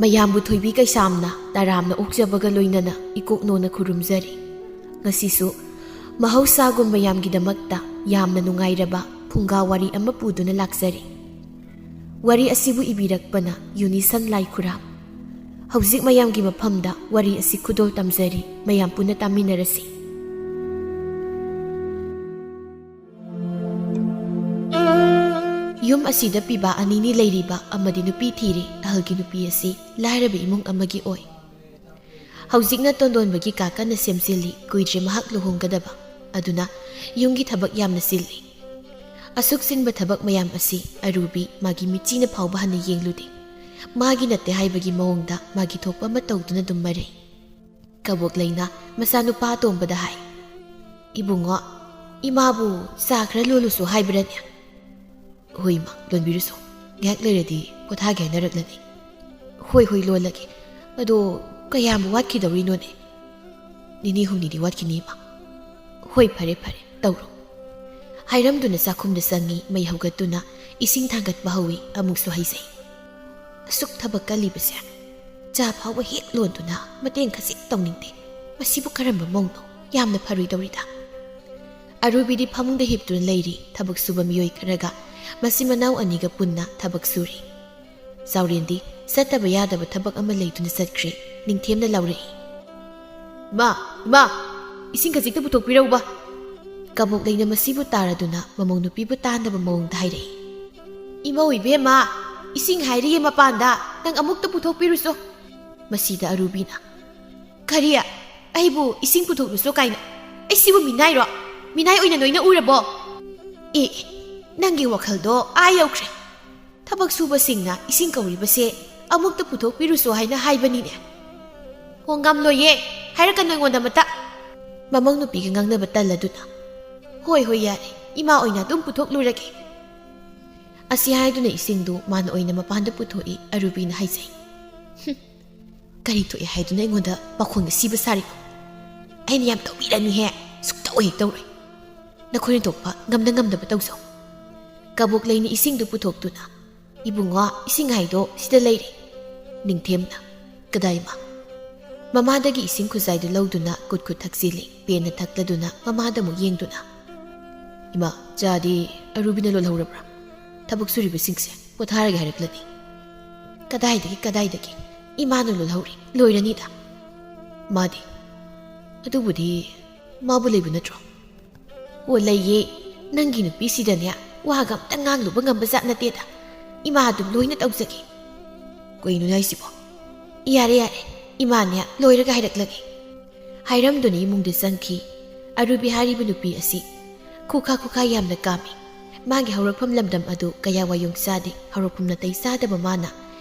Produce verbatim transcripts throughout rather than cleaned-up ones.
ꯃꯌꯥꯝꯕꯨ ꯊꯣꯏꯕꯤ ꯀꯩꯁꯥꯝꯅ ꯇꯔꯥꯝꯅ ꯑꯣꯛꯆꯕꯒ ꯂꯣꯏꯅꯅ ꯏꯀꯣꯛꯅꯣꯅ ꯈꯨꯔꯨꯝꯖꯔꯤ꯫ ꯉꯁꯤꯁꯨ ꯃꯍꯧꯁꯥꯒꯨꯝ ꯃꯌꯥꯝꯒꯤꯗꯃꯛꯇ ꯌꯥꯝꯅ ꯅꯨꯡꯉꯥꯏꯔꯕ ꯐꯨꯡꯒꯥ ꯋꯥꯔꯤ ꯑꯃ ꯄꯨꯗꯨꯅ ꯂꯥꯛꯆꯔꯤ꯫ ꯋꯥꯔꯤ ꯑꯁꯤꯕꯨ ꯏꯕꯤꯔꯛꯄꯅ ꯌꯨꯅꯤꯁꯟ ꯂꯥꯏꯈꯨꯔꯥꯝ꯫ ꯍꯧꯖꯤꯛ ꯃꯌꯥꯝꯒꯤ ꯃꯐꯝꯗ ꯋꯥꯔꯤ ꯑꯁꯤ ꯈꯨꯗꯣꯜ ꯇꯝꯖꯔꯤ, ꯃꯌꯥꯝ ꯄꯨꯟꯅ ꯇꯥꯃꯤꯟꯅꯔꯁꯤ꯫ ꯌꯨꯝ ꯑꯁꯤꯗ ꯄꯤꯕꯥ ꯑꯅꯤꯅꯤ ꯂꯩꯔꯤꯕ ꯑꯃꯗꯤ ꯅꯨꯄꯤ ꯊꯤꯔꯤ꯫ ꯑꯍꯜꯒꯤ ꯅꯨꯄꯤ ꯑꯁꯤ ꯂꯥꯏꯔꯕ ꯏꯃꯨꯡ ꯑꯃꯒꯤ ꯑꯣꯏ꯫ ꯍꯧꯖꯤꯛꯅ ꯇꯣꯟꯗꯣꯟꯕꯒꯤ ꯀꯥ ꯀꯟꯅ ꯁꯦꯝꯖꯤꯜꯂꯤ꯫ ꯀꯨꯏꯗ꯭ꯔꯦ ꯃꯍꯥꯛ ꯂꯨꯍꯣꯡꯒꯗꯕ꯫ ꯑꯗꯨꯅ ꯌꯨꯝꯒꯤ ꯊꯕꯛ ꯌꯥꯝꯅ ꯆꯤꯜꯂꯤ꯫ ꯑꯁꯨꯛ ꯆꯤꯟꯕ ꯊꯕꯛ ꯃꯌꯥꯝ ꯑꯁꯤ ꯑꯔꯨꯕꯤ ꯃꯥꯒꯤ ꯃꯤꯠꯆꯤꯅ ꯐꯥꯎꯕ ꯍꯟꯅ ꯌꯦꯡꯂꯨꯗꯦ꯫ ꯃꯥꯒꯤ ꯅꯠꯇꯦ ꯍꯥꯏꯕꯒꯤ ꯃꯑꯣꯡꯗ ꯃꯥꯒꯤ ꯊꯣꯛꯄ ꯑꯃ ꯇꯧꯗꯨꯅ ꯑꯗꯨꯝ ꯃꯔꯩ꯫ ꯀꯕꯣꯛꯂꯩꯅ ꯃꯆꯥꯅꯨꯄꯥ ꯑꯇꯣꯝꯕꯗ ꯍꯥꯏ, "ꯏꯕꯨꯡꯉꯣ, ꯏꯃꯥꯕꯨ ꯆꯥ ꯈꯔ ꯂꯣꯜꯂꯨꯁꯨ ꯍꯥꯏꯕ꯭ꯔꯅꯦ?" "ꯍꯣꯏ ꯏꯃꯥ, ꯂꯣꯟꯕꯤꯔꯨꯁꯣ꯫ ꯉꯥꯏꯍꯥꯛ ꯂꯩꯔꯗꯤ ꯄꯣꯊꯥꯒꯦ ꯍꯥꯏꯅꯔꯛꯂꯅꯤ꯫" "ꯍꯣꯏ, ꯍꯣꯏ, ꯂꯣꯜꯂꯒꯦ꯫ ꯑꯗꯣ ꯀꯌꯥꯝ ꯋꯥꯠꯈꯤꯗꯧꯔꯤꯅꯣꯅꯦ?" "ꯅꯤꯅꯤ ꯍꯨꯝꯅꯤꯗꯤ ꯋꯥꯠꯈꯤꯅꯤ ꯏꯃꯥ꯫" "ꯍꯣꯏ, ꯐꯔꯦ, ꯐꯔꯦ, ꯇꯧꯔꯣ꯫" ꯍꯥꯏꯔꯝꯗꯨꯅ ꯆꯥꯛꯈꯨꯝꯗ ꯆꯪꯉꯤ꯫ ꯃꯩ ꯍꯧꯒꯠꯇꯨꯅ ꯏꯁꯤꯡ ꯊꯥꯡꯒꯠꯄ ꯍꯧꯏ꯫ ꯑꯃꯨꯛꯁꯨ ꯍꯩꯖꯩ꯫ ꯑꯁꯨꯛ ꯊꯕꯛ ꯀꯜꯂꯤꯕꯁꯦ ꯆꯥ ꯐꯥꯎꯕ ꯍꯦꯛ ꯂꯣꯟꯗꯨꯅ ꯃꯇꯦꯡ ꯈꯖꯤꯛ ꯇꯧꯅꯤꯡꯗꯦ꯫ ꯃꯁꯤꯕꯨ ꯀꯔꯝꯕ ꯃꯧꯅꯣ? ꯌꯥꯝꯅ ꯐꯔꯣꯏꯗꯧꯔꯤꯗ꯫ ꯑꯔꯨꯕꯤꯗꯤ ꯐꯃꯨꯡꯗ ꯍꯤꯞꯇꯨꯅ ꯂꯩꯔꯤ꯫ ꯊꯕꯛ ꯁꯨꯕ ꯃꯤꯑꯣꯏ ꯈꯔꯒ ꯃꯆꯤꯟ ꯃꯅꯥꯎ ꯑꯅꯤꯒ ꯄꯨꯟꯅ ꯊꯕꯛ ꯁꯨꯔꯤ꯫ ꯆꯥꯎꯔꯦꯟꯗꯤ ꯆꯠꯇꯕ ꯌꯥꯗꯕ ꯊꯕꯛ ꯑꯃ ꯂꯩꯗꯨꯅ ꯆꯠꯈ꯭ꯔꯦ꯫ ꯅꯤꯡꯊꯦꯝꯅ ꯂꯥꯎꯔꯛꯏ, "ꯏꯃꯥ, ꯏꯃꯥ, ꯏꯁꯤꯡ ꯈꯖꯤꯛꯇ ꯄꯨꯊꯣꯛꯄꯤꯔꯛꯎꯕ꯫" ꯀꯕꯣꯛꯂꯩꯅ ꯃꯁꯤꯕꯨ ꯇꯥꯔꯗꯨꯅ ꯃꯃꯧ ꯅꯨꯄꯤꯕꯨ ꯇꯥꯅꯕ ꯃꯑꯣꯡꯗ ꯍꯥꯏꯔꯛꯏ, "ꯏꯃꯧ ꯏꯕꯦꯝꯃ, ꯏꯁꯤꯡ ꯍꯥꯏꯔꯤꯌꯦ ꯃꯄꯥꯟꯗ, ꯅꯪ ꯑꯃꯨꯛꯇ ꯄꯨꯊꯣꯛꯄꯤꯔꯨꯆꯣ꯫" ꯃꯁꯤꯗ ꯑꯔꯨꯕꯤꯅ, "ꯀꯔꯤ? ꯑꯩꯕꯨ ꯏꯁꯤꯡ ꯄꯨꯊꯣꯛꯂꯨꯆꯣ ꯀꯥꯏꯅ? ꯑꯩ ꯁꯤꯕꯨ ꯃꯤꯅꯥꯏꯔꯣ? ꯃꯤꯅꯥꯏ ꯑꯣꯏꯅ ꯅꯣꯏꯅ ꯎꯔꯕꯣ? ꯑꯦ, ꯑꯦ, ꯅꯪꯒꯤ ꯋꯥꯈꯜꯗꯣ ꯑꯥ ꯌꯧꯈ꯭ꯔꯦ꯫ ꯊꯕꯛ ꯁꯨꯕꯁꯤꯡꯅ ꯏꯁꯤꯡ ꯀꯧꯔꯤꯕꯁꯦ ꯑꯃꯨꯛꯇ ꯄꯨꯊꯣꯛꯄꯤꯔꯨꯆꯣ ꯍꯥꯏꯅ ꯍꯥꯏꯕꯅꯤꯅꯦ꯫" "ꯍꯣ, ꯉꯝꯂꯣꯏꯌꯦ, ꯍꯥꯏꯔꯛꯀꯅꯨ ꯑꯩꯉꯣꯟꯗ ꯑꯃꯇ꯫" ꯃꯃꯧ ꯅꯨꯄꯤꯒ ꯉꯥꯡꯅꯕ ꯇꯜꯂꯗꯨꯅ, "ꯍꯣꯏ, ꯍꯣꯏ, ꯌꯥꯔꯦ, ꯏꯃꯥ ꯑꯣꯏꯅ ꯑꯗꯨꯝ ꯄꯨꯊꯣꯛꯂꯨꯔꯒꯦ꯫" ꯑꯁꯤ ꯍꯥꯏꯗꯨꯅ ꯏꯁꯤꯡꯗꯨ ꯃꯥꯅ ꯑꯣꯏꯅ ꯃꯄꯥꯟꯗ ꯄꯨꯊꯣꯛꯏ꯫ ꯑꯔꯨꯕꯤꯅ ꯍꯥꯏꯖꯩ, "ꯍꯨꯝ, ꯀꯔꯤ ꯊꯣꯛꯑꯦ ꯍꯥꯏꯗꯨꯅ ꯑꯩꯉꯣꯟꯗ ꯄꯥꯈꯣꯟꯒ ꯁꯤꯕ ꯁꯥꯔꯤꯕ? ꯑꯩꯅ ꯌꯥꯝ ꯇꯧꯕꯤꯔꯅꯤꯍꯦ꯫ ꯁꯨꯛꯇꯧ ꯍꯦꯛ ꯇꯧꯔꯣꯏ꯫ ꯅꯈꯣꯏꯅ ꯊꯣꯛꯄ ꯉꯝꯅ ꯉꯝꯅꯕ ꯇꯧꯖꯧ꯫" ꯀꯕꯣꯛꯂꯩꯅ ꯏꯁꯤꯡꯗꯨ ꯄꯨꯊꯣꯛꯇꯨꯅ, "ꯏꯕꯨꯡꯉꯣ, ꯏꯁꯤꯡ ꯍꯥꯏꯗꯣ ꯁꯤꯗ ꯂꯩꯔꯦ꯫ ꯅꯤꯡꯊꯦꯝꯅ, "ꯀꯗꯥꯏ ꯏꯃꯥ?" ꯃꯃꯥꯗꯒꯤ ꯏꯁꯤꯡ ꯈꯨꯖꯥꯏꯗꯨ ꯂꯧꯗꯨꯅ ꯀꯨꯠ ꯀꯨꯠ ꯊꯛꯆꯤꯜꯂꯤ꯫ ꯄꯦꯟꯅ ꯊꯛꯂꯗꯨꯅ ꯃꯃꯥꯗ ꯑꯃꯨꯛ ꯌꯦꯡꯗꯨꯅ, "ꯏꯃꯥ, ꯆꯥꯗꯤ ꯑꯔꯨꯕꯤꯅ ꯂꯣꯜꯍꯧꯔꯕ꯭ꯔꯥ? ꯊꯕꯛ ꯁꯨꯔꯤꯕꯁꯤꯡꯁꯦ ꯄꯣꯊꯥꯔꯒꯦ ꯍꯥꯏꯔꯛꯂꯅꯤ꯫" "ꯀꯗꯥꯏꯗꯒꯤ, ꯀꯗꯥꯏꯗꯒꯤ? ꯏꯃꯥꯅ ꯂꯣꯜꯍꯧꯔꯤ, ꯂꯣꯏꯔꯅꯤꯗ꯫" ꯃꯥꯗꯤ, "ꯑꯗꯨꯕꯨꯗꯤ ꯃꯥꯕꯨ ꯂꯩꯕ ꯅꯠꯇ꯭ꯔꯣ?" "ꯑꯣ, ꯂꯩꯌꯦ꯫ ꯅꯪꯒꯤ ꯅꯨꯄꯤꯁꯤꯗꯅꯦ, ꯋꯥꯒ ꯑꯝꯇ ꯉꯥꯡꯂꯨꯕ ꯉꯝꯕ ꯖꯥꯠ ꯅꯠꯇꯦꯗ꯫ ꯏꯃꯥ ꯑꯗꯨꯝ ꯂꯣꯏꯅ ꯇꯧꯖꯒꯦ꯫" "ꯀꯩꯅꯣꯅꯦ ꯍꯥꯏꯁꯤꯕꯣ?" "ꯌꯥꯔꯦ, ꯌꯥꯔꯦ꯫ ꯏꯃꯥꯅꯦ, ꯂꯣꯏꯔꯒ ꯍꯥꯏꯔꯛꯂꯒꯦ꯫" ꯍꯥꯏꯔꯝꯗꯨꯅ ꯏꯃꯨꯡꯗ ꯆꯪꯈꯤ꯫ ꯑꯔꯨꯕꯤ ꯍꯥꯏꯔꯤꯕ ꯅꯨꯄꯤ ꯑꯁꯤ ꯈꯨꯈꯥ ꯈꯨꯈꯥ ꯌꯥꯝꯅ ꯀꯥꯝꯃꯤ꯫ ꯃꯥꯒꯤ ꯍꯧꯔꯛꯐꯝ ꯂꯝꯗꯝ ꯑꯗꯨ ꯀꯌꯥ ꯋꯥꯌꯣꯡ ꯆꯥꯗꯦ꯫ ꯍꯧꯔꯛꯐꯝ ꯅꯥꯇꯩ ꯆꯥꯗꯕ ꯃꯥꯅ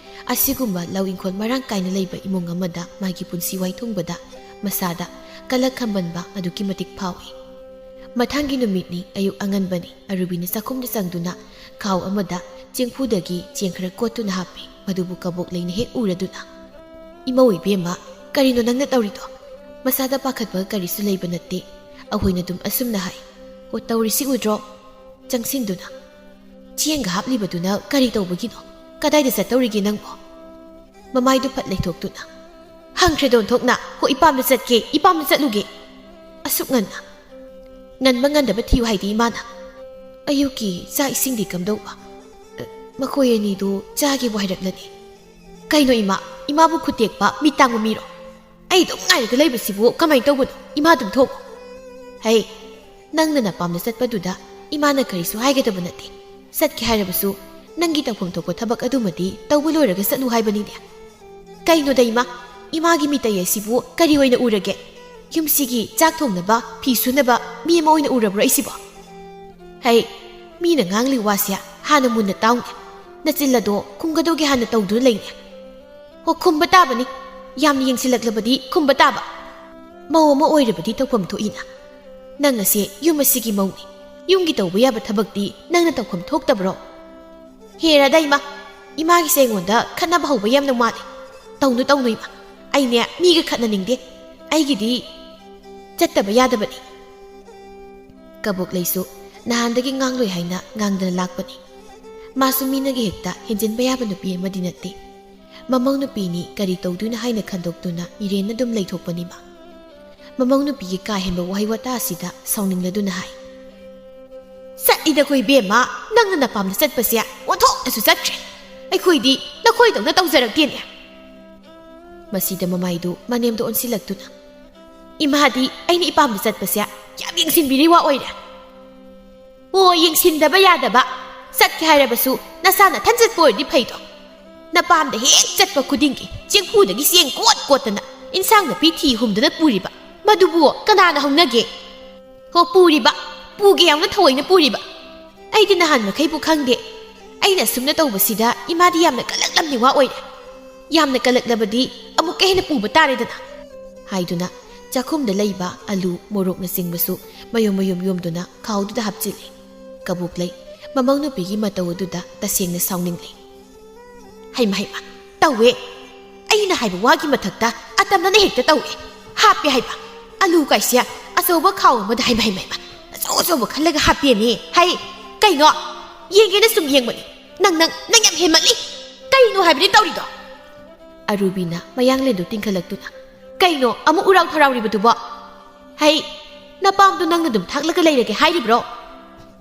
ꯑꯁꯤꯒꯨꯝꯕ ꯂꯧ ꯏꯪꯈꯣꯜ ꯃꯔꯥꯡ ꯀꯥꯏꯅ ꯂꯩꯕ ꯏꯃꯨꯡ ꯑꯃꯗ ꯃꯥꯒꯤ ꯄꯨꯟꯁꯤ ꯋꯥꯏꯊꯨꯡꯕꯗ ꯃꯁꯥꯗ ꯀꯂꯛ ꯈꯝꯕꯟꯕ ꯑꯗꯨꯛꯀꯤ ꯃꯇꯤꯛ ꯐꯥꯎꯏ꯫ ꯃꯊꯪꯒꯤ ꯅꯨꯃꯤꯠꯅꯤ, ꯑꯌꯨꯛ ꯑꯉꯟꯕꯅꯤ꯫ ꯑꯔꯨꯕꯤꯅ ꯆꯥꯛꯈꯨꯝꯗ ꯆꯪꯗꯨꯅ ꯈꯥꯎ ꯑꯃꯗ ꯆꯦꯡꯐꯨꯗꯒꯤ ꯆꯦꯡ ꯈꯔ ꯀꯣꯠꯇꯨꯅ ꯍꯥꯞꯄꯤ꯫ ꯃꯗꯨꯕꯨ ꯀꯕꯣꯛ ꯂꯩꯅ ꯍꯦꯛ ꯎꯔꯗꯨꯅ, "ꯏꯃꯧ ꯏꯕꯦꯝꯃ, ꯀꯔꯤꯅꯣ ꯅꯪꯅ ꯇꯧꯔꯤꯗꯣ? ꯃꯁꯥꯗ ꯄꯥꯈꯠꯄ ꯀꯔꯤꯁꯨ ꯂꯩꯕ ꯅꯠꯇꯦ꯫" ꯑꯩꯈꯣꯏꯅ ꯑꯗꯨꯝ ꯑꯁꯨꯝꯅ ꯍꯥꯏ꯫ "ꯑꯣ, ꯇꯧꯔꯤꯁꯤ ꯎꯗ꯭ꯔꯣ?" ꯆꯪꯁꯤꯟꯗꯨꯅ, "ꯆꯦꯡꯒ ꯍꯥꯞꯂꯤꯕꯗꯨꯅ ꯀꯔꯤ ꯇꯧꯕꯒꯤꯅꯣ? ꯀꯗꯥꯏꯗ ꯆꯠꯇꯧꯔꯤꯒꯦ ꯅꯪꯕꯣ?" ꯃꯃꯥꯏꯗꯨ ꯐꯠ ꯂꯩꯊꯣꯛꯇꯨꯅ, "ꯍꯪꯈ꯭ꯔꯦꯗ ꯑꯣꯟꯊꯣꯛꯅ꯫ ꯍꯣ, ꯏꯄꯥꯝꯗ ꯆꯠꯀꯦ, ꯏꯄꯥꯝꯗ ꯆꯠꯂꯨꯒꯦ꯫" "ꯑꯁꯨꯛ ꯉꯟꯅ? ꯉꯟꯕ ꯉꯟꯗꯕ ꯊꯤꯌꯨ ꯍꯥꯏꯗꯤ ꯏꯃꯥꯅ꯫ ꯑꯌꯨꯛꯀꯤ ꯆꯥꯛ ꯏꯁꯤꯡꯗꯤ ꯀꯝꯗꯧꯕ? ꯑ, ꯃꯈꯣꯏ ꯑꯅꯤꯗꯨ ꯆꯥꯒꯦꯕꯨ ꯍꯥꯏꯔꯛꯂꯅꯤ꯫" "ꯀꯩꯅꯣ ꯏꯃꯥ? ꯏꯃꯥꯕꯨ ꯈꯨꯠ ꯇꯦꯛꯄ, ꯃꯤꯠ ꯇꯥꯡꯕ ꯃꯤꯔꯣ? ꯑꯩ ꯑꯗꯨꯝ ꯉꯥꯏꯔꯒ ꯂꯩꯕꯁꯤꯕꯨ ꯀꯃꯥꯏꯅ ꯇꯧꯕꯅꯣ? ꯏꯃꯥ ꯑꯗꯨꯝ ꯊꯣꯛꯑꯣ꯫" "ꯍꯩ, ꯅꯪꯅ ꯅꯄꯥꯝꯗ ꯆꯠꯄꯗꯨꯗ ꯏꯃꯥꯅ ꯀꯔꯤꯁꯨ ꯍꯥꯏꯒꯗꯕ ꯅꯠꯇꯦ꯫ ꯆꯠꯀꯦ ꯍꯥꯏꯔꯕꯁꯨ ꯅꯪꯒꯤ ꯇꯧꯐꯝ ꯊꯣꯛꯄ ꯊꯕꯛ ꯑꯗꯨꯃꯗꯤ ꯇꯧꯕ ꯂꯣꯏꯔꯒ ꯆꯠꯂꯨ ꯍꯥꯏꯕꯅꯤꯅꯦ꯫" "ꯀꯩꯅꯣꯗ ꯏꯃꯥ, ꯏꯃꯥꯒꯤ ꯃꯤꯇꯩ ꯑꯁꯤꯕꯨ ꯀꯔꯤ ꯑꯣꯏꯅ ꯎꯔꯒꯦ? ꯌꯨꯝꯁꯤꯒꯤ ꯆꯥꯛ ꯊꯣꯡꯅꯕ, ꯐꯤ ꯁꯨꯅꯕ ꯃꯤ ꯑꯃ ꯑꯣꯏꯅ ꯎꯔꯕ꯭ꯔꯣ ꯑꯩꯁꯤꯕꯣ?" "ꯍꯩ, ꯃꯤꯅ ꯉꯥꯡꯂꯤ ꯋꯥꯁꯦ ꯍꯥꯟꯅ ꯃꯨꯟꯅ ꯇꯥꯎꯅꯦ꯫ ꯅꯆꯤꯜ ꯑꯗꯣ ꯈꯨꯝꯒꯗꯧꯒꯦ ꯍꯥꯟꯅ ꯇꯧꯗꯨꯅ ꯂꯩꯅꯦ꯫ ꯍꯣ, ꯈꯨꯝꯕ ꯇꯥꯕꯅꯤ꯫ ꯌꯥꯝꯅ ꯌꯦꯡꯁꯤꯜꯂꯛꯂꯕꯗꯤ ꯈꯨꯝꯕ ꯇꯥꯕ꯫ ꯃꯧ ꯑꯃ ꯑꯣꯏꯔꯕꯗꯤ ꯇꯧꯐꯝ ꯊꯣꯛꯏꯅ꯫ ꯅꯪ ꯑꯁꯦ ꯌꯨꯝ ꯑꯁꯤꯒꯤ ꯃꯧꯅꯤ꯫ ꯌꯨꯝꯒꯤ ꯇꯧꯕ ꯌꯥꯕ ꯊꯕꯛꯇꯤ ꯅꯪꯅ ꯇꯧꯐꯝ ꯊꯣꯛꯇꯕ꯭ꯔꯣ?" "ꯍꯦꯔꯥꯗ ꯏꯃꯥ, ꯏꯃꯥꯒꯤꯁꯦ ꯑꯩꯉꯣꯟꯗ ꯈꯠꯅꯕ ꯍꯧꯕ ꯌꯥꯝꯅ ꯃꯥꯜꯂꯦ꯫ ꯇꯧꯅꯨ, ꯇꯧꯅꯨ ꯏꯃꯥ꯫ ꯑꯩꯅꯦ ꯃꯤꯒ ꯈꯠꯅꯅꯤꯡꯗꯦ꯫ ꯑꯩꯒꯤꯗꯤ ꯆꯠꯇꯕ ꯌꯥꯗꯕꯅꯤ꯫" ꯀꯕꯣꯛꯂꯩꯁꯨ ꯅꯍꯥꯟꯗꯒꯤ ꯉꯥꯡꯂꯣꯏ ꯍꯥꯏꯅ ꯉꯥꯡꯗꯅ ꯂꯥꯛꯄꯅꯤ꯫ ꯃꯥꯁꯨ ꯃꯤꯅꯒ ꯍꯦꯛꯇ ꯍꯦꯟꯖꯤꯟꯕ ꯌꯥꯕ ꯅꯨꯄꯤ ꯑꯃꯗꯤ ꯅꯠꯇꯦ꯫ ꯃꯃꯧ ꯅꯨꯄꯤꯅꯤ ꯀꯔꯤ ꯇꯧꯗꯣꯏꯅꯣ ꯍꯥꯏꯅ ꯈꯟꯗꯣꯛꯇꯨꯅ ꯏꯔꯦꯟꯅ ꯑꯗꯨꯝ ꯂꯩꯊꯣꯛꯄꯅꯤꯕ꯫ ꯃꯃꯧ ꯅꯨꯄꯤꯒꯤ ꯀꯥ ꯍꯦꯟꯕ ꯋꯥꯍꯩ ꯋꯥꯇꯥ ꯑꯁꯤꯗ ꯁꯥꯎꯅꯤꯡꯂꯗꯨꯅ ꯍꯥꯏ, "ꯆꯠꯂꯤꯗꯀꯣ ꯏꯕꯦꯝꯃ, ꯅꯪꯅ ꯅꯄꯥꯝꯗ ꯆꯠꯄꯁꯦ ꯑꯣꯟꯊꯣꯛꯅꯁꯨ ꯆꯠꯈ꯭ꯔꯦ꯫ ꯑꯩꯈꯣꯏꯗꯤ ꯅꯈꯣꯏꯗꯧꯅ ꯇꯧꯖꯔꯛꯇꯦꯅꯦ꯫" ꯃꯁꯤꯗ ꯃꯃꯥꯏꯗꯨ ꯃꯅꯦꯝꯗ ꯑꯣꯟꯁꯤꯜꯂꯛꯇꯨꯅ, "ꯏꯃꯥꯗꯤ ꯑꯩꯅ ꯏꯄꯥꯝꯗ ꯆꯠꯄꯁꯦ ꯌꯥꯝ ꯌꯦꯡꯁꯤꯟꯕꯤꯔꯤ ꯋꯥ ꯑꯣꯏꯔꯦ꯫" "ꯑꯣ, ꯌꯦꯡꯁꯤꯟꯗꯕ ꯌꯥꯗꯕ꯫ ꯆꯠꯀꯦ ꯍꯥꯏꯔꯕꯁꯨ ꯅꯁꯥ ꯅꯊꯟ ꯆꯠꯄ ꯑꯣꯏꯔꯗꯤ ꯐꯩꯗꯣ꯫ ꯅꯄꯥꯝꯗ ꯍꯦꯛ ꯆꯠꯄ ꯈꯨꯗꯤꯡꯒꯤ ꯆꯦꯡꯐꯨꯗꯒꯤ ꯆꯦꯡ ꯀꯣꯠ ꯀꯣꯠꯇꯅ ꯏꯟꯁꯥꯡ ꯅꯥꯄꯤ ꯊꯤ ꯍꯨꯝꯗꯅ ꯄꯨꯔꯤꯕ꯫ ꯃꯗꯨꯕꯨ ꯀꯅꯥꯅ ꯍꯧꯅꯒꯦ? ꯍꯣ, ꯄꯨꯔꯤꯕ꯫ ꯄꯨꯒꯦ ꯌꯥꯎꯅ ꯊꯑꯣꯏꯅ ꯄꯨꯔꯤꯕ꯫ ꯑꯩꯗꯤ ꯅꯍꯥꯟ ꯃꯈꯩꯕꯨ ꯈꯪꯗꯦ꯫ ꯑꯩꯅ ꯑꯁꯨꯝꯅ ꯇꯧꯕꯁꯤꯗ ꯏꯃꯥꯗꯤ ꯌꯥꯝꯅ ꯀꯜꯂꯛꯂꯝꯅꯤ ꯋꯥ ꯑꯣꯏꯔꯦ꯫ ꯌꯥꯝꯅ ꯀꯜꯂꯛꯂꯕꯗꯤ ꯑꯃꯨꯛꯀ ꯍꯦꯟꯅ ꯄꯨꯕ ꯇꯥꯔꯦꯗꯅ꯫" ꯍꯥꯏꯗꯨꯅ ꯆꯥꯛꯈꯨꯝꯗ ꯂꯩꯕ ꯑꯂꯨ, ꯃꯣꯔꯣꯛꯅꯆꯤꯡꯕꯁꯨ ꯃꯌꯨꯝ ꯃꯌꯨꯝ ꯌꯣꯝꯗꯨꯅ ꯈꯥꯎꯗꯨꯗ ꯍꯥꯞꯆꯤꯜꯂꯤ꯫ ꯀꯕꯣꯛꯂꯩ ꯃꯃꯧ ꯅꯨꯄꯤꯒꯤ ꯃꯇꯧ ꯑꯗꯨꯗ ꯇꯁꯦꯡꯅ ꯁꯥꯎꯅꯤꯡꯂꯤ꯫ "ꯍꯩꯃ ꯍꯩꯃ, ꯇꯧꯋꯦ꯫ ꯑꯩꯅ ꯍꯥꯏꯕ ꯋꯥꯒꯤ ꯃꯊꯛꯇ ꯑꯇꯝꯅꯅ ꯍꯦꯛꯇ ꯇꯧꯋꯦ꯫ ꯍꯥꯞꯄꯦ ꯍꯥꯏꯕ꯫ ꯑꯂꯨ ꯀꯥꯏꯁꯦ ꯑꯆꯧꯕ ꯈꯥꯎ ꯑꯃꯗ, ꯍꯩꯃ ꯍꯩꯃ ꯍꯩꯃ, ꯑꯆꯧ ꯑꯆꯧꯕ ꯈꯜꯂꯒ ꯍꯥꯞꯄꯦꯅꯦ꯫ ꯍꯩ, ꯀꯩꯅꯣ? ꯌꯦꯡꯒꯦꯅ ꯁꯨꯝ ꯌꯦꯡꯕꯅꯤ꯫ ꯅꯪ, ꯅꯪ, ꯅꯪ ꯌꯥꯝ ꯍꯦꯟꯃꯜꯂꯤ꯫ ꯀꯩꯅꯣ ꯍꯥꯏꯕꯅꯤ ꯇꯧꯔꯤꯗꯣ?" ꯑꯔꯨꯕꯤꯅ ꯃꯌꯥꯡꯂꯦꯟꯗꯨ ꯇꯤꯡꯈꯠꯂꯛꯇꯨꯅ, "ꯀꯩꯅꯣ ꯑꯃꯨꯛ ꯎꯔꯥꯎ ꯊꯔꯥꯎꯔꯤꯕꯗꯨꯕꯣ? ꯍꯩ, ꯅꯄꯥꯝꯗꯣ ꯅꯪꯅ ꯑꯗꯨꯝ ꯊꯥꯛꯂꯒ ꯂꯩꯔꯒꯦ ꯍꯥꯏꯔꯤꯕ꯭ꯔꯣ?"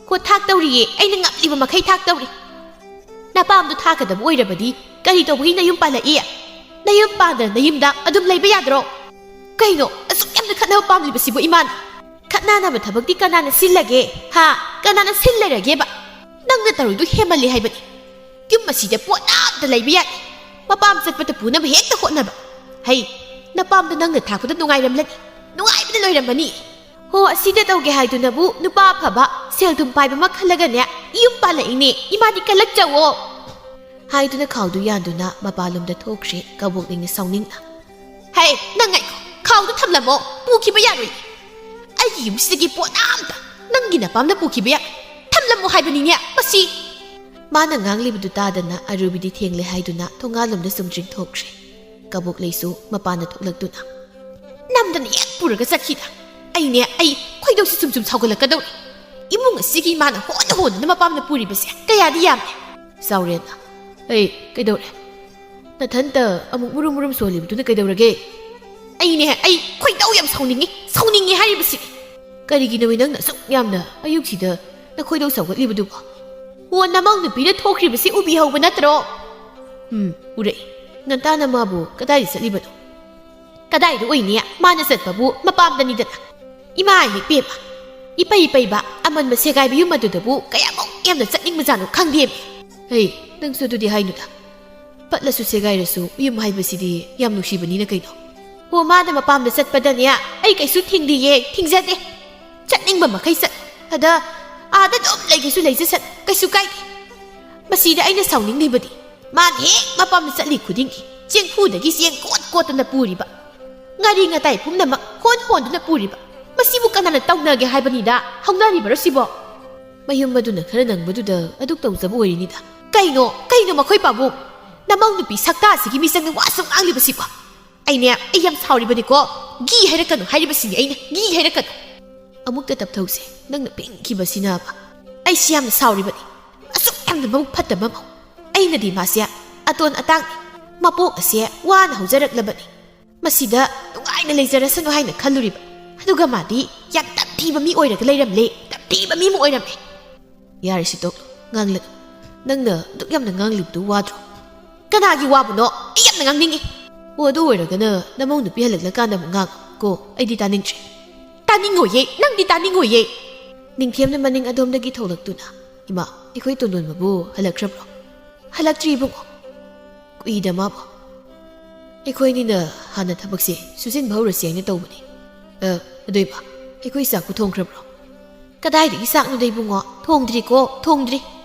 "ꯀꯣ, ꯊꯥꯛꯇꯧꯔꯤꯌꯦ, ꯑꯩꯅ ꯉꯝꯂꯤꯕ ꯃꯈꯩ ꯊꯥꯛꯇꯧꯔꯤ꯫" "ꯅꯄꯥꯝꯗꯣ ꯊꯥꯛꯀꯗꯕ ꯑꯣꯏꯔꯕꯗꯤ ꯀꯔꯤ ꯇꯧꯕꯒꯤ ꯅꯌꯨꯝ ꯄꯥꯜꯂꯛꯏ? ꯅꯌꯨꯝ ꯄꯥꯟꯗꯅ ꯅꯌꯨꯝꯗ ꯑꯗꯨꯝ ꯂꯩꯕ ꯌꯥꯗ꯭ꯔꯣ? ꯀꯩꯅꯣ ꯑꯁꯨꯛ ꯌꯥꯝꯅ ꯈꯠꯅꯕ ꯄꯥꯝꯂꯤꯕꯁꯤꯕꯨ ꯏꯃꯥꯅ? ꯈꯠꯅꯅꯕ ꯊꯕꯛꯇꯤ ꯀꯅꯥꯅ ꯁꯤꯜꯂꯒꯦ? ꯍꯥ? ꯀꯅꯥꯅ ꯁꯤꯜ ꯂꯩꯔꯒꯦꯕ? ꯅꯪꯅ ꯇꯧꯔꯤꯗꯨ ꯍꯦꯟꯃꯜꯂꯤ ꯍꯥꯏꯕꯅꯤ꯫ ꯌꯨꯝ ꯑꯁꯤꯗ ꯄꯣꯠ ꯑꯝꯇ ꯂꯩꯕ ꯌꯥꯗꯦ꯫ ꯃꯄꯥꯝ ꯆꯠꯄꯗ ꯄꯨꯅꯕ ꯍꯦꯛꯇ ꯍꯣꯠꯅꯕ꯫ ꯍꯩ, ꯅꯄꯥꯝꯗ ꯅꯪꯅ ꯊꯥꯛꯄꯗ ꯅꯨꯡꯉꯥꯏꯔꯝꯂꯅꯤ꯫ ꯅꯨꯡꯉꯥꯏꯕꯅ ꯂꯣꯏꯔꯝꯃꯅꯤ꯫ ꯍꯣ, ꯑꯁꯤꯗ ꯇꯧꯒꯦ ꯍꯥꯏꯗꯨꯅꯕꯨ ꯅꯨꯄꯥ ꯑꯐꯕ, ꯁꯦꯜ ꯊꯨꯝ ꯄꯥꯏꯕ ꯑꯃ ꯈꯜꯂꯒꯅꯦ, ꯌꯨꯝ ꯄꯥꯜꯂꯛꯏꯅꯦ꯫ ꯏꯃꯥꯗꯤ ꯀꯜꯂꯛꯆꯧꯑꯣ꯫" ꯍꯥꯏꯗꯨꯅ ꯈꯥꯎꯗꯨ ꯌꯥꯟꯗꯨꯅ ꯃꯄꯥꯟꯂꯣꯝꯗ ꯊꯣꯛꯈ꯭ꯔꯦ ꯀꯕꯣꯛꯂꯩꯅ ꯁꯥꯎꯅꯤꯡꯅ꯫ "ꯍꯩ, ꯅꯪ ꯉꯥꯏꯈꯣ, ꯈꯥꯎꯗꯨ ꯊꯝꯂꯝꯃꯣ, ꯄꯨꯈꯤꯕ ꯌꯥꯔꯣꯏ꯫ ꯑꯩꯒꯤ ꯌꯨꯝꯁꯤꯗꯒꯤ ꯄꯣꯠ ꯑꯝꯇ ꯅꯪꯒꯤ ꯅꯄꯥꯝꯅ ꯄꯨꯈꯤꯕ ꯌꯥꯔꯣꯏ꯫ ꯊꯝꯂꯝꯃꯣ ꯍꯥꯏꯕꯅꯤꯅꯦ, ꯃꯁꯤ꯫" ꯃꯥꯅ ꯉꯥꯡꯂꯤꯕꯗꯨ ꯇꯥꯗꯅ ꯑꯔꯨꯕꯤꯗꯤ ꯊꯦꯡꯂꯦ ꯍꯥꯏꯗꯨꯅ ꯊꯣꯡꯒꯥꯜꯂꯣꯝꯗ ꯁꯨꯝ ꯆꯤꯡꯊꯣꯛꯈ꯭ꯔꯦ꯫ ꯀꯕꯣꯛꯂꯩꯁꯨ ꯃꯄꯥꯟꯗ ꯊꯣꯛꯂꯛꯇꯨꯅ, "ꯅꯝꯗꯅ ꯍꯦꯛ ꯄꯨꯔꯒ ꯆꯠꯈꯤꯗ꯫ ꯑꯩꯅꯦ, ꯑꯩ ꯈꯣꯏꯗꯧꯁꯤ ꯁꯨꯝ ꯁꯨꯝ ꯁꯥꯎꯒꯠꯂꯛꯀꯗꯧꯔꯦ꯫ ꯏꯃꯨꯡ ꯑꯁꯤꯒꯤ ꯏꯃꯥꯅ ꯍꯣꯟꯅ ꯍꯣꯟꯗꯨꯅ ꯃꯄꯥꯝꯅ ꯄꯨꯔꯤꯕꯁꯦ ꯀꯌꯥꯗꯤ ꯌꯥꯝꯃꯦ꯫" ꯆꯥꯎꯔꯦꯟꯅ, "ꯑꯩ ꯀꯩꯗꯧꯔꯦ?" ꯅꯊꯟꯇ ꯑꯃꯨꯛ ꯃꯨꯔꯨꯝ ꯃꯨꯔꯨꯝ ꯁꯣꯜꯂꯤꯕꯗꯨꯅ ꯀꯩꯗꯧꯔꯒꯦ? ꯑꯩꯅꯦ, ꯑꯩ ꯈꯣꯏꯗꯧ ꯌꯥꯝ ꯁꯥꯎꯅꯤꯡꯉꯤ, ꯁꯥꯎꯅꯤꯡꯉꯤ ꯍꯥꯏꯔꯤꯕꯁꯤ꯫ ꯀꯔꯤꯒꯤꯅꯣ ꯅꯪꯅ ꯑꯁꯨꯛ ꯌꯥꯝꯅ ꯑꯌꯨꯛꯁꯤꯗ ꯅꯈꯣꯏꯗꯧ ꯁꯥꯎꯒꯠꯂꯤꯕꯗꯨꯕꯣ? ꯑꯣ, ꯅꯃꯧ ꯅꯨꯄꯤꯅ ꯊꯣꯛꯈ꯭ꯔꯤꯕꯁꯤ ꯎꯕꯤꯍꯧꯕ ꯅꯠꯇ꯭ꯔꯣ? ꯎꯝ, ꯎꯔꯛꯏ꯫ ꯉꯟꯇꯥꯅ ꯃꯥꯕꯨ ꯀꯗꯥꯏꯗ ꯆꯠꯂꯤꯕꯅꯣ? ꯀꯗꯥꯏꯗ ꯑꯣꯏꯅꯤ? ꯃꯥꯅ ꯆꯠꯄꯕꯨ ꯃꯄꯥꯝꯗꯅꯤꯗꯅ꯫ ꯏꯃꯥ ꯍꯦꯛ ꯄꯦꯝꯃ, ꯏꯄꯩ ꯄꯩꯕ ꯑꯃꯟꯕ ꯁꯦꯒꯥꯏꯕ ꯌꯨꯝ ꯑꯗꯨꯗꯕꯨ ꯀꯌꯥꯃꯨꯛ ꯌꯥꯝꯅ ꯆꯠꯅꯤꯡꯕꯖꯥꯠꯅꯣ ꯈꯪꯗꯦꯃꯤ꯫ ꯍꯩ, ꯅꯪꯁꯨ ꯑꯗꯨꯗꯤ ꯍꯥꯏꯅꯨꯗ꯫ ꯄꯠꯂꯁꯨ ꯁꯦꯒꯥꯏꯔꯁꯨ ꯌꯨꯝ ꯍꯥꯏꯕꯁꯤꯗꯤ ꯌꯥꯝ ꯅꯨꯡꯁꯤꯕꯅꯤꯅ ꯀꯩꯅꯣ꯫ ꯍꯣ, ꯃꯥꯅ ꯃꯄꯥꯝꯗ ꯆꯠꯄꯗꯅꯦ, ꯑꯩ ꯀꯩꯁꯨ ꯊꯤꯡꯗꯤꯌꯦ, ꯊꯤꯡꯖꯗꯦ꯫ ꯆꯠꯅꯤꯡꯕ ꯃꯈꯩ ꯆꯠ꯫ ꯑꯗ, ꯑꯥꯗ ꯑꯗꯨꯝ ꯂꯩꯒꯦꯁꯨ ꯂꯩꯖꯁꯠ, ꯀꯩꯁꯨ ꯀꯥꯏꯗꯦ꯫ ꯃꯁꯤꯗ ꯑꯩꯅ ꯁꯥꯎꯅꯤꯡꯂꯤꯕꯗꯤ, ꯃꯥꯅ ꯍꯦꯛ ꯃꯄꯥꯝꯗ ꯆꯠꯂꯤ ꯈꯨꯗꯤꯡꯒꯤ ꯆꯦꯡꯐꯨꯗꯒꯤ ꯆꯦꯡ ꯀꯣꯠ ꯀꯣꯠꯇꯅ ꯄꯨꯔꯤꯕ, ꯉꯥꯔꯤ ꯉꯇꯥꯏ ꯄꯨꯝꯅꯃꯛ ꯍꯣꯟ ꯍꯣꯟꯗꯨꯅ ꯄꯨꯔꯤꯕ, ꯃꯁꯤꯕꯨ ꯀꯅꯥꯅ ꯇꯧꯅꯒꯦ ꯍꯥꯏꯕꯅꯤꯗ, ꯍꯧꯅꯔꯤꯕꯔꯣ ꯁꯤꯕꯣ? ꯃꯌꯨꯝ ꯑꯗꯨꯅ ꯈꯔ ꯅꯪꯕꯗꯨꯗ ꯑꯗꯨꯛ ꯇꯧꯖꯕ ꯑꯣꯏꯔꯤꯅꯤꯗ꯫ ꯀꯩꯅꯣ, ꯀꯩꯅꯣ ꯃꯈꯣꯏ ꯄꯥꯕꯨꯡ? ꯅꯃꯧ ꯅꯨꯄꯤ ꯁꯛꯇꯥꯁꯤꯒꯤ ꯃꯤꯆꯪꯗ ꯋꯥ ꯁꯨꯝ ꯉꯥꯡꯂꯤꯕꯁꯤꯕꯣ? ꯑꯩꯅꯦ, ꯑꯩ ꯌꯥꯝ ꯁꯥꯎꯔꯤꯕꯅꯤꯀꯣ꯫ ꯘꯤ ꯍꯩꯔꯛꯀꯅꯨ ꯍꯥꯏꯔꯤꯕꯁꯤꯅꯤ ꯑꯩꯅ, ꯘꯤ ꯍꯩꯔꯛꯀꯅꯨ꯫ ꯑꯃꯨꯛꯇ ꯇꯞꯊꯧꯁꯦ, ꯅꯪꯅ ꯐꯤꯡꯈꯤꯕꯁꯤꯅꯕ꯫ ꯑꯩꯁꯤ ꯌꯥꯝꯅ ꯁꯥꯎꯔꯤꯕꯅꯤ꯫ ꯑꯁꯨꯛ ꯌꯥꯝꯅ ꯃꯕꯨꯛ ꯐꯠꯇꯕ ꯑꯃ꯫ ꯑꯩꯅꯗꯤ ꯃꯥꯁꯦ ꯑꯇꯣꯟ ꯑꯇꯥꯡꯅꯤ, ꯃꯄꯣꯛ ꯑꯁꯦ ꯋꯥꯅ ꯍꯧꯖꯔꯛꯂꯕꯅꯤ꯫ ꯃꯁꯤꯗ ꯅꯨꯡꯉꯥꯏꯅ ꯂꯩꯖꯔꯁꯅꯨ ꯍꯥꯏꯅ ꯈꯜꯂꯨꯔꯤꯕ꯫ ꯑꯗꯨꯒ ꯃꯥꯗꯤ ꯌꯥꯝ ꯇꯞꯊꯤꯕ ꯃꯤ ꯑꯣꯏꯔꯒ ꯂꯩꯔꯝꯂꯦ, ꯇꯞꯊꯤꯕ ꯃꯤ ꯑꯃ ꯑꯣꯏꯔꯝꯃꯦ꯫ ꯌꯥꯔꯦ, ꯁꯤ ꯇꯣꯛꯂꯣ, ꯉꯥꯡꯂꯅꯨ꯫ ꯅꯪꯅ ꯑꯗꯨꯛ ꯌꯥꯝꯅ ꯉꯥꯡꯂꯤꯕꯗꯨ ꯋꯥꯗ꯭ꯔꯣ? ꯀꯅꯥꯒꯤ ꯋꯥꯕꯅꯣ? ꯑꯩ ꯌꯥꯝꯅ ꯉꯥꯡꯅꯤꯡꯉꯤ꯫ ꯑꯣ, ꯑꯗꯨ ꯑꯣꯏꯔꯒꯅ ꯅꯃꯧ ꯅꯨꯄꯤ ꯍꯜꯂꯛꯂꯀꯥꯟꯗ ꯑꯃꯨꯛ ꯉꯥꯡꯉꯣ ꯀꯣ, ꯑꯩꯗꯤ ꯇꯥꯅꯤꯡꯗ꯭ꯔꯦ꯫ ꯇꯥꯅꯤꯡꯉꯣꯏꯌꯦ, ꯅꯪꯗꯤ ꯇꯥꯅꯤꯡꯉꯣꯏꯌꯦ꯫ ꯅꯤꯡꯊꯦꯝꯅ ꯃꯅꯤꯡ ꯑꯗꯣꯝꯗꯒꯤ ꯊꯣꯛꯂꯛꯇꯨꯅ, "ꯏꯃꯥ, ꯑꯩꯈꯣꯏ ꯇꯣꯟꯗꯣꯟꯕꯕꯨ ꯍꯜꯂꯛꯈ꯭ꯔꯕ꯭ꯔꯣ?" "ꯍꯜꯂꯛꯇ꯭ꯔꯤ ꯏꯕꯨꯡꯉꯣ꯫ ꯀꯨꯏꯗ ꯃꯥꯕꯨ꯫ ꯑꯩꯈꯣꯏꯅꯤꯅ ꯍꯥꯟꯅ ꯊꯕꯛꯁꯦ ꯁꯨꯖꯤꯟꯕ ꯍꯧꯔꯁꯤ ꯍꯥꯏꯅ ꯇꯧꯕꯅꯤ꯫ ꯑ, ꯑꯗꯣ ꯏꯃꯥ, ꯑꯩꯈꯣꯏ ꯆꯥꯛꯄꯨ ꯊꯣꯡꯈ꯭ꯔꯕ꯭ꯔꯣ?" "ꯀꯗꯥꯏꯗꯒꯤ ꯆꯥꯛꯅꯣꯗ ꯏꯕꯨꯡꯉꯣ? ꯊꯣꯡꯗ꯭ꯔꯤꯀꯣ, ꯊꯣꯡꯗ꯭ꯔꯤ꯫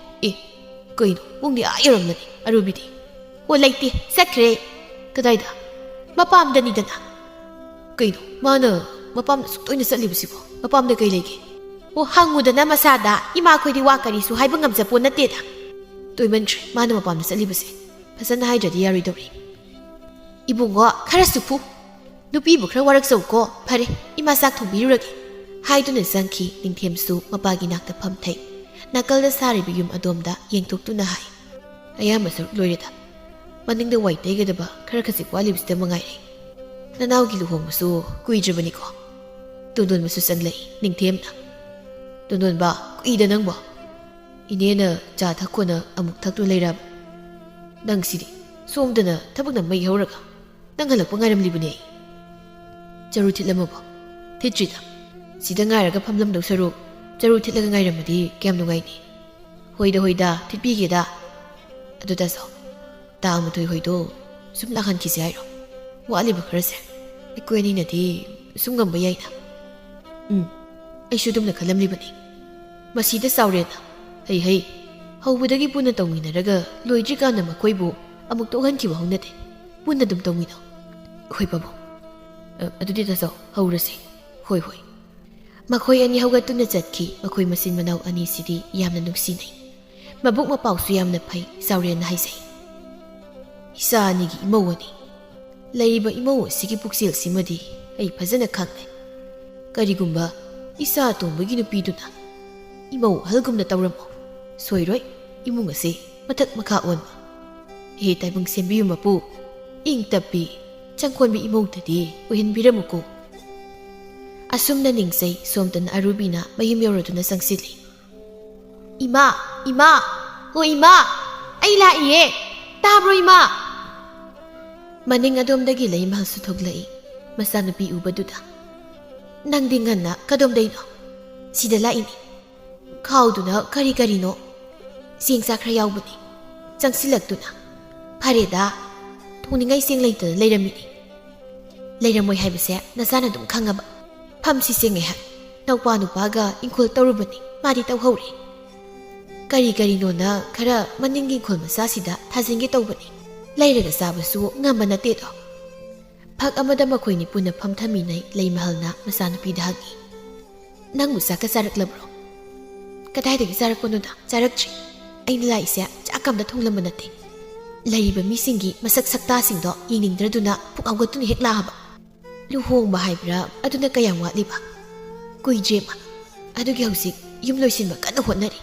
ꯑꯦ, ꯀꯩꯅꯣ, ꯄꯨꯡꯗꯤ ꯑꯥ ꯌꯧꯔꯝꯂꯅꯤ, ꯑꯔꯨꯕꯤꯗꯤ?" "ꯑꯣ, ꯂꯩꯇꯦ, ꯆꯠꯈ꯭ꯔꯦ꯫" "ꯀꯗꯥꯏꯗ?" "ꯃꯄꯥꯝꯗꯅꯤꯗꯅ꯫" "ꯀꯩꯅꯣ, ꯃꯥꯅ ꯃꯄꯥꯝꯗ ꯑꯁꯨꯛ ꯇꯣꯏꯅ ꯆꯠꯂꯤꯕꯁꯤꯕꯣ? ꯃꯄꯥꯝꯗ ꯀꯩ ꯂꯩꯒꯦ?" "ꯑꯣ, ꯍꯪꯉꯨꯗꯅ ꯃꯁꯥꯗ, ꯏꯃꯥꯈꯣꯏꯗꯤ ꯋꯥ ꯀꯔꯤꯁꯨ ꯍꯥꯏꯕ ꯉꯝꯖꯄꯣ ꯅꯠꯇꯦꯗ꯫" "ꯇꯣꯏꯃꯟꯈ꯭ꯔꯦ ꯃꯥꯅ ꯃꯄꯥꯝꯗ ꯆꯠꯂꯤꯕꯁꯦ, ꯐꯖꯅ ꯍꯥꯏꯗ꯭ꯔꯗꯤ ꯌꯥꯔꯣꯏꯗꯧꯔꯤ꯫" "ꯏꯕꯨꯡꯉꯣ, ꯈꯔꯁꯨ ꯐꯨ꯫ ꯅꯨꯄꯤꯕꯨ ꯈꯔ ꯋꯥꯔꯛꯆꯧꯀꯣ꯫ ꯐꯔꯦ, ꯏꯃꯥ ꯆꯥꯛ ꯊꯣꯡꯕꯤꯔꯨꯔꯒꯦ꯫" ꯍꯥꯏꯗꯨꯅ ꯆꯪꯈꯤ꯫ ꯅꯤꯡꯊꯦꯝꯁꯨ ꯃꯄꯥꯒꯤ ꯅꯥꯛꯇ ꯐꯝꯊꯩ꯫ ꯅꯥꯀꯜꯗ ꯁꯥꯔꯤꯕ ꯌꯨꯝ ꯑꯗꯣꯝꯗ ꯌꯦꯡꯊꯣꯛꯇꯨꯅ ꯍꯥꯏ, "ꯑꯌꯥꯝꯕ ꯁꯔꯨꯛ ꯂꯣꯏꯔꯦꯗ꯫ ꯃꯅꯤꯡꯗ ꯋꯥꯏ ꯇꯩꯒꯗꯕ ꯈꯔ ꯈꯖꯤꯛ ꯋꯥꯠꯂꯤꯕꯁꯤꯗ ꯃꯉꯥꯏꯔꯦ꯫ ꯅꯅꯥꯎꯒꯤ ꯂꯨꯍꯣꯡꯕꯁꯨ ꯀꯨꯏꯗ꯭ꯔꯕꯅꯤꯀꯣ꯫ ꯇꯣꯟꯗꯣꯟꯕꯁꯨ ꯆꯪꯂꯛꯏ ꯅꯤꯡꯊꯦꯝꯅ꯫ "ꯇꯣꯟꯗꯣꯟꯕ, ꯀꯨꯏꯗ ꯅꯪꯕꯣ?" "ꯏꯅꯦꯅ ꯆꯥ ꯊꯛꯈꯣꯅ ꯑꯃꯨꯛ ꯊꯛꯇꯨ ꯂꯩꯔꯕ? ꯅꯪꯁꯤꯗꯤ ꯁꯣꯝꯗꯅ ꯊꯕꯛꯅ ꯃꯩ ꯍꯧꯔꯒ ꯅꯪ ꯍꯜꯂꯛꯄ ꯉꯥꯏꯔꯝꯂꯤꯕꯅꯦ ꯑꯩ꯫ ꯆꯔꯨ ꯊꯤꯠꯂꯝꯃꯕꯣ?" "ꯊꯤꯠꯇ꯭ꯔꯤꯗ꯫ ꯁꯤꯗ ꯉꯥꯏꯔꯒ ꯐꯝꯂꯝꯗꯧ ꯁꯔꯨꯛ ꯆꯔꯨ ꯊꯤꯠꯂꯒ ꯉꯥꯏꯔꯝꯃꯗꯤ ꯀꯌꯥꯝ ꯅꯨꯡꯉꯥꯏꯅꯤ?" "ꯍꯣꯏꯗ, ꯍꯣꯏꯗ, ꯊꯤꯠꯄꯤꯒꯦꯗ꯫ ꯑꯗꯨ ꯇꯥꯆꯧ, ꯇꯥ ꯃꯊꯣꯏ ꯍꯣꯏꯗꯣ ꯁꯨꯝ ꯂꯥꯛꯍꯟꯈꯤꯁꯦ ꯍꯥꯏꯔꯣ? ꯋꯥꯠꯂꯤꯕ ꯈꯔꯁꯦ ꯑꯩꯈꯣꯏ ꯑꯅꯤꯅꯗꯤ ꯁꯨꯝ ꯉꯝꯕ ꯌꯥꯏꯅ꯫" "ꯎꯝ, ꯑꯩꯁꯨ ꯑꯗꯨꯝꯅ ꯈꯜꯂꯝꯂꯤꯕꯅꯤ꯫ ꯃꯁꯤꯗ ꯆꯥꯎꯔꯦꯅ꯫ ꯍꯩ ꯍꯩ, ꯍꯧꯕꯗꯒꯤ ꯄꯨꯟꯅ ꯇꯧꯃꯤꯟꯅꯔꯒ ꯂꯣꯏꯗ꯭ꯔꯤꯀꯥꯟꯗ ꯃꯈꯣꯏꯕꯨ ꯑꯃꯨꯛ ꯇꯣꯛꯍꯟꯈꯤꯕ ꯍꯧꯅꯗꯦ꯫ ꯄꯨꯟꯅ ꯑꯗꯨꯝ ꯇꯧꯃꯤꯟꯅꯧ꯫" "ꯍꯣꯏ ꯄꯥꯕꯨꯡ꯫ ꯑ, ꯑꯗꯨꯗꯤ ꯇꯥꯆꯧ, ꯍꯧꯔꯁꯤ꯫" "ꯍꯣꯏ, ꯍꯣꯏ꯫" ꯃꯈꯣꯏ ꯑꯅꯤ ꯍꯧꯒꯠꯇꯨꯅ ꯆꯠꯈꯤ꯫ ꯃꯈꯣꯏ ꯃꯆꯤꯟ ꯃꯅꯥꯎ ꯑꯅꯤꯁꯤꯗꯤ ꯌꯥꯝꯅ ꯅꯨꯡꯁꯤꯅꯩ꯫ ꯃꯕꯨꯛ ꯃꯄꯥꯎꯁꯨ ꯌꯥꯝꯅ ꯐꯩ, ꯆꯥꯎꯔꯦꯟꯅ ꯍꯥꯏꯖꯩ꯫ "ꯏꯆꯥ ꯑꯅꯤꯒꯤ ꯏꯃꯧ ꯑꯅꯤ꯫ ꯂꯩꯔꯤꯕ ꯏꯃꯧ ꯑꯁꯤꯒꯤ ꯄꯨꯛꯆꯦꯜꯁꯤꯃꯗꯤ ꯑꯩ ꯐꯖꯅ ꯈꯪꯂꯦ꯫ ꯀꯔꯤꯒꯨꯝꯕ ꯏꯆꯥ ꯑꯇꯣꯝꯕꯒꯤ ꯅꯨꯄꯤꯗꯨꯅ ꯏꯃꯧ ꯑꯍꯜꯒꯨꯝꯅ ꯇꯧꯔꯝꯃꯣ, ꯁꯣꯏꯔꯣꯏ ꯏꯃꯨꯡ ꯑꯁꯤ ꯃꯊꯛ ꯃꯈꯥ ꯑꯣꯟꯕ꯫ ꯍꯦ ꯇꯥꯏꯕꯪ ꯁꯦꯝꯕꯤꯌꯨ ꯃꯄꯨ, ꯏꯪ ꯇꯞꯄꯤ ꯆꯪꯈꯣꯟꯕꯤ ꯏꯃꯧꯗꯗꯤ ꯑꯣꯏꯍꯟꯕꯤꯔꯝꯃꯨꯀꯣ꯫" ꯑꯁꯨꯝꯅ ꯅꯤꯡꯖꯩ꯫ ꯁꯣꯝꯇꯅ ꯑꯔꯨꯕꯤꯅ ꯃꯌꯨꯝ ꯌꯧꯔꯗꯨꯅ ꯆꯪꯁꯤꯜꯂꯤ꯫ "ꯏꯃꯥ, ꯏꯃꯥ, ꯑꯣ ꯏꯃꯥ, ꯑꯩ ꯂꯥꯛꯏꯌꯦ, ꯇꯥꯕ꯭ꯔꯣ ꯏꯃꯥ?" ꯃꯅꯤꯡ ꯑꯗꯣꯝꯗꯒꯤ ꯂꯩꯃꯍꯜꯁꯨ ꯊꯣꯛꯂꯛꯏ꯫ ꯃꯆꯥꯅꯨꯄꯤ ꯎꯕꯗꯨꯗ, "ꯅꯪꯗꯤ ꯉꯟꯅ ꯀꯗꯣꯝꯗꯩꯅꯣ?" "ꯁꯤꯗ ꯂꯥꯛꯏꯅꯤ꯫ ꯈꯥꯎꯗꯨꯅ ꯀꯔꯤ ꯀꯔꯤꯅꯣ ꯆꯦꯡ ꯆꯥꯛ ꯈꯔ ꯌꯥꯎꯕꯅꯤ ꯆꯪꯁꯤꯜꯂꯛꯇꯨꯅ꯫ ꯐꯔꯦꯗ, ꯊꯣꯡꯅꯤꯡꯉꯥꯏ ꯆꯦꯡ ꯂꯩꯇꯅ ꯂꯩꯔꯝꯃꯤꯅꯤ꯫" "ꯂꯩꯔꯝꯃꯣꯏ ꯍꯥꯏꯕꯁꯦ ꯅꯆꯥꯅ ꯑꯗꯨꯝ ꯈꯪꯉꯕ꯫ ꯐꯝꯁꯤꯁꯦ ꯉꯥꯏꯍꯥꯛ꯫ ꯅꯧꯄꯥ ꯅꯨꯄꯥꯒ ꯏꯪꯈꯣꯜ ꯇꯧꯔꯨꯕꯅꯤ, ꯃꯥꯗꯤ ꯇꯧꯍꯧꯔꯦ꯫ ꯀꯔꯤ ꯀꯔꯤꯅꯣꯅ ꯈꯔ ꯃꯅꯤꯡꯒꯤ ꯏꯪꯈꯣꯜ ꯃꯆꯥꯁꯤꯗ ꯊꯥꯖꯤꯟꯒꯦ ꯇꯧꯕꯅꯤ꯫ ꯂꯩꯔꯒ ꯆꯥꯕꯁꯨ ꯉꯝꯕ ꯅꯠꯇꯦꯗꯣ꯫" ꯐꯛ ꯑꯃꯗ ꯃꯈꯣꯏꯅꯤ ꯄꯨꯟꯅ ꯐꯝꯊꯃꯤꯟꯅꯩ꯫ ꯂꯩꯃꯍꯜꯅ ꯃꯆꯥꯅꯨꯄꯤꯗ ꯍꯪꯉꯤ, "ꯅꯪꯕꯨ ꯆꯥꯛꯀ ꯆꯥꯔꯛꯂꯕ꯭ꯔꯣ?" "ꯀꯗꯥꯏꯗꯒꯤ ꯆꯥꯔꯛꯄꯅꯣꯗ, ꯆꯥꯔꯛꯇ꯭ꯔꯤ꯫ ꯑꯩꯅ ꯂꯥꯛꯏꯁꯦ ꯆꯥꯛ ꯑꯝꯇ ꯊꯣꯡꯂꯝꯕ ꯅꯠꯇꯦ꯫ ꯂꯩꯔꯤꯕ ꯃꯤꯁꯤꯡꯒꯤ ꯃꯁꯛ ꯁꯛꯇꯥꯁꯤꯡꯗꯣ ꯌꯦꯡꯅꯤꯡꯗ꯭ꯔꯗꯨꯅ ꯐꯨꯛ ꯍꯧꯒꯠꯇꯨꯅ ꯍꯦꯛ ꯂꯥꯛꯑꯕ꯫ ꯂꯨꯍꯣꯡꯕ ꯍꯥꯏꯕ꯭ꯔꯥ, ꯑꯗꯨꯅ ꯀꯌꯥꯝ ꯋꯥꯠꯂꯤꯕ?" "ꯀꯨꯏꯗ꯭ꯔꯦꯃ꯫ ꯑꯗꯨꯒꯤ ꯍꯧꯖꯤꯛ ꯌꯨꯝ ꯂꯣꯏꯁꯤꯟꯕ ꯀꯟꯅ ꯍꯣꯠꯅꯔꯤ꯫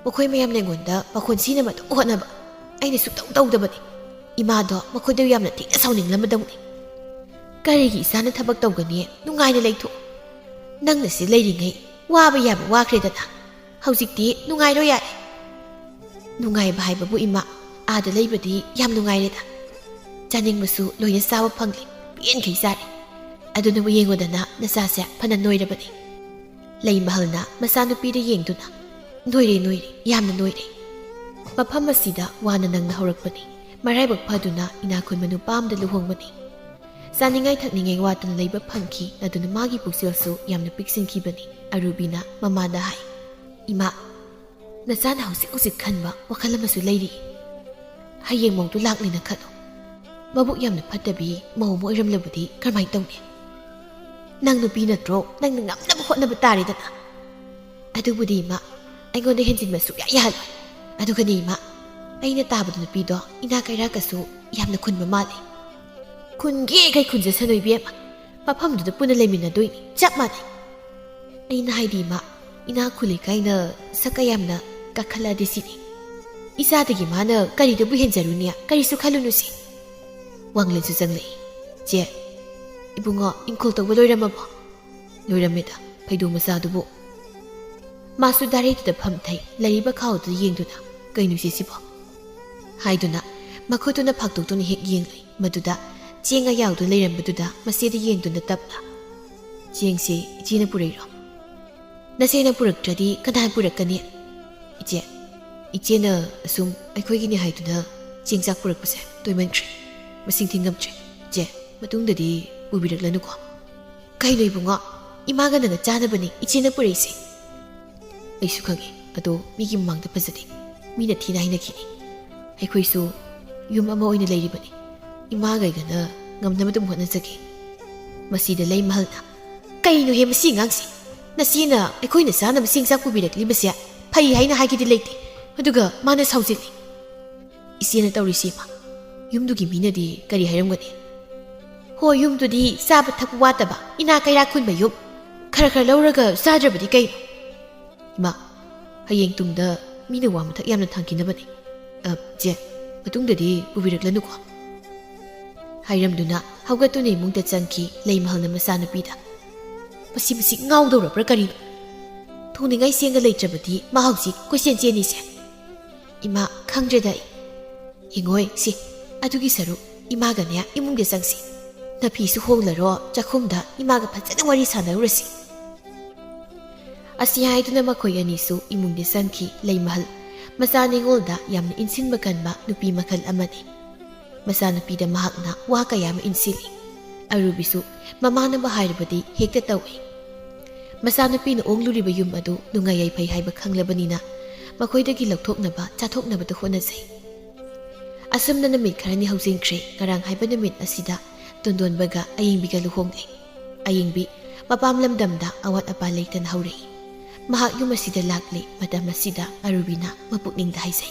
ꯃꯈꯣꯏ ꯃꯌꯥꯝꯅ ꯑꯩꯉꯣꯟꯗ ꯄꯥꯈꯣꯟ ꯁꯤꯅꯕ ꯑꯗꯨꯝ ꯍꯣꯠꯅꯕ꯫ ꯑꯩꯅ ꯁꯨꯛꯇꯧ ꯇꯧꯗꯕꯅꯤ꯫ ꯏꯃꯥꯗꯣ ꯃꯈꯣꯏꯗꯣ ꯌꯥꯝꯅ ꯊꯤꯅ ꯁꯥꯎꯅꯤꯡꯂꯝꯃꯗꯧꯅꯤ꯫ "ꯀꯔꯤꯒꯤ ꯏꯆꯥꯅ ꯊꯕꯛ ꯇꯧꯒꯅꯤ? ꯅꯨꯡꯉꯥꯏꯅ ꯂꯩꯊꯣꯛꯎ꯫ ꯅꯪꯅ ꯁꯤ ꯂꯩꯔꯤꯉꯩ ꯋꯥꯕ ꯌꯥꯕ ꯋꯥꯈ꯭ꯔꯦꯗꯅ꯫ ꯍꯧꯖꯤꯛꯇꯤ ꯅꯨꯡꯉꯥꯏꯔꯣ ꯌꯥꯔꯦ꯫" "ꯅꯨꯡꯉꯥꯏꯕ ꯍꯥꯏꯕꯕꯨ ꯏꯃꯥ, ꯑꯥꯗ ꯂꯩꯕꯗꯤ ꯌꯥꯝ ꯅꯨꯡꯉꯥꯏꯔꯦꯗ꯫ ꯆꯥꯅꯤꯡꯕꯁꯨ ꯂꯣꯏꯅ ꯆꯥꯕ ꯐꯪꯂꯦ, ꯄꯦꯟꯈꯩ ꯆꯥꯔꯦ꯫ ꯑꯗꯨꯅꯕꯨ ꯌꯦꯡꯉꯨꯗꯅ ꯅꯆꯥꯁꯦ ꯐꯅ ꯅꯣꯏꯔꯕꯅꯤ꯫" ꯂꯩꯃꯍꯜꯅ ꯃꯆꯥꯅꯨꯄꯤꯗ ꯌꯦꯡꯗꯨꯅ, "ꯅꯣꯏꯔꯦ, ꯅꯣꯏꯔꯦ, ꯌꯥꯝꯅ ꯅꯣꯏꯔꯦ꯫ ꯃꯐꯝ ꯑꯁꯤꯗ ꯋꯥꯅ ꯅꯪꯅ ꯍꯧꯔꯛꯄꯅꯤ꯫ ꯃꯔꯥꯏꯕꯛ ꯐꯗꯨꯅ ꯏꯅꯥꯛ ꯈꯨꯟꯕ ꯅꯨꯄꯥ ꯑꯃꯗ ꯂꯨꯍꯣꯡꯕꯅꯤ꯫ ꯆꯥꯅꯤꯡꯉꯥꯏ ꯊꯛꯅꯤꯡꯉꯥꯏ ꯋꯥꯠꯇꯅ ꯂꯩꯕ ꯐꯪꯈꯤ꯫" ꯑꯗꯨꯅ ꯃꯥꯒꯤ ꯄꯨꯛꯆꯦꯜꯁꯨ ꯌꯥꯝꯅ ꯄꯤꯛꯁꯤꯟꯈꯤꯕꯅꯤ꯫ ꯑꯔꯨꯕꯤꯅ ꯃꯃꯥꯗ ꯍꯥꯏ, "ꯏꯃꯥ, ꯅꯆꯥꯅ ꯍꯧꯖꯤꯛ ꯍꯧꯖꯤꯛ ꯈꯟꯕ ꯋꯥꯈꯜ ꯑꯃꯁꯨ ꯂꯩꯔꯤ꯫ ꯍꯌꯦꯡ ꯃꯧꯗꯨ ꯂꯥꯛꯂꯦꯅ ꯈꯜꯂꯣ꯫ ꯃꯕꯨꯛ ꯌꯥꯝꯅ ꯐꯠꯇꯕꯤ ꯃꯧ ꯑꯃ ꯑꯣꯏꯔꯝꯂꯕꯗꯤ ꯀꯔꯝꯍꯥꯏꯅ ꯇꯧꯅꯤ?" "ꯅꯪ ꯅꯨꯄꯤ ꯅꯠꯇ꯭ꯔꯣ? ꯅꯪꯅ ꯉꯝꯅꯕ ꯍꯣꯠꯅꯕ ꯇꯥꯔꯦꯗꯅ꯫" "ꯑꯗꯨꯕꯨꯗꯤ ꯏꯃꯥ, ꯑꯩꯉꯣꯟꯗ ꯍꯦꯟꯖꯤꯟꯕ ꯁꯨꯛꯌꯥ ꯌꯥꯍꯜꯂꯣꯏ꯫ ꯑꯗꯨꯒꯅꯦ ꯏꯃꯥ, ꯑꯩꯅ ꯇꯥꯕꯗ ꯅꯨꯄꯤꯗꯣ ꯏꯅꯥꯛ ꯀꯩꯔꯥꯛꯀꯁꯨ ꯌꯥꯝꯅ ꯈꯨꯟꯕ ꯃꯥꯜꯂꯤ꯫" "ꯈꯨꯟꯒꯦ ꯀꯩ ꯈꯨꯟꯖꯁꯅꯨ ꯏꯕꯦꯝꯃ, ꯃꯐꯝꯗꯨꯗ ꯄꯨꯟꯅ ꯂꯩꯃꯤꯟꯅꯗꯣꯏꯅꯤ, ꯆꯞ ꯃꯥꯟꯅꯩ꯫ ꯑꯩꯅ ꯍꯥꯏꯗꯤ ꯏꯃꯥ, ꯏꯅꯥꯛ ꯈꯨꯜꯂꯤ ꯀꯥꯏꯅ ꯁꯛꯀ ꯌꯥꯝꯅ ꯀꯥꯈꯠꯂꯛꯑꯗꯤ ꯁꯤꯅꯤ꯫ ꯏꯆꯥꯗꯒꯤ ꯃꯥꯅ ꯀꯔꯤꯗꯕꯨ ꯍꯦꯟꯖꯔꯨꯅꯤ? ꯀꯔꯤꯁꯨ ꯈꯜꯂꯨꯅꯨꯁꯤ꯫" ꯋꯥꯡꯂꯦꯟꯁꯨ ꯆꯪꯂꯛꯏ꯫ "ꯆꯦ, ꯏꯕꯨꯡꯉꯣ, ꯏꯪꯈꯣꯜ ꯇꯧꯕ ꯂꯣꯏꯔꯝꯃꯕꯣ?" "ꯂꯣꯏꯔꯝꯃꯦꯗ, ꯐꯩꯗꯣꯝ ꯃꯆꯥꯗꯨꯕꯨ꯫" ꯃꯥꯁꯨ ꯗꯥꯏꯔꯦꯛꯇꯨꯗ ꯐꯝꯊꯩ, ꯂꯩꯔꯤꯕ ꯈꯥꯎꯗꯨꯗ ꯌꯦꯡꯗꯨꯅ, "ꯀꯩꯅꯣ ꯏꯆꯦ ꯁꯤꯕꯣ?" ꯍꯥꯏꯗꯨꯅ ꯃꯈꯨꯠꯇꯨꯅ ꯐꯥꯛꯇꯣꯛꯇꯨꯅ ꯍꯦꯛ ꯌꯦꯡꯂꯨꯏ꯫ ꯃꯗꯨꯗ ꯆꯦꯡ ꯑꯌꯥꯎꯗꯨꯅ ꯂꯩꯔꯝꯕꯗꯨꯗ ꯃꯆꯦꯗ ꯌꯦꯡꯗꯨꯅ ꯇꯞꯅ, "ꯆꯦꯡꯁꯦ ꯏꯆꯦꯅ ꯄꯨꯔꯛꯏꯔꯣ?" "ꯅꯆꯦꯅ ꯄꯨꯔꯛꯇ꯭ꯔꯗꯤ ꯀꯅꯥꯅ ꯄꯨꯔꯛꯀꯅꯤ?" "ꯏꯆꯦ, ꯏꯆꯦꯅ ꯑꯁꯨꯝ ꯑꯩꯈꯣꯏꯒꯤꯅꯤ ꯍꯥꯏꯗꯨꯅ ꯆꯦꯡ ꯆꯥꯛ ꯄꯨꯔꯛꯄꯁꯦ ꯇꯣꯏꯃꯟꯈ꯭ꯔꯦ, ꯃꯁꯤꯡ ꯊꯤꯉꯝꯗ꯭ꯔꯦ꯫ ꯏꯆꯦ, ꯃꯇꯨꯡꯗꯗꯤ ꯄꯨꯕꯤꯔꯛꯂꯅꯨꯀꯣ꯫" "ꯀꯩꯅꯣ ꯏꯕꯨꯡꯉꯣ, ꯏꯃꯥꯒ ꯅꯪꯒ ꯆꯥꯅꯕꯅꯤ ꯏꯆꯦꯅ ꯄꯨꯔꯛꯏꯁꯦ꯫" "ꯑꯩꯁꯨ ꯈꯪꯉꯤ, ꯑꯗꯣ ꯃꯤꯒꯤ ꯃꯃꯥꯡꯗ ꯐꯖꯗꯦ, ꯃꯤꯅ ꯊꯤꯅ ꯍꯥꯏꯅꯈꯤꯅꯤ꯫ ꯑꯩꯈꯣꯏꯁꯨ ꯌꯨꯝ ꯑꯃ ꯑꯣꯏꯅ ꯂꯩꯔꯤꯕꯅꯤ, ꯏꯃꯥꯒ ꯑꯩꯒꯅ ꯉꯝꯅꯕ ꯑꯗꯨꯝ ꯍꯣꯠꯅꯖꯒꯦ꯫" ꯃꯁꯤꯗ ꯂꯩꯃꯍꯜꯅ, "ꯀꯩꯅꯣꯍꯦ ꯃꯁꯤ ꯑꯉꯥꯡꯁꯤ? ꯅꯆꯦꯅ ꯑꯩꯈꯣꯏꯅ ꯆꯥꯅꯕ ꯆꯦꯡ ꯆꯥꯛ ꯄꯨꯕꯤꯔꯛꯂꯤꯕꯁꯦ ꯐꯩ ꯍꯥꯏꯅ ꯍꯥꯏꯒꯦꯗꯤ ꯂꯩꯇꯦ, ꯑꯗꯨꯒ ꯃꯥꯅ ꯁꯥꯎꯖꯤꯜꯂꯤ꯫ ꯏꯆꯦꯅ ꯇꯧꯔꯤꯁꯤ ꯏꯃꯥ, ꯌꯨꯝꯗꯨꯒꯤ ꯃꯤꯅꯗꯤ ꯀꯔꯤ ꯍꯥꯏꯔꯝꯒꯅꯤ? ꯍꯣ, ꯌꯨꯝꯗꯨꯗꯤ ꯆꯥꯕ ꯊꯛꯄ ꯋꯥꯠꯇꯕ, ꯏꯅꯥꯛ ꯀꯩꯔꯥꯛ ꯈꯨꯟꯕ ꯌꯨꯝ, ꯈꯔ ꯈꯔ ꯂꯧꯔꯒ ꯆꯥꯗ꯭ꯔꯕꯗꯤ ꯀꯩꯅꯣ? ꯏꯃꯥ, ꯍꯌꯦꯡ ꯇꯨꯡꯗ ꯃꯤꯅ ꯋꯥ ꯃꯊꯛ ꯌꯥꯝꯅ ꯊꯥꯡꯈꯤꯅꯕꯅꯤ꯫ ꯑ, ꯆꯦ, ꯃꯇꯨꯡꯗꯗꯤ ꯄꯨꯕꯤꯔꯛꯂꯅꯨꯀꯣ," ꯍꯥꯏꯔꯝꯗꯨꯅ ꯍꯧꯒꯠꯇꯨꯅ ꯏꯃꯨꯡꯗ ꯆꯪꯈꯤ ꯂꯩꯃꯍꯜꯅ ꯃꯆꯥꯅꯨꯄꯤꯗ꯫ "ꯃꯁꯤ, ꯃꯁꯤ ꯉꯥꯎꯗꯧꯔꯕ꯭ꯔꯥ ꯀꯔꯤꯅꯣ? ꯊꯣꯡꯅꯤꯡꯉꯥꯏ ꯆꯦꯡꯒ ꯂꯩꯇ꯭ꯔꯕꯗꯤ ꯃꯥ ꯍꯧꯖꯤꯛ ꯀꯣꯏꯆꯦꯟ ꯆꯦꯟꯅꯤꯁꯦ꯫ ꯏꯃꯥ, ꯈꯪꯗ꯭ꯔꯦꯗ ꯑꯩ꯫ ꯌꯦꯡꯉꯣꯏ ꯁꯤ, ꯑꯗꯨꯒꯤ ꯁꯔꯨꯛ ꯏꯃꯥꯒꯅꯦ ꯏꯃꯨꯡꯗ ꯆꯪꯁꯤ꯫ ꯅꯐꯤꯁꯨ ꯍꯣꯡꯂꯔꯣ, ꯆꯥꯛꯈꯨꯝꯗ ꯏꯃꯥꯒ ꯐꯖꯅ ꯋꯥꯔꯤ ꯁꯥꯟꯅꯔꯨꯔꯁꯤ꯫" ꯑꯁꯤ ꯍꯥꯏꯗꯨꯅ ꯃꯈꯣꯏ ꯑꯅꯤꯁꯨ ꯏꯃꯨꯡꯗ ꯆꯪꯈꯤ ꯂꯩꯃꯍꯜ꯫ ꯃꯆꯥ ꯅꯤꯉꯣꯜꯗ ꯌꯥꯝꯅ ꯏꯟꯁꯤꯟꯕ ꯀꯟꯕ ꯅꯨꯄꯤ ꯃꯈꯜ ꯑꯃꯅꯤ꯫ ꯃꯆꯥꯅꯨꯄꯤꯗ ꯃꯍꯥꯛꯅ ꯋꯥ ꯀꯌꯥ ꯑꯃ ꯏꯟꯁꯤꯜꯂꯤ꯫ ꯑꯔꯨꯕꯤꯁꯨ ꯃꯃꯥꯅꯕ ꯍꯥꯏꯔꯕꯗꯤ ꯍꯦꯛꯇ ꯇꯧꯏ꯫ ꯃꯆꯥꯅꯨꯄꯤꯅ ꯑꯣꯡꯂꯨꯔꯤꯕ ꯌꯨꯝ ꯑꯗꯨ ꯅꯨꯡꯉꯥꯏ ꯌꯥꯏꯐꯩ ꯍꯥꯏꯕ ꯈꯪꯂꯕꯅꯤꯅ ꯃꯈꯣꯏꯗꯒꯤ ꯂꯧꯊꯣꯛꯅꯕ ꯆꯥꯊꯣꯛꯅꯕꯗ ꯍꯣꯠꯅꯖꯩ꯫ ꯑꯁꯨꯝꯅ ꯅꯨꯃꯤꯠ ꯈꯔꯅꯤ ꯍꯧꯖꯤꯟꯈ꯭ꯔꯦ꯫ ꯉꯔꯥꯡ ꯍꯥꯏꯕ ꯅꯨꯃꯤꯠ ꯑꯁꯤꯗ ꯇꯣꯟꯗꯣꯟꯕꯒ ꯑꯌꯦꯡꯕꯤꯒ ꯂꯨꯍꯣꯡꯂꯦ꯫ ꯑꯌꯦꯡꯕꯤ ꯃꯄꯥꯝ ꯂꯝꯗꯝꯗ ꯑꯋꯥꯠ ꯑꯄꯥ ꯂꯩꯇꯅ ꯍꯧꯔꯛꯏ꯫ ꯃꯍꯥꯛ ꯌꯨꯝ ꯑꯁꯤꯗ ꯂꯥꯛꯂꯤ꯫ ꯃꯇꯝ ꯑꯁꯤꯗ ꯑꯔꯨꯕꯤꯅ ꯃꯄꯨꯛꯅꯤꯡꯗ ꯍꯥꯏꯖꯩ,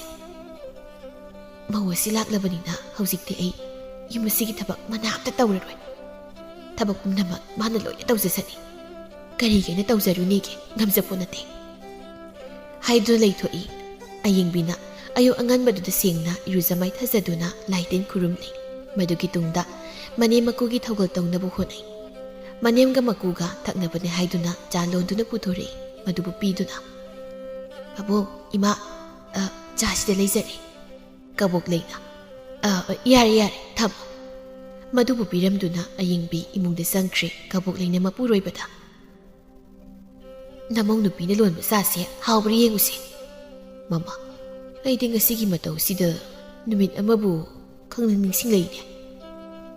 "ꯃꯧ ꯑꯁꯤ ꯂꯥꯛꯂꯕꯅꯤꯅ ꯍꯧꯖꯤꯛꯇꯤ ꯑꯩ ꯌꯨꯝ ꯑꯁꯤꯒꯤ ꯊꯕꯛ ꯃꯅꯥ ꯑꯝꯇ ꯇꯧꯔꯔꯣꯏ꯫ ꯊꯕꯛ ꯄꯨꯝꯅꯃꯛ ꯃꯥꯅ ꯂꯣꯏꯅ ꯇꯧꯖꯁꯅꯤ꯫ ꯀꯔꯤꯒꯤ ꯑꯩꯅ ꯇꯧꯖꯔꯨꯅꯤꯒꯦ? ꯉꯝꯖꯄꯣꯠ ꯅꯠꯇꯦ꯫" ꯍꯥꯏꯗꯨꯅ ꯂꯩꯊꯣꯛꯏ꯫ ꯑꯌꯦꯡꯕꯤꯅ ꯑꯌꯨꯛ ꯑꯉꯟꯕꯗꯨꯗ ꯁꯦꯡꯅ ꯏꯔꯨꯖ ꯃꯥꯏꯊꯖꯗꯨꯅ ꯂꯥꯏ ꯇꯤꯟ ꯈꯨꯔꯨꯝꯂꯤ꯫ ꯃꯗꯨꯒꯤ ꯇꯨꯡꯗ ꯃꯅꯦꯝ ꯃꯀꯨꯒꯤ ꯊꯧꯒꯜ ꯇꯧꯅꯕ ꯍꯣꯠꯅꯩ꯫ ꯃꯅꯦꯝꯒ ꯃꯀꯨꯒ ꯊꯛꯅꯕꯅꯦ ꯍꯥꯏꯗꯨꯅ ꯆꯥ ꯂꯣꯟꯗꯨꯅ ꯄꯨꯊꯣꯔꯛꯏ꯫ ꯃꯗꯨꯕꯨ ꯄꯤꯗꯨꯅ, "ꯄꯥꯕꯨꯡ, ꯏꯃꯥ, ꯑ, ꯆꯥ ꯁꯤꯗ ꯂꯩꯖꯔꯦ꯫" ꯀꯕꯣꯛ ꯂꯩꯅ, "ꯑ, ꯑ, ꯌꯥꯔꯦ, ꯌꯥꯔꯦ, ꯊꯝꯃꯣ꯫" ꯃꯗꯨꯕꯨ ꯄꯤꯔꯝꯗꯨꯅ ꯑꯌꯦꯡꯕꯤ ꯏꯃꯨꯡꯗ ꯆꯪꯈ꯭ꯔꯦ꯫ ꯀꯕꯣꯛ ꯂꯩꯅ ꯃꯄꯨꯔꯣꯏꯕꯗ, "ꯅꯃꯧ ꯅꯨꯄꯤꯅ ꯂꯣꯟꯕ ꯆꯥꯁꯦ ꯍꯥꯎꯕ꯭ꯔꯥ ꯌꯦꯡꯉꯨꯁꯦ꯫" "ꯃꯃꯥ, ꯑꯩꯗꯤ ꯉꯁꯤꯒꯤ ꯃꯇꯧꯁꯤꯗ ꯅꯨꯃꯤꯠ ꯑꯃꯕꯨ ꯈꯪꯅꯤꯡ ꯅꯤꯡꯁꯤꯡꯂꯛꯏꯅꯦ꯫"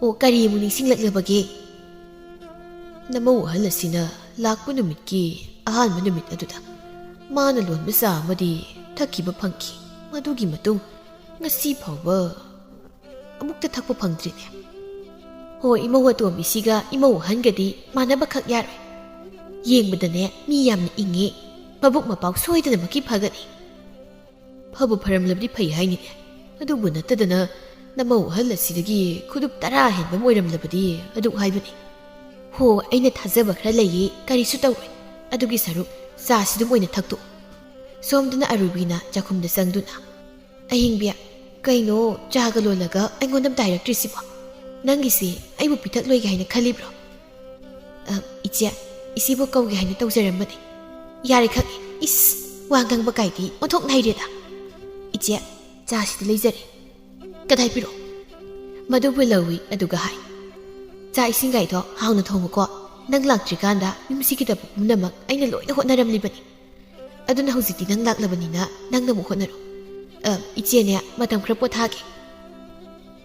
"ꯑꯣ, ꯀꯔꯤ ꯑꯃꯨꯛ ꯅꯤꯡꯁꯤꯡꯂꯛꯂꯕꯒꯦ?" "ꯅꯃꯧ ꯑꯍꯜ ꯑꯁꯤꯅ ꯂꯥꯛꯄ ꯅꯨꯃꯤꯠꯀꯤ ꯑꯍꯥꯟꯕ ꯅꯨꯃꯤꯠ ꯑꯗꯨꯗ ꯃꯥꯅ ꯂꯣꯟꯕ ꯆꯥ ꯑꯃꯗꯤ ꯊꯛꯈꯤꯕ ꯐꯪꯈꯤ꯫ ꯃꯗꯨꯒꯤ ꯃꯇꯨꯡ ꯉꯁꯤ ꯐꯥꯎꯕ ꯑꯃꯨꯛꯇ ꯊꯛꯄ ꯐꯪꯗ꯭ꯔꯤꯅꯦ꯫" "ꯍꯣ, ꯏꯃꯧ ꯑꯇꯣꯝꯕꯤꯁꯤꯒ ꯏꯃꯧ ꯑꯍꯟꯒꯗꯤ ꯃꯥꯟꯅꯕꯈꯛ ꯌꯥꯔꯣꯏ꯫ ꯌꯦꯡꯕꯗꯅꯦ ꯃꯤ ꯌꯥꯝꯅ ꯏꯪꯉꯤ, ꯃꯕꯨꯛ ꯃꯄꯥꯎ ꯁꯣꯏꯗꯅꯃꯛꯀꯤ ꯐꯒꯅꯤ꯫" "ꯐꯕꯨ ꯐꯔꯝꯂꯕꯗꯤ ꯐꯩ ꯍꯥꯏꯅꯤꯅꯦ꯫ ꯑꯗꯨꯕꯨ ꯅꯠꯇꯗꯅ ꯅꯃꯧ ꯑꯍꯜ ꯑꯁꯤꯗꯒꯤ ꯈꯨꯗꯨꯞ ꯇꯔꯥ ꯍꯦꯟꯕ ꯑꯃ ꯑꯣꯏꯔꯝꯂꯕꯗꯤ ꯑꯗꯨꯛ ꯍꯥꯏꯕꯅꯤ꯫" "ꯍꯣ, ꯑꯩꯅ ꯊꯥꯖꯕ ꯈꯔ ꯂꯩꯌꯦ, ꯀꯔꯤꯁꯨ ꯇꯧꯔꯣꯏ꯫ ꯑꯗꯨꯒꯤ ꯁꯔꯨꯛ ꯆꯥꯁꯤꯗꯨꯝ ꯑꯣꯏꯅ ꯊꯛꯇꯣꯛꯎ꯫" ꯁꯣꯝꯗꯅ ꯑꯔꯨꯕꯤꯅ ꯆꯥꯛꯈꯨꯝꯗ ꯆꯪꯗꯨꯅ, "ꯑꯍꯤꯡꯕꯤ, ꯀꯩꯅꯣ, ꯆꯥꯒ ꯂꯣꯜꯂꯒ ꯑꯩꯉꯣꯟꯗ ꯑꯝꯇ ꯍꯥꯏꯔꯛꯇ꯭ꯔꯤꯁꯤꯕꯣ? ꯅꯪꯒꯤꯁꯤ ꯑꯩꯕꯨ ꯄꯤꯊꯛꯂꯣꯏꯒꯦ ꯍꯥꯏꯅ ꯈꯜꯂꯤꯕ꯭ꯔꯣ? ꯑ, ꯏꯆꯦ, ꯏꯆꯦꯕꯨ ꯀꯧꯒꯦ ꯍꯥꯏꯅ ꯇꯧꯖꯔꯝꯕꯅꯤ꯫ ꯌꯥꯔꯦ, ꯈꯪꯉꯦ꯫ ꯏꯁ, ꯋꯥ ꯉꯥꯡꯕ ꯀꯥꯏꯗꯤ ꯑꯣꯟꯊꯣꯛꯅ ꯍꯩꯔꯦꯗ꯫ ꯏꯆꯦ, ꯆꯥꯁꯤꯗꯤ ꯂꯩꯖꯔꯦ꯫ ꯀꯗꯥꯏ ꯄꯤꯔꯛꯑꯣ? ꯃꯗꯨꯕꯨ ꯂꯧꯏ, ꯑꯗꯨꯒ ꯍꯥꯏ, "ꯆꯥꯛ ꯏꯁꯤꯡꯒꯥꯏꯗꯣ ꯍꯥꯎꯅ ꯊꯣꯡꯉꯨꯀꯣ꯫ ꯅꯪ ꯂꯥꯛꯇ꯭ꯔꯤꯀꯥꯟꯗ ꯌꯨꯝꯁꯤꯒꯤꯗꯃꯛ ꯄꯨꯝꯅꯃꯛ ꯑꯩꯅ ꯂꯣꯏꯅ ꯍꯣꯠꯅꯔꯝꯂꯤꯕꯅꯤ꯫ ꯑꯗꯨꯅ ꯍꯧꯖꯤꯛꯇꯤ ꯅꯪ ꯂꯥꯛꯂꯕꯅꯤꯅ ꯅꯪꯅ ꯑꯃꯨꯛ ꯍꯣꯠꯅꯔꯣ꯫ ꯑ, ꯏꯆꯦꯅꯦ, ꯃꯇꯝ ꯈꯔ ꯄꯣꯊꯥꯒꯦ꯫"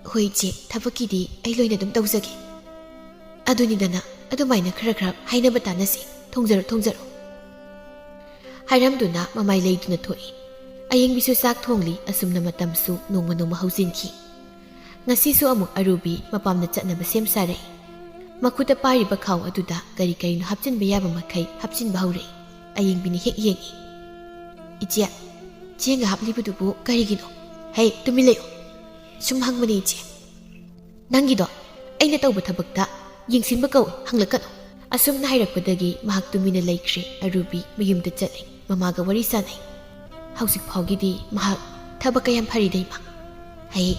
"ꯍꯣꯏ ꯏꯆꯦ, ꯊꯕꯛꯀꯤꯗꯤ ꯑꯩ ꯂꯣꯏꯅ ꯑꯗꯨꯝ ꯇꯧꯖꯒꯦ꯫" "ꯑꯗꯨꯅꯤꯗꯅ, ꯑꯗꯨꯃꯥꯏꯅ ꯈꯔ ꯈꯔ ꯍꯥꯏꯅꯕ ꯇꯥꯟꯅꯁꯤ꯫ ꯊꯣꯡꯖꯔꯣ, ꯊꯣꯡꯖꯔꯣ꯫" ꯍꯥꯏꯔꯝꯗꯨꯅ ꯃꯃꯥꯏ ꯂꯩꯗꯨꯅ ꯊꯣꯛꯏ꯫ ꯑꯌꯤꯡꯕꯤꯁꯨ ꯆꯥꯛ ꯊꯣꯡꯂꯤ꯫ ꯑꯁꯨꯝꯅ ꯃꯇꯝꯁꯨ ꯅꯣꯡꯃ ꯅꯣꯡꯃ ꯍꯧꯖꯤꯟꯈꯤ꯫ ꯉꯁꯤꯁꯨ ꯑꯃꯨꯛ ꯑꯔꯨꯕꯤ ꯃꯄꯥꯝꯗ ꯆꯠꯅꯕ ꯁꯦꯝ ꯁꯥꯔꯛꯏ꯫ ꯃꯈꯨꯠꯇ ꯄꯥꯏꯔꯤꯕ ꯈꯥꯎ ꯑꯗꯨꯗ ꯀꯔꯤ ꯀꯔꯤꯅꯣ ꯍꯥꯞꯆꯤꯟꯕ ꯌꯥꯕ ꯃꯈꯩ ꯍꯥꯞꯆꯤꯟꯕ ꯍꯧꯔꯛꯏ꯫ ꯑꯌꯤꯡꯕꯤꯅ ꯍꯦꯛ ꯌꯦꯡꯏ꯫ "ꯏꯆꯦ, ꯆꯦꯡꯒ ꯍꯥꯞꯂꯤꯕꯗꯨꯕꯨ ꯀꯔꯤꯒꯤꯅꯣ? ꯍꯦ, ꯇꯨꯃꯤꯟ ꯂꯩꯌꯨ꯫ ꯁꯨꯝ ꯍꯪꯕꯅꯤ, ꯏꯆꯦ꯫ ꯅꯪꯒꯤꯗꯣ ꯑꯩꯅ ꯇꯧꯕ ꯊꯕꯛꯇ ꯌꯦꯡꯁꯤꯟꯕ ꯀꯧꯏ, ꯍꯪꯂꯛꯀꯅꯨ꯫" ꯑꯁꯨꯝꯅ ꯍꯥꯏꯔꯛꯄꯗꯒꯤ ꯃꯍꯥꯛ ꯇꯨꯃꯤꯟꯅ ꯂꯩꯈ꯭ꯔꯦ꯫ ꯑꯔꯨꯕꯤ ꯃꯌꯨꯝꯗ ꯆꯠꯂꯦ꯫ ꯃꯃꯥꯒ ꯋꯥꯔꯤ ꯁꯥꯟꯅꯩ꯫ ꯍꯧꯖꯤꯛ ꯐꯥꯎꯒꯤꯗꯤ ꯃꯍꯥꯛ ꯊꯕꯛ ꯀꯌꯥꯝ ꯐꯔꯤꯗ, ꯏꯃꯥ꯫ "ꯍꯩ,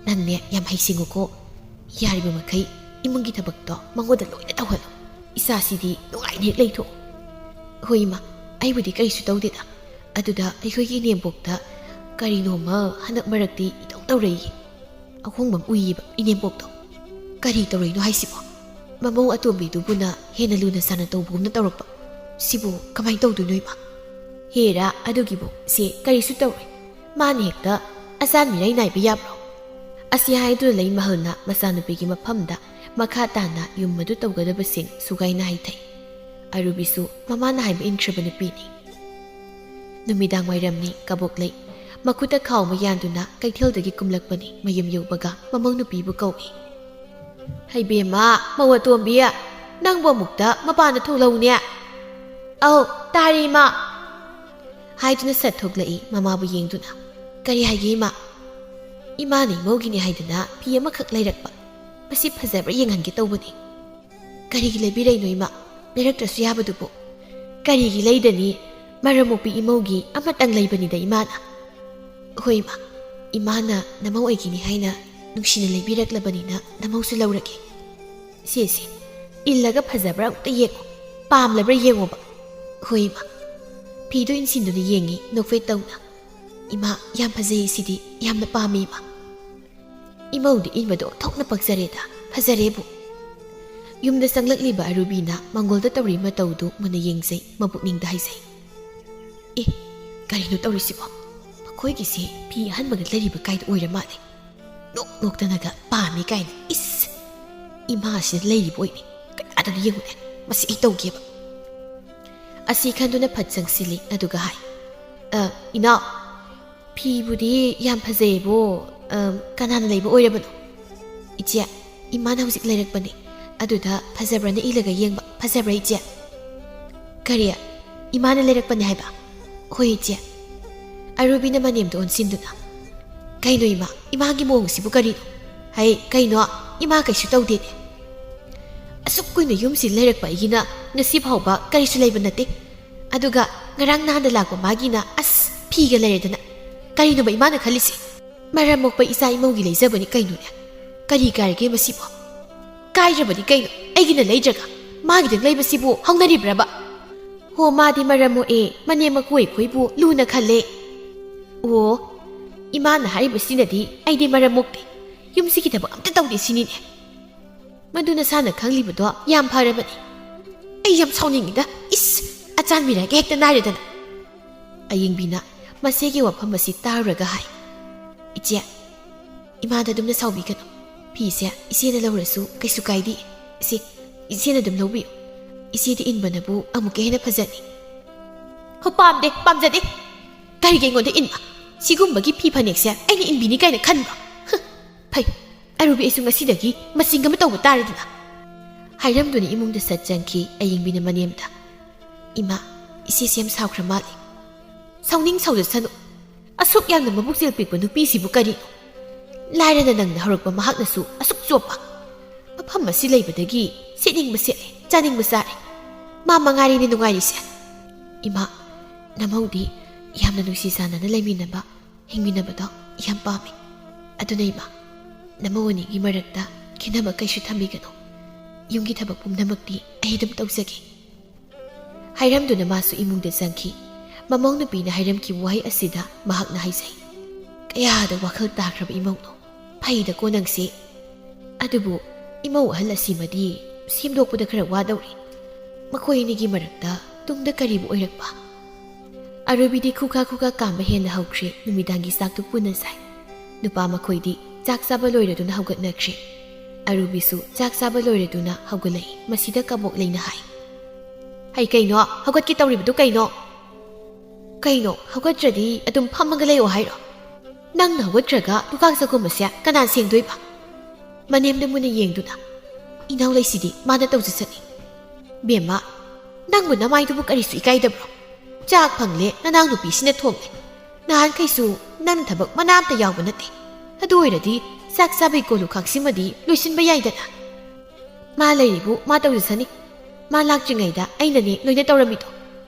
ꯅꯪꯅꯦ ꯌꯥꯝ ꯍꯩꯁꯤꯡꯉꯨꯀꯣ꯫ ꯌꯥꯔꯤꯕ ꯃꯈꯩ ꯏꯃꯨꯡꯒꯤ ꯊꯕꯛꯇꯣ ꯃꯉꯣꯟꯗ ꯂꯣꯏꯅ ꯇꯧꯍꯜꯂꯨ꯫ ꯏꯆꯥꯁꯤꯗꯤ ꯅꯨꯡꯉꯥꯏꯅ ꯍꯦꯛ ꯂꯩꯊꯣꯛꯎ꯫" "ꯍꯣꯏ, ꯏꯃꯥ, ꯑꯩꯕꯨꯗꯤ ꯀꯔꯤꯁꯨ ꯇꯧꯗꯦꯗ꯫ ꯑꯗꯨꯗ ꯑꯩꯈꯣꯏꯒꯤ ꯏꯅꯦꯝꯕꯣꯛꯇ ꯀꯔꯤꯅꯣꯃ ꯍꯟꯗꯛ ꯃꯔꯛꯇꯤ ꯏꯇꯧ ꯇꯧꯔꯛꯏ꯫ ꯑꯍꯣꯡꯕ ꯑꯃ ꯎꯏꯌꯦꯕ ꯏꯅꯦꯝꯕꯣꯛꯇꯣ꯫" "ꯀꯔꯤ ꯇꯧꯔꯛꯏꯅꯣ ꯍꯥꯏꯁꯤꯕꯣ? ꯃꯃꯧ ꯑꯇꯣꯝꯕꯤꯗꯨꯕꯨꯅ ꯍꯦꯟꯅ ꯂꯨꯅ ꯆꯥꯟꯅ ꯇꯧꯕꯒꯨꯝꯅ ꯇꯧꯔꯛꯄ꯫ ꯁꯤꯕꯨ ꯀꯃꯥꯏꯅ ꯇꯧꯗꯣꯏꯅꯣ, ꯏꯃꯥ?" "ꯍꯦꯔꯥ, ꯑꯗꯨꯒꯤꯕꯨ ꯁꯦ ꯀꯔꯤꯁꯨ ꯇꯧꯔꯣꯏ꯫ ꯃꯥꯅ ꯍꯦꯛꯇ ꯑꯆꯥꯟ ꯃꯤꯔꯥꯏ ꯅꯥꯏꯕ ꯌꯥꯕ꯭ꯔꯣ?" ꯑꯁꯤ ꯍꯥꯏꯗꯨꯅ ꯂꯩ ꯃꯍꯜꯅ ꯃꯆꯥꯅꯨꯄꯤꯒꯤ ꯃꯐꯝꯗ ꯃꯈꯥ ꯇꯥꯅ ꯌꯨꯝ ꯑꯗꯨ ꯇꯧꯒꯗꯕꯁꯤꯡ ꯁꯨꯒꯥꯏꯅ ꯍꯩꯊꯩ꯫ ꯑꯔꯨꯕꯤꯁꯨ ꯃꯃꯥꯅ ꯍꯥꯏꯕ ꯏꯟꯈ꯭ꯔꯕ ꯅꯨꯄꯤꯅꯤ꯫ ꯅꯨꯃꯤꯗꯥꯡ ꯋꯥꯏꯔꯝꯅꯤ꯫ ꯀꯕꯣꯛ ꯂꯩ꯫ ꯃꯈꯨꯠꯇ ꯈꯥꯎ ꯑꯃ ꯌꯥꯟꯗꯨꯅ ꯀꯩꯊꯦꯜꯗꯒꯤ ꯀꯨꯝꯂꯛꯄꯅꯤ꯫ ꯃꯌꯨꯝ ꯌꯧꯕꯒ ꯃꯃꯧ ꯅꯨꯄꯤꯕꯨ ꯀꯧꯏ꯫ "ꯍꯩꯕꯦꯝꯃ, ꯃꯧ ꯑꯇꯣꯝꯕꯤ, ꯅꯪꯕꯨ ꯑꯃꯨꯛꯇ ꯃꯄꯥꯟꯗ ꯊꯣꯛꯂꯛꯎꯅꯦ꯫" "ꯑꯧ, ꯇꯥꯔꯦ, ꯏꯃꯥ꯫" ꯍꯥꯏꯗꯨꯅ ꯁꯠ ꯊꯣꯛꯂꯛꯏ ꯃꯃꯥꯕꯨ ꯌꯦꯡꯗꯨꯅ꯫ "ꯀꯔꯤ ꯍꯥꯏꯒꯦ, ꯏꯃꯥ?" "ꯏꯃꯥꯅ ꯏꯃꯧꯒꯤꯅꯤ ꯍꯥꯏꯗꯨꯅ ꯐꯤ ꯑꯃꯈꯛ ꯂꯩꯔꯛꯄ꯫ ꯃꯁꯤ ꯐꯖꯕ꯭ꯔꯥ ꯌꯦꯡꯍꯟꯒꯦ ꯇꯧꯕꯅꯤ꯫" "ꯀꯔꯤꯒꯤ ꯂꯩꯕꯤꯔꯛꯏꯅꯣ, ꯏꯃꯥ? ꯂꯩꯔꯛꯇ꯭ꯔꯁꯨ ꯌꯥꯕꯗꯨꯕꯨ꯫" "ꯀꯔꯤꯒꯤ ꯂꯩꯗꯅꯤ? ꯃꯔꯝ ꯃꯣꯛꯄꯤ ꯏꯃꯧꯒꯤ ꯑꯃꯇꯪ ꯂꯩꯕꯅꯤꯗ, ꯏꯃꯥꯅ꯫" "ꯍꯣꯏ, ꯏꯃꯥ, "ꯏꯃꯥꯅ ꯅꯃꯧ ꯑꯣꯏꯒꯤꯅꯤ ꯍꯥꯏꯅ ꯅꯨꯡꯁꯤꯅ ꯂꯩꯕꯤꯔꯛꯂꯕꯅꯤꯅ ꯅꯃꯧꯁꯨ ꯂꯧꯔꯒꯦ꯫ ꯁꯦ, ꯁꯦ, ꯏꯜꯂꯒ ꯐꯖꯕ꯭ꯔꯥ ꯑꯝꯇ ꯌꯦꯡꯉꯣ, ꯄꯥꯝꯂꯕ꯭ꯔꯥ ꯌꯦꯡꯉꯣꯕ꯫" "ꯍꯣꯏ, ꯏꯃꯥ꯫" ꯐꯤꯗꯣ ꯏꯟꯁꯤꯟꯗꯨꯅ ꯌꯦꯡꯉꯤ ꯅꯣꯛꯐꯦꯠ ꯇꯧꯅ꯫ "ꯏꯃꯥ, ꯌꯥꯝ ꯐꯖꯩ ꯁꯤꯗꯤ, ꯌꯥꯝꯅ ꯄꯥꯝꯃꯤ, ꯏꯃꯥ꯫" ꯏꯃꯧꯗꯤ ꯏꯟꯕꯗꯣ ꯑꯣꯟꯊꯣꯛꯅ ꯄꯛꯆꯔꯦꯗ, ꯐꯖꯔꯦꯕꯨ꯫ ꯌꯨꯝꯗ ꯆꯪꯂꯛꯂꯤꯕ ꯑꯔꯨꯕꯤꯅ ꯃꯪꯒꯣꯜꯗ ꯇꯧꯔꯤ ꯃꯇꯧꯗꯨ ꯃꯨꯟꯅ ꯌꯦꯡꯖꯩ, ꯃꯄꯨꯛꯅꯤꯡꯗ ꯍꯥꯏꯖꯩ, "ꯑꯦ, ꯀꯔꯤꯅꯣ ꯇꯧꯔꯤꯁꯤꯕꯣ? ꯃꯈꯣꯏꯒꯤꯁꯦ ꯐꯤ ꯑꯍꯟꯕꯒ ꯂꯩꯔꯤꯕ ꯀꯥꯏꯗ ꯑꯣꯏꯔ ꯃꯥꯜꯂꯦ꯫ ꯅꯣꯛ ꯅꯣꯛꯇꯅꯒ ꯄꯥꯝꯃꯤ ꯀꯥꯏꯅ, ꯏꯁ! ꯏꯃꯥꯁꯤꯅ ꯂꯩꯔꯤꯕ ꯑꯣꯏꯅꯤ, ꯀꯅꯥꯗꯅꯣ ꯌꯦꯡꯉꯨꯅꯦ, ꯃꯁꯤ ꯑꯩ ꯇꯧꯒꯦꯕ꯫" ꯑꯁꯤ ꯈꯟꯗꯨꯅ ꯐꯠ ꯆꯪꯁꯤꯜꯂꯤ, ꯑꯗꯨꯒ ꯍꯥꯏ, "ꯑ, ꯏꯅꯥꯎ, ꯐꯤꯕꯨꯗꯤ ꯌꯥꯝ ꯐꯖꯩꯌꯦꯕꯨ, ꯑ, ꯀꯅꯥꯅ ꯂꯩꯕ ꯑꯣꯏꯔꯕꯅꯣ?" "ꯏꯆꯦ, ꯏꯃꯥꯅ ꯍꯧꯖꯤꯛ ꯂꯩꯔꯛꯄꯅꯦ, ꯑꯗꯨꯗ ꯐꯖꯕ꯭ꯔꯅ ꯏꯜꯂꯒ ꯌꯦꯡꯕ꯫ ꯐꯖꯕ꯭ꯔꯥ, ꯏꯆꯦ?" "ꯀꯔꯤ? ꯏꯃꯥꯅ ꯂꯩꯔꯛꯄꯅꯦ ꯍꯥꯏꯕ?" "ꯍꯣꯏ, ꯏꯆꯦ꯫" ꯑꯔꯨꯕꯤꯅ ꯃꯅꯦꯝꯗ ꯑꯣꯟꯁꯤꯟꯗꯨꯅ, "ꯀꯩꯅꯣ ꯏꯃꯥ, ꯏꯃꯥꯒꯤ ꯃꯑꯣꯡꯁꯤꯕꯨ ꯀꯔꯤꯅꯣ? ꯍꯩ, ꯀꯩꯅꯣ, ꯏꯃꯥ ꯀꯩꯁꯨ ꯇꯧꯗꯦꯅꯦ꯫ ꯑꯁꯨꯛ ꯀꯨꯏꯅ ꯌꯨꯝꯁꯤ ꯂꯩꯔꯛꯄ ꯑꯩꯒꯤꯅ ꯉꯁꯤ ꯐꯥꯎꯕ ꯀꯔꯤꯁꯨ ꯂꯩꯕ ꯅꯠꯇꯦ꯫ ꯑꯗꯨꯒ ꯉꯔꯥꯡ ꯅꯍꯥꯟꯗ ꯂꯥꯛꯄ ꯃꯥꯒꯤꯅ ꯑꯁ ꯐꯤꯒ ꯂꯩꯔꯗꯅ꯫ ꯀꯔꯤꯅꯣꯕ ꯏꯃꯥꯅ ꯈꯜꯂꯤꯁꯦ? ꯃꯔꯝ ꯃꯣꯛꯄ ꯏꯆꯥ ꯏꯃꯧꯒꯤ ꯂꯩꯖꯕꯅꯤ ꯀꯩꯅꯣꯅꯦ꯫ ꯀꯔꯤ ꯀꯥꯏꯔꯒꯦ ꯃꯁꯤꯕꯣ? ꯀꯥꯏꯗ꯭ꯔꯕꯗꯤ ꯀꯩꯅꯣ? ꯑꯩꯒꯤꯅ ꯂꯩꯗ꯭ꯔꯒ ꯃꯥꯒꯤꯗꯪ ꯂꯩꯕꯁꯤꯕꯨ ꯍꯧꯅꯔꯤꯕ꯭ꯔꯕ? ꯍꯣ, ꯃꯥꯗꯤ ꯃꯔꯝ ꯃꯣꯛꯑꯦ, ꯃꯅꯦꯝ ꯃꯀꯨ ꯑꯩꯈꯣꯏꯕꯨ ꯂꯨꯅ ꯈꯜꯂꯦ꯫ ꯑꯣ, ꯏꯃꯥꯅ ꯍꯥꯏꯔꯤꯕꯁꯤꯅꯗꯤ ꯑꯩꯗꯤ ꯃꯔꯝ ꯃꯣꯛꯇꯦ, ꯌꯨꯝꯁꯤꯒꯤ ꯊꯕꯛ ꯑꯝꯇ ꯇꯧꯗꯦ ꯁꯤꯅꯤꯅꯦ꯫ ꯃꯗꯨ ꯅꯁꯥꯅ ꯈꯪꯂꯤꯕꯗꯣ ꯌꯥꯝ ꯐꯔꯕꯅꯤ꯫ ꯑꯩ ꯌꯥꯝ ꯁꯥꯎꯅꯤꯡꯉꯤꯗ, ꯏꯁ, ꯑꯆꯥꯟꯕꯤꯔꯒ ꯍꯦꯛꯇ ꯅꯥꯏꯔꯗꯅ꯫" ꯑꯌꯤꯡꯕꯤꯅ ꯃꯆꯦꯒꯤ ꯋꯥꯐꯝ ꯑꯁꯤ ꯇꯥꯔꯨꯔꯒ ꯍꯥꯏ, "ꯏꯆꯦ, ꯏꯃꯥꯗ ꯑꯗꯨꯝꯅ ꯁꯥꯎꯕꯤꯒꯅꯨ꯫ ꯐꯤꯁꯦ ꯏꯆꯦꯅ ꯂꯧꯔꯁꯨ ꯀꯩꯁꯨ ꯀꯥꯏꯗꯦ꯫ ꯏꯆꯦ, ꯏꯆꯦꯅ ꯑꯗꯨꯝ ꯂꯧꯕꯤꯌꯨ꯫ ꯏꯆꯦꯗꯤ ꯏꯟꯕꯅꯕꯨ ꯑꯃꯨꯛꯀ ꯍꯦꯟꯅ ꯐꯖꯅꯤ꯫" "ꯍꯣ, ꯄꯥꯝꯗꯦ, ꯄꯥꯝꯖꯗꯦ꯫ ꯀꯔꯤꯒꯤ ꯑꯩꯉꯣꯟꯗ ꯏꯟꯕ? ꯁꯤꯒꯨꯝꯕꯒꯤ ꯐꯤ ꯐꯅꯦꯛꯁꯦ ꯑꯩꯅ ꯏꯟꯕꯤꯅꯤ ꯀꯥꯏꯅ ꯈꯟꯕ꯭ꯔꯣ? ꯍ, ꯐꯩ, ꯑꯔꯨꯕꯤ ꯑꯩꯁꯨ ꯉꯁꯤꯗꯒꯤ ꯃꯆꯤꯡ ꯑꯃ ꯇꯧꯕ ꯇꯥꯔꯦꯗꯅ꯫" ꯍꯥꯏꯔꯝꯗꯨꯅ ꯏꯃꯨꯡꯗ ꯁꯠ ꯆꯪꯈꯤ ꯑꯌꯤꯡꯕꯤꯅ ꯃꯅꯦꯝꯗ꯫ "ꯏꯃꯥ, ꯏꯆꯦꯁꯤ ꯌꯥꯝ ꯁꯥꯎꯈ꯭ꯔ ꯃꯥꯜꯂꯦ꯫" "ꯁꯥꯎꯅꯤꯡ ꯁꯥꯎꯖꯁꯅꯨ꯫ ꯑꯁꯨꯛ ꯌꯥꯝꯅ ꯃꯕꯨꯛꯆꯦꯜ ꯄꯤꯛꯄ ꯅꯨꯄꯤꯁꯤꯕꯨ ꯀꯔꯤꯅꯣ? ꯂꯥꯏꯔꯅ ꯅꯪꯅ ꯍꯧꯔꯛꯄ ꯃꯍꯥꯛꯅꯁꯨ ꯑꯁꯨꯛ ꯆꯣꯞꯄ꯫ ꯃꯐꯝ ꯑꯁꯤ ꯂꯩꯕꯗꯒꯤ ꯁꯦꯠꯅꯤꯡꯕ ꯁꯦꯠꯂꯦ, ꯆꯥꯅꯤꯡꯕ ꯆꯥꯔꯦ꯫ ꯃꯥ ꯃꯉꯥꯏꯔꯦꯅꯦ ꯅꯨꯡꯉꯥꯏꯔꯤꯁꯦ꯫" "ꯏꯃꯥ, ꯅꯃꯧꯗꯤ ꯌꯥꯝꯅ ꯅꯨꯡꯁꯤ ꯆꯥꯟꯅꯅ ꯂꯩꯃꯤꯟꯅꯕ, ꯍꯤꯡꯃꯤꯟꯅꯕꯗꯣ ꯌꯥꯝ ꯄꯥꯝꯃꯤ꯫ ꯑꯗꯨꯅ ꯏꯃꯥ, ꯅꯃꯧ ꯑꯅꯤꯒꯤ ꯃꯔꯛꯇ ꯈꯦꯠꯅꯕ ꯀꯩꯁꯨ ꯊꯝꯕꯤꯒꯅꯨ꯫ ꯌꯨꯝꯒꯤ ꯊꯕꯛ ꯄꯨꯝꯅꯃꯛꯇꯤ ꯑꯩ ꯑꯗꯨꯝ ꯇꯧꯖꯒꯦ꯫ ꯍꯥꯏꯔꯝꯗꯨꯅ ꯃꯥꯁꯨ ꯏꯃꯨꯡꯗ ꯆꯪꯈꯤ꯫ ꯃꯃꯧ ꯅꯨꯄꯤꯅ ꯍꯥꯏꯔꯝꯈꯤꯕ ꯋꯥꯍꯩ ꯑꯁꯤꯗ ꯃꯍꯥꯛꯅ ꯍꯥꯏꯖꯩ, "ꯀꯌꯥꯗ ꯋꯥꯈꯜ ꯇꯥꯈ꯭ꯔꯕ ꯏꯃꯧꯅꯣ꯫ ꯐꯩꯗꯀꯣ ꯅꯪꯁꯦ꯫ ꯑꯗꯨꯕꯨ ꯏꯃꯧ ꯑꯍꯜ ꯑꯁꯤꯃꯗꯤ ꯁꯦꯝꯗꯣꯛꯄꯗ ꯈꯔ ꯋꯥꯗꯧꯔꯤ꯫ ꯃꯈꯣꯏ ꯑꯅꯤꯒꯤ ꯃꯔꯛꯇ ꯇꯨꯡꯗ ꯀꯔꯤꯕꯨ ꯑꯣꯏꯔꯛꯄ?" ꯑꯔꯨꯕꯤꯗꯤ ꯈꯨꯈꯥ ꯈꯨꯈꯥ ꯀꯥꯝꯕ ꯍꯦꯟꯅ ꯍꯧꯈ꯭ꯔꯦ꯫ ꯅꯨꯃꯤꯗꯥꯡꯒꯤ ꯆꯥꯛꯇꯨ ꯄꯨꯟꯅ ꯆꯥꯏ꯫ ꯅꯨꯄꯥ ꯃꯈꯣꯏꯗꯤ ꯆꯥꯛ ꯆꯥꯕ ꯂꯣꯏꯔꯗꯨꯅ ꯍꯧꯒꯠꯅꯈ꯭ꯔꯦ꯫ ꯑꯔꯨꯕꯤꯁꯨ ꯆꯥꯛ ꯆꯥꯕ ꯂꯣꯏꯔꯗꯨꯅ ꯍꯧꯒꯠꯂꯛꯏ꯫ ꯃꯁꯤꯗ ꯀꯕꯣꯛ ꯂꯩꯅ ꯍꯥꯏ, "ꯍꯩ, ꯀꯩꯅꯣ? ꯍꯧꯒꯠꯀꯦ ꯇꯧꯔꯤꯕꯗꯨ ꯀꯩꯅꯣ? ꯀꯩꯅꯣ, ꯍꯧꯒꯠꯇ꯭ꯔꯗꯤ ꯑꯗꯨꯝ ꯐꯝꯃꯒ ꯂꯩꯌꯣ ꯍꯥꯏꯔꯣ? ꯅꯪꯅ ꯍꯧꯒꯠꯇ꯭ꯔꯒ ꯂꯨꯈꯥꯛ ꯆꯒꯨꯝꯕꯁꯦ ꯀꯅꯥꯅ ꯁꯦꯡꯗꯣꯏꯕ?" ꯃꯅꯦꯝꯗ ꯃꯨꯟꯅ ꯌꯦꯡꯗꯨꯅ, "ꯏꯅꯥꯎ ꯂꯩꯁꯤꯗꯤ ꯃꯥꯅ ꯇꯧꯖꯁꯅꯤ꯫ ꯕꯦꯝꯃ, ꯅꯪꯕꯨ ꯅꯃꯥꯏꯗꯨꯕꯨ ꯀꯔꯤꯁꯨ ꯏꯀꯥꯏꯗꯕ꯭ꯔꯣ? ꯆꯥꯛ ꯐꯪꯂꯦ, ꯅꯅꯥꯎ ꯅꯨꯄꯤꯁꯤꯅ ꯊꯣꯡꯂꯦ꯫ ꯅꯍꯥꯟꯈꯩꯁꯨ ꯅꯪ ꯊꯕꯛ ꯃꯅꯥ ꯑꯝꯇ ꯌꯥꯎꯕ ꯅꯠꯇꯦ꯫ ꯑꯗꯨ ꯑꯣꯏꯔꯗꯤ ꯆꯥꯛ ꯆꯥꯕꯩ ꯀꯣꯜ ꯂꯨꯈꯥꯛꯁꯤꯃꯗꯤ ꯂꯣꯏꯁꯤꯟꯕ ꯌꯥꯏꯗꯅ꯫ ꯃꯥ ꯂꯩꯔꯤꯕꯨ ꯃꯥ ꯇꯧꯖꯁꯅꯤ꯫ ꯃꯥ ꯂꯥꯛꯇ꯭ꯔꯤꯉꯩꯗ ꯑꯩꯅꯅꯦ ꯂꯣꯏꯅ ꯇꯧꯔꯝꯃꯤꯗꯣ꯫"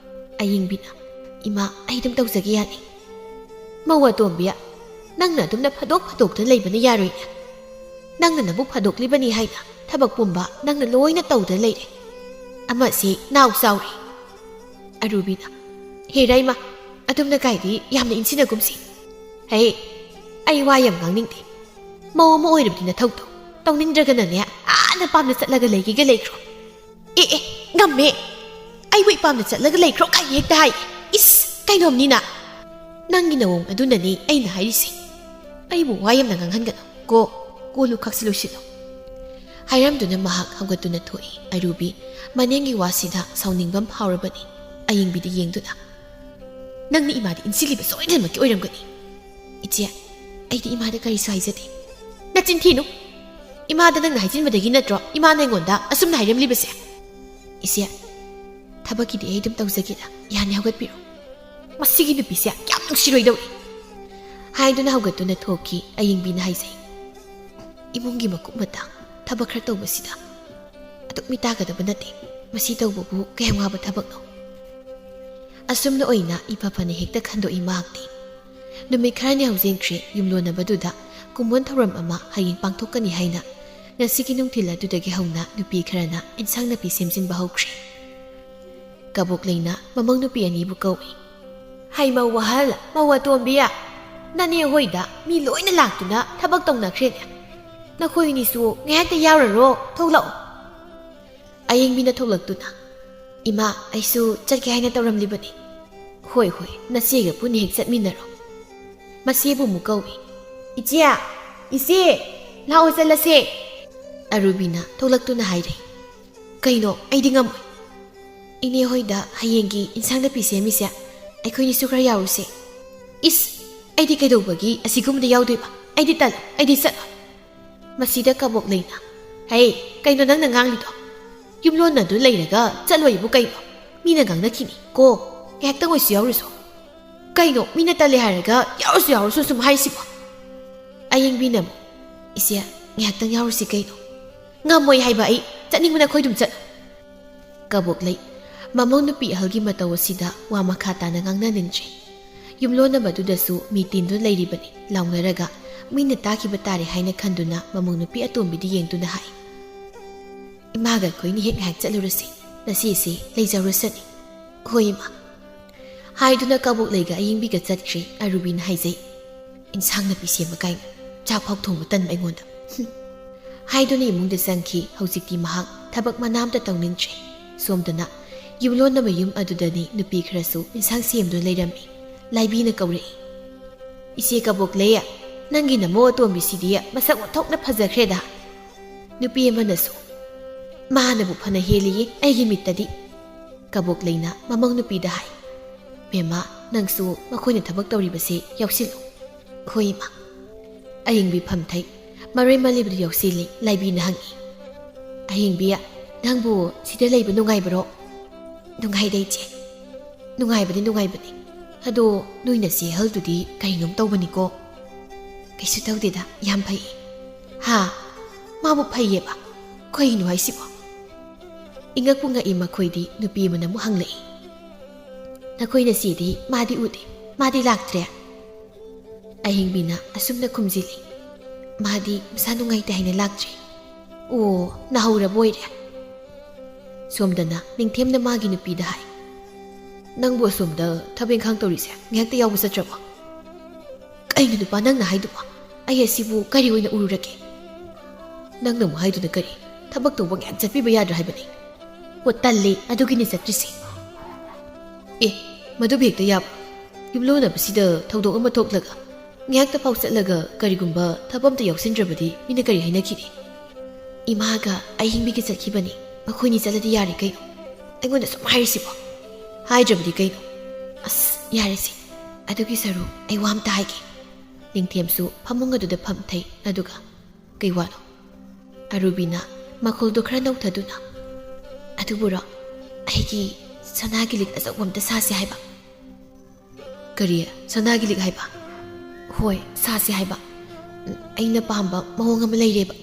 ꯑꯌꯤꯡꯕꯤꯅ, "ꯏꯃꯥ, ꯑꯩ ꯑꯗꯨꯝ ꯇꯧꯖꯒꯦ ꯌꯥꯅꯤ꯫" "ꯃꯧ ꯑꯇꯣꯝꯕꯤ, ꯅꯪꯅ ꯑꯗꯨꯝꯅ ꯐꯥꯗꯣꯛ ꯐꯥꯗꯣꯛꯇꯨꯅ ꯂꯩꯕꯅ ꯌꯥꯔꯣꯏꯅꯦ꯫ ꯅꯪꯅ ꯅꯕꯨꯛ ꯐꯥꯗꯣꯛꯂꯤꯕꯅꯤ ꯍꯥꯏꯅ ꯊꯕꯛ ꯄꯨꯝꯕ ꯅꯪꯅ ꯂꯣꯏꯅ ꯇꯧꯗꯨꯅ ꯂꯩꯔꯦ꯫ ꯑꯃꯁꯤ ꯅꯥꯎ ꯆꯥꯎꯔꯦ꯫" ꯑꯔꯨꯕꯤꯅ, "ꯍꯦꯔꯥ ꯏꯃꯥ, ꯑꯗꯨꯝꯅ ꯀꯥꯏꯗꯤ ꯌꯥꯝꯅ ꯏꯟꯁꯤꯟꯅꯒꯨꯝꯁꯤ꯫ ꯍꯩ, ꯑꯩ ꯋꯥ ꯌꯥꯝ ꯉꯥꯡꯅꯤꯡꯗꯦ꯫ ꯃꯧ ꯑꯃ ꯑꯣꯏꯔꯕꯗꯤ ꯅꯊꯧꯗꯣ ꯇꯧꯅꯤꯡꯗ꯭ꯔꯒꯅꯅꯦ, ꯑꯥ ꯅꯄꯥꯝꯗ ꯆꯠꯂꯒ ꯂꯩꯒꯦꯒ ꯂꯩꯈ꯭ꯔꯣ꯫" "ꯑꯦ ꯑꯦ, ꯉꯝꯃꯦ꯫ ꯑꯩꯕꯨ ꯏꯄꯥꯝꯗ ꯆꯠꯂꯒ ꯂꯩꯈ꯭ꯔꯣ ꯀꯥꯏꯅ ꯍꯦꯛꯇ ꯍꯥꯏ꯫ ꯏꯁ, ꯀꯩꯅꯣꯝꯅꯤꯅ꯫ ꯅꯪꯒꯤ ꯅꯋꯣꯡ ꯑꯗꯨꯅꯅꯦ ꯑꯩꯅ ꯍꯥꯏꯔꯤꯁꯦ꯫ ꯑꯩꯕꯨ ꯋꯥ ꯌꯥꯝꯅ ꯉꯥꯡꯍꯟꯒꯅꯨ꯫ ꯀꯣ, ꯀꯣꯜ ꯂꯨꯈꯥꯛꯁꯤ ꯂꯣꯏꯁꯤꯜꯂꯣ꯫" ꯍꯥꯏꯔꯝꯗꯨꯅ ꯃꯍꯥꯛ ꯍꯧꯒꯠꯇꯨꯅ ꯊꯣꯛꯏ꯫ ꯑꯔꯨꯕꯤ ꯃꯅꯦꯝꯒꯤ ꯋꯥꯁꯤꯗ ꯁꯥꯎꯅꯤꯡꯕ ꯑꯃ ꯐꯥꯎꯔꯕꯅꯤ꯫ ꯑꯌꯤꯡꯕꯤꯗ ꯌꯦꯡꯗꯨꯅ, "ꯅꯪꯅ ꯏꯃꯥꯗ ꯏꯟꯁꯤꯜꯂꯤꯕ ꯁꯣꯏꯗꯅꯃꯛꯀꯤ ꯑꯣꯏꯔꯝꯒꯅꯤ꯫ ꯏꯆꯦ, ꯑꯩꯗꯤ ꯏꯃꯥꯗ ꯀꯔꯤꯁꯨ ꯍꯥꯏꯖꯗꯦ꯫" "ꯅꯆꯤꯟ ꯊꯤꯅꯨ꯫ ꯏꯃꯥꯗ ꯅꯪꯅ ꯍꯥꯏꯖꯤꯟꯕꯗꯒꯤ ꯅꯠꯇ꯭ꯔꯣ ꯏꯃꯥꯅ ꯑꯩꯉꯣꯟꯗ ꯑꯁꯨꯝꯅ ꯍꯥꯏꯔꯝꯂꯤꯕꯁꯦ?" "ꯏꯆꯦ, ꯊꯕꯛꯀꯤꯗꯤ ꯑꯩ ꯑꯗꯨꯝ ꯇꯧꯖꯒꯦꯗ꯫ ꯌꯥꯅꯤ, ꯍꯧꯒꯠꯄꯤꯔꯣ꯫ ꯃꯁꯤꯒꯤ ꯅꯨꯄꯤꯁꯦ ꯌꯥꯝ ꯅꯨꯡꯁꯤꯔꯣꯏꯗꯧꯔꯤ꯫" ꯍꯥꯏꯗꯨꯅ ꯍꯧꯒꯠꯇꯨꯅ ꯊꯣꯛꯈꯤ꯫ ꯑꯌꯤꯡꯕꯤꯅ ꯍꯥꯏꯖꯩ, "ꯏꯃꯨꯡꯒꯤ ꯃꯀꯨꯞ ꯃꯇꯥ ꯊꯕꯛ ꯈꯔ ꯇꯧꯕꯁꯤꯗ ꯑꯗꯨꯛ ꯃꯤꯇꯥꯒꯗꯕ ꯅꯠꯇꯦ꯫ ꯃꯁꯤ ꯇꯧꯕꯕꯨ ꯀꯌꯥꯝ ꯋꯥꯕ ꯊꯕꯛꯅꯣ?" ꯑꯁꯨꯝꯅ ꯑꯣꯏꯅ ꯏꯐ ꯐꯅ ꯍꯦꯛꯇ ꯈꯟꯗꯣꯛꯏ ꯃꯍꯥꯛꯇꯤ꯫ ꯅꯨꯃꯤꯠ ꯈꯔꯅꯤ ꯍꯧꯖꯤꯟꯈ꯭ꯔꯦ ꯌꯨꯝꯂꯣꯟꯅꯕꯗꯨꯗ ꯀꯨꯝꯑꯣꯟ ꯊꯧꯔꯝ ꯑꯃ ꯍꯌꯦꯡ ꯄꯥꯡꯊꯣꯛꯀꯅꯤ ꯍꯥꯏꯅ꯫ ꯉꯁꯤꯒꯤ ꯅꯨꯡꯊꯤꯜ ꯑꯗꯨꯗꯒꯤ ꯍꯧꯅ ꯅꯨꯄꯤ ꯈꯔꯅ ꯏꯟꯁꯥꯡ ꯅꯥꯄꯤ ꯁꯦꯝꯖꯤꯟꯕ ꯍꯧꯈ꯭ꯔꯦ꯫ ꯀꯕꯣꯛꯂꯩꯅ ꯃꯃꯧ ꯅꯨꯄꯤ ꯑꯅꯤꯕꯨ ꯀꯧꯏ꯫ "ꯍꯩ ꯃꯧ ꯑꯍꯜ, ꯃꯧ ꯑꯇꯣꯝꯕꯤ, ꯅꯅꯦ ꯍꯣꯏꯗ ꯃꯤ ꯂꯣꯏꯅ ꯂꯥꯛꯇꯨꯅ ꯊꯕꯛ ꯇꯧꯅꯈ꯭ꯔꯦꯅꯦ꯫ ꯅꯈꯣꯏ ꯑꯅꯤꯁꯨ ꯉꯥꯏꯍꯥꯛꯇ ꯌꯥꯎꯔꯔꯣ, ꯊꯣꯛꯂꯛꯑꯣ꯫" ꯑꯌꯦꯡꯕꯤꯅ ꯊꯣꯛꯂꯛꯇꯨꯅ, "ꯏꯃꯥ, ꯑꯩꯁꯨ ꯆꯠꯀꯦ ꯍꯥꯏꯅ ꯇꯧꯔꯝꯂꯤꯕꯅꯤ꯫" "ꯍꯣꯏ, ꯍꯣꯏ, ꯅꯆꯦꯒ ꯄꯨꯟꯅ ꯍꯦꯛ ꯆꯠꯃꯤꯟꯅꯔꯣ꯫" ꯃꯆꯦꯕꯨ ꯑꯃꯨꯛ ꯀꯧꯏ꯫ "ꯏꯆꯦ, ꯏꯆꯦ, ꯂꯥꯛꯑꯣ ꯆꯠꯂꯁꯦ꯫" ꯑꯔꯨꯕꯤꯅ ꯊꯣꯛꯂꯛꯇꯨꯅ ꯍꯥꯏꯔꯦ꯫ "ꯀꯩꯅꯣ? ꯑꯩꯗꯤ ꯉꯝꯃꯣꯏ꯫" "ꯏꯅꯦ ꯍꯣꯏꯗ ꯍꯌꯦꯡꯒꯤ ꯏꯟꯁꯥꯡ ꯅꯥꯄꯤ ꯁꯦꯝꯃꯤꯁꯦ ꯑꯩꯈꯣꯏꯅꯤꯁꯨ ꯈꯔ ꯌꯥꯎꯔꯨꯁꯦ꯫" "ꯏꯁ, ꯑꯩꯗꯤ ꯀꯩꯗꯧꯕꯒꯤ ꯑꯁꯤꯒꯨꯝꯕꯗ ꯌꯥꯎꯗꯣꯏꯕ? ꯑꯩꯗꯤ ꯇꯜꯂꯦ, ꯑꯩꯗꯤ ꯆꯠꯂꯣꯏ꯫" ꯃꯁꯤꯗ ꯀꯕꯣꯛꯂꯩꯅ, "ꯍꯩ, ꯀꯩꯅꯣ ꯅꯪꯅ ꯉꯥꯡꯂꯤꯗꯣ? ꯌꯨꯝꯂꯣꯟꯅꯗꯨ ꯂꯩꯔꯒ ꯆꯠꯂꯣꯏꯕꯨ ꯀꯩꯅꯣ? ꯃꯤꯅ ꯉꯥꯡꯅꯈꯤꯅꯤ ꯀꯣ꯫ ꯉꯥꯏꯍꯥꯛꯇꯪ ꯑꯣꯏꯁꯨ ꯌꯥꯎꯔꯨꯁꯣ꯫ ꯀꯩꯅꯣ, ꯃꯤꯅ ꯇꯜꯂꯦ ꯍꯥꯏꯔꯒ ꯌꯥꯎꯔꯨꯁꯨ ꯌꯥꯎꯔꯨꯁꯨ ꯁꯨꯝ ꯍꯥꯏꯁꯤꯕꯣ?" ꯑꯌꯦꯡꯕꯤꯅ ꯑꯃꯨꯛ, "ꯏꯆꯦ, ꯉꯥꯏꯍꯥꯛꯇꯪ ꯌꯥꯎꯔꯨꯁꯤ ꯀꯩꯅꯣ?" "ꯉꯝꯃꯣꯏ ꯍꯥꯏꯕ ꯑꯩ꯫ ꯆꯠꯅꯤꯡꯕꯅ ꯑꯩꯈꯣꯏ ꯑꯗꯨꯝ ꯆꯠꯂꯣ꯫" ꯀꯕꯣꯛꯂꯩ ꯃꯃꯧ ꯅꯨꯄꯤ ꯑꯍꯜꯒꯤ ꯃꯇꯧ ꯑꯁꯤꯗ ꯋꯥ ꯃꯈꯥ ꯇꯥꯅ ꯉꯥꯡꯅꯅꯤꯡꯗ꯭ꯔꯦ꯫ ꯌꯨꯝꯂꯣꯟꯅꯕꯗꯨꯗꯁꯨ ꯃꯤ ꯇꯤꯟꯗꯨꯅ ꯂꯩꯔꯤꯕꯅꯤ ꯂꯥꯎꯅꯔꯒ ꯃꯤꯅ ꯇꯥꯈꯤꯕ ꯇꯥꯔꯦ ꯍꯥꯏꯅ ꯈꯟꯗꯨꯅ ꯃꯃꯧ ꯅꯨꯄꯤ ꯑꯇꯣꯝꯕꯤꯗ ꯌꯦꯡꯗꯨꯅ ꯍꯥꯏ, "ꯏꯃꯥꯒ ꯑꯩꯈꯣꯏꯅꯤ ꯍꯦꯛ ꯉꯥꯏꯍꯥꯛ ꯆꯠꯂꯨꯔꯁꯤ꯫ ꯅꯆꯦꯁꯤ ꯂꯩꯖꯔꯨꯁꯅꯤ꯫" "ꯍꯣꯏ, ꯏꯃꯥ꯫" ꯍꯥꯏꯗꯨꯅ ꯀꯕꯣꯛꯂꯩꯒ ꯑꯌꯦꯡꯕꯤꯒ ꯆꯠꯈ꯭ꯔꯦ꯫ ꯑꯔꯨꯕꯤꯅ ꯍꯥꯏꯖꯩ, "ꯏꯟꯁꯥꯡ ꯅꯥꯄꯤ ꯁꯦꯝꯕ ꯀꯥꯏꯅ, ꯆꯥꯛ ꯐꯥꯎ ꯊꯣꯡꯕ ꯇꯟꯕ ꯑꯩꯉꯣꯟꯗ꯫" ꯍꯨꯝ꯫ ꯍꯥꯏꯗꯨꯅ ꯏꯃꯨꯡꯗ ꯆꯪꯈꯤ꯫ ꯍꯧꯖꯤꯛꯇꯤ ꯃꯍꯥꯛ ꯊꯕꯛ ꯃꯅꯥ ꯑꯝꯇ ꯇꯧꯅꯤꯡꯗ꯭ꯔꯦ꯫ ꯁꯣꯝꯗꯅ ꯌꯨꯝꯂꯣꯟꯅꯕ ꯌꯨꯝ ꯑꯗꯨꯗꯅꯤ ꯅꯨꯄꯤ ꯈꯔꯁꯨ ꯏꯟꯁꯥꯡ ꯁꯦꯝꯗꯨꯅ ꯂꯩꯔꯝꯃꯤ꯫ ꯂꯥꯏꯕꯤꯅ ꯀꯧꯔꯛꯏ, "ꯏꯆꯦ ꯀꯕꯣꯛꯂꯩ, ꯅꯪꯒꯤ ꯅꯃꯧ ꯑꯇꯣꯝꯕꯤꯁꯤꯗꯤ ꯃꯁꯛ ꯑꯣꯟꯊꯣꯛꯅ ꯐꯖꯈ꯭ꯔꯦꯗ꯫ ꯅꯨꯄꯤ ꯑꯃꯅꯁꯨ ꯃꯥꯅꯕꯨ ꯐꯅ ꯍꯦꯜꯂꯤꯌꯦ ꯑꯩꯒꯤ ꯃꯤꯠꯇꯗꯤ꯫" ꯀꯕꯣꯛꯂꯩꯅ ꯃꯃꯧ ꯅꯨꯄꯤꯗ ꯍꯥꯏ, "ꯕꯦꯝꯃ, ꯅꯪꯁꯨ ꯃꯈꯣꯏꯅ ꯊꯕꯛ ꯇꯧꯔꯤꯕꯁꯦ ꯌꯥꯎꯁꯤꯜꯂꯨ꯫" "ꯍꯣꯏ, ꯏꯃꯥ꯫" ꯑꯌꯦꯡꯕꯤ ꯐꯝꯊꯩ꯫ ꯃꯔꯣꯏ ꯃꯂꯤꯕꯗꯨ ꯌꯥꯎꯁꯤꯜꯂꯤ꯫ ꯂꯥꯏꯕꯤꯅ ꯍꯪꯉꯤ, "ꯑꯌꯦꯡꯕꯤ, ꯅꯪꯕꯨ ꯁꯤꯗ ꯂꯩꯕ ꯅꯨꯡꯉꯥꯏꯕꯔꯣ?" "ꯅꯨꯡꯉꯥꯏꯗ, ꯏꯆꯦ꯫ ꯅꯨꯡꯉꯥꯏꯕꯗꯤ ꯅꯨꯡꯉꯥꯏꯕꯅꯤ꯫ ꯑꯗꯣ ꯅꯣꯏ ꯅꯆꯦ ꯑꯍꯜꯗꯨꯗꯤ ꯀꯔꯤꯅꯣꯝ ꯇꯧꯕꯅꯤꯀꯣ?" "ꯀꯩꯁꯨ ꯇꯧꯗꯦꯗ, ꯌꯥꯝ ꯐꯩꯌꯦ꯫" "ꯍꯥ? ꯃꯥꯕꯨ ꯐꯩꯌꯦꯕ? ꯀꯩꯅꯣ ꯍꯥꯏꯁꯤꯕꯣ?" ꯏꯉꯛꯄꯨ ꯉꯛꯏ ꯃꯈꯣꯏꯗꯤ꯫ ꯅꯨꯄꯤ ꯑꯃꯅ ꯑꯃꯨꯛ ꯍꯪꯂꯛꯏ, "ꯅꯈꯣꯏ ꯅꯆꯦꯗꯤ ꯃꯥꯗꯤ ꯎꯗꯦ, ꯃꯥꯗꯤ ꯂꯥꯛꯇ꯭ꯔꯦ?" ꯑꯍꯤꯡꯕꯤꯅ ꯑꯁꯨꯝꯅ ꯈꯨꯝꯖꯤꯜꯂꯤ꯫ ꯃꯥꯗꯤ ꯃꯁꯥ ꯅꯨꯡꯉꯥꯏꯇꯦ ꯍꯥꯏꯅ ꯂꯥꯛꯇ꯭ꯔꯤ꯫ ꯑꯣ, ꯅꯥꯍꯧꯔꯕ ꯑꯣꯏꯔꯦ꯫ ꯁꯣꯝꯗꯅ ꯅꯤꯡꯊꯦꯝꯅ ꯃꯥꯒꯤ ꯅꯨꯄꯤꯗ ꯍꯥꯏ, "ꯅꯪꯕꯨ ꯑꯁꯣꯝꯗ ꯊꯕꯛ ꯏꯪꯈꯥꯡ ꯇꯧꯔꯤꯁꯦ ꯉꯥꯏꯍꯥꯛꯇ ꯌꯥꯎꯕ ꯆꯠꯇ꯭ꯔꯕꯣ?" "ꯀꯩꯅꯣ ꯅꯨꯄꯥ ꯅꯪꯅ ꯍꯥꯏꯗꯨꯕꯣ? ꯑꯩ ꯑꯁꯤꯕꯨ ꯀꯔꯤ ꯑꯣꯏꯅ ꯎꯔꯨꯔꯒꯦ?" "ꯅꯪꯅ ꯑꯃꯨꯛ ꯍꯥꯏꯗꯨꯅ ꯀꯔꯤ? ꯊꯕꯛ ꯇꯧꯕ ꯉꯥꯏꯍꯥꯛ ꯆꯠꯄꯤꯕ ꯌꯥꯗ꯭ꯔꯥ ꯍꯥꯏꯕꯅꯤ?" "ꯑꯣ, ꯇꯜꯂꯤ, ꯑꯗꯨꯒꯤꯅꯤ ꯆꯠꯇ꯭ꯔꯤꯁꯦ꯫" "ꯑꯦ, ꯃꯗꯨꯕꯨ ꯍꯦꯛꯇ ꯌꯥꯕ? ꯌꯨꯝꯂꯣꯟꯅꯕꯁꯤꯗ ꯊꯧꯗꯣꯛ ꯑꯃ ꯊꯣꯛꯂꯒ ꯉꯥꯏꯍꯥꯛꯇ ꯐꯥꯎ ꯆꯠꯂꯒ ꯀꯔꯤꯒꯨꯝꯕ ꯊꯕꯛ ꯑꯝꯇ ꯌꯥꯎꯁꯤꯟꯗ꯭ꯔꯕꯗꯤ ꯃꯤꯅ ꯀꯔꯤ ꯍꯥꯏꯅꯈꯤꯅꯤ?" "ꯏꯃꯥꯒ ꯑꯍꯤꯡꯕꯤꯒ ꯆꯠꯈꯤꯕꯅꯤ, ꯃꯈꯣꯏꯅꯤ ꯆꯠꯂꯗꯤ ꯌꯥꯔꯦ ꯀꯩꯅꯣ꯫ ꯑꯩꯉꯣꯟꯗ ꯁꯨꯝ ꯍꯥꯏꯔꯤꯁꯤꯕꯣ?" "ꯍꯥꯏꯗ꯭ꯔꯕꯗꯤ ꯀꯩꯅꯣ?" "ꯑꯁ, ꯌꯥꯔꯦꯁꯦ, ꯑꯗꯨꯒꯤ ꯁꯔꯨꯛ ꯑꯩ ꯋꯥ ꯑꯝꯇ ꯍꯥꯏꯒꯦ꯫" ꯅꯤꯡꯊꯦꯝꯁꯨ ꯐꯃꯨꯡ ꯑꯗꯨꯗ ꯐꯝꯊꯩ, ꯑꯗꯨꯒ, "ꯀꯩ ꯋꯥꯅꯣ?" ꯑꯔꯨꯕꯤꯅ ꯃꯈꯣꯜꯗꯣ ꯈꯔ ꯅꯧꯊꯗꯨꯅ, "ꯑꯗꯨꯕꯨꯔꯣ, ꯑꯩꯒꯤ ꯁꯅꯥꯒꯤ ꯂꯤꯛ ꯑꯆꯧꯕ ꯑꯝꯇ ꯁꯥꯁꯦ ꯍꯥꯏꯕ꯫" "ꯀꯔꯤ? ꯁꯅꯥꯒꯤ ꯂꯤꯛ ꯍꯥꯏꯕ?" "ꯍꯣꯏ, ꯁꯥꯁꯦ ꯍꯥꯏꯕ꯫ ꯎꯝ, ꯑꯩꯅ ꯄꯥꯝꯕ ꯃꯑꯣꯡ ꯑꯃ ꯂꯩꯔꯦꯕ꯫"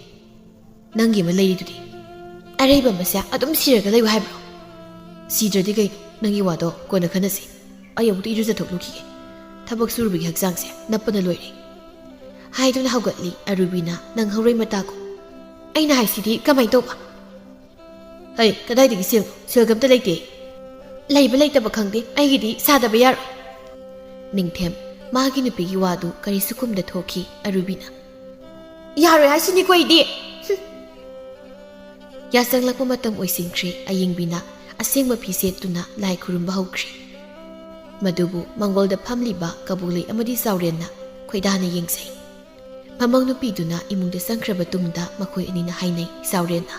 "ꯅꯪꯒꯤ ꯑꯃ ꯂꯩꯔꯤꯗꯨꯗꯤ?" "ꯑꯔꯩꯕ ꯑꯃꯁꯦ ꯑꯗꯨꯝ ꯁꯤꯔꯒ ꯂꯩꯌꯨ ꯍꯥꯏꯕ꯭ꯔꯣ?" "ꯁꯤꯗ꯭ꯔꯗꯤ ꯀꯩꯅꯣ, ꯅꯪꯒꯤ ꯋꯥꯗꯣ ꯀꯣꯟꯅ ꯈꯟꯅꯁꯤ꯫ ꯑꯩ ꯑꯃꯨꯛꯇ ꯏꯔꯨꯖꯊꯣꯛꯂꯨꯈꯤꯒꯦ꯫ ꯊꯕꯛ ꯁꯨꯔꯨꯕꯒꯤ ꯍꯛꯆꯥꯡꯁꯦ ꯅꯞꯄꯅ ꯂꯣꯏꯔꯦ꯫" ꯍꯥꯏꯗꯨꯅ ꯍꯧꯒꯠꯂꯤ ꯑꯔꯨꯕꯤꯅ ꯅꯪꯍꯧꯔꯣꯏ ꯃꯇꯥꯒꯨꯝ꯫ "ꯑꯩꯅ ꯍꯥꯏꯁꯤꯗꯤ ꯀꯃꯥꯏꯅ ꯇꯧꯕ?" "ꯍꯩ, ꯀꯗꯥꯏꯗꯒꯤ ꯁꯦꯜꯅꯣ? ꯁꯦꯜꯒ ꯑꯝꯇ ꯂꯩꯇꯦ꯫" "ꯂꯩꯕ ꯂꯩꯇꯕ ꯈꯪꯗꯦ, ꯑꯩꯒꯤꯗꯤ ꯁꯥꯗꯕ ꯌꯥꯔꯣꯏ꯫" ꯅꯤꯡꯊꯦꯝ ꯃꯥꯒꯤ ꯅꯨꯄꯤꯒꯤ ꯋꯥꯗꯨ ꯀꯔꯤꯁꯨ ꯈꯨꯝꯗ ꯊꯣꯛꯈꯤ ꯑꯔꯨꯕꯤꯅ꯫ "ꯌꯥꯔꯣꯏ ꯍꯥꯏꯁꯤꯅꯤꯀꯣ ꯑꯩꯗꯤ!" ꯍꯨꯝ꯫ ꯌꯥꯆꯪꯂꯛꯄ ꯃꯇꯝ ꯑꯣꯏꯁꯤꯟꯈ꯭ꯔꯦ꯫ ꯑꯌꯤꯡꯕꯤꯅ ꯑꯁꯦꯡꯕ ꯐꯤ ꯁꯦꯠꯇꯨꯅ ꯂꯥꯏ ꯈꯨꯔꯨꯝꯕ ꯍꯧꯈ꯭ꯔꯦ꯫ ꯃꯗꯨꯕꯨ ꯃꯪꯒꯣꯜꯗ ꯐꯝꯂꯤꯕ ꯀꯕꯣꯛꯂꯩ ꯑꯃꯗꯤ ꯆꯥꯎꯔꯦꯟꯅ ꯈꯣꯏꯗꯥꯅ ꯌꯦꯡꯖꯩ꯫ ꯃꯃꯧ ꯅꯨꯄꯤꯗꯨꯅ ꯏꯃꯨꯡꯗ ꯆꯪꯈ꯭ꯔꯕ ꯇꯨꯡꯗ ꯃꯈꯣꯏ ꯑꯅꯤꯅ ꯍꯥꯏꯅꯩ, ꯆꯥꯎꯔꯦꯟꯅ,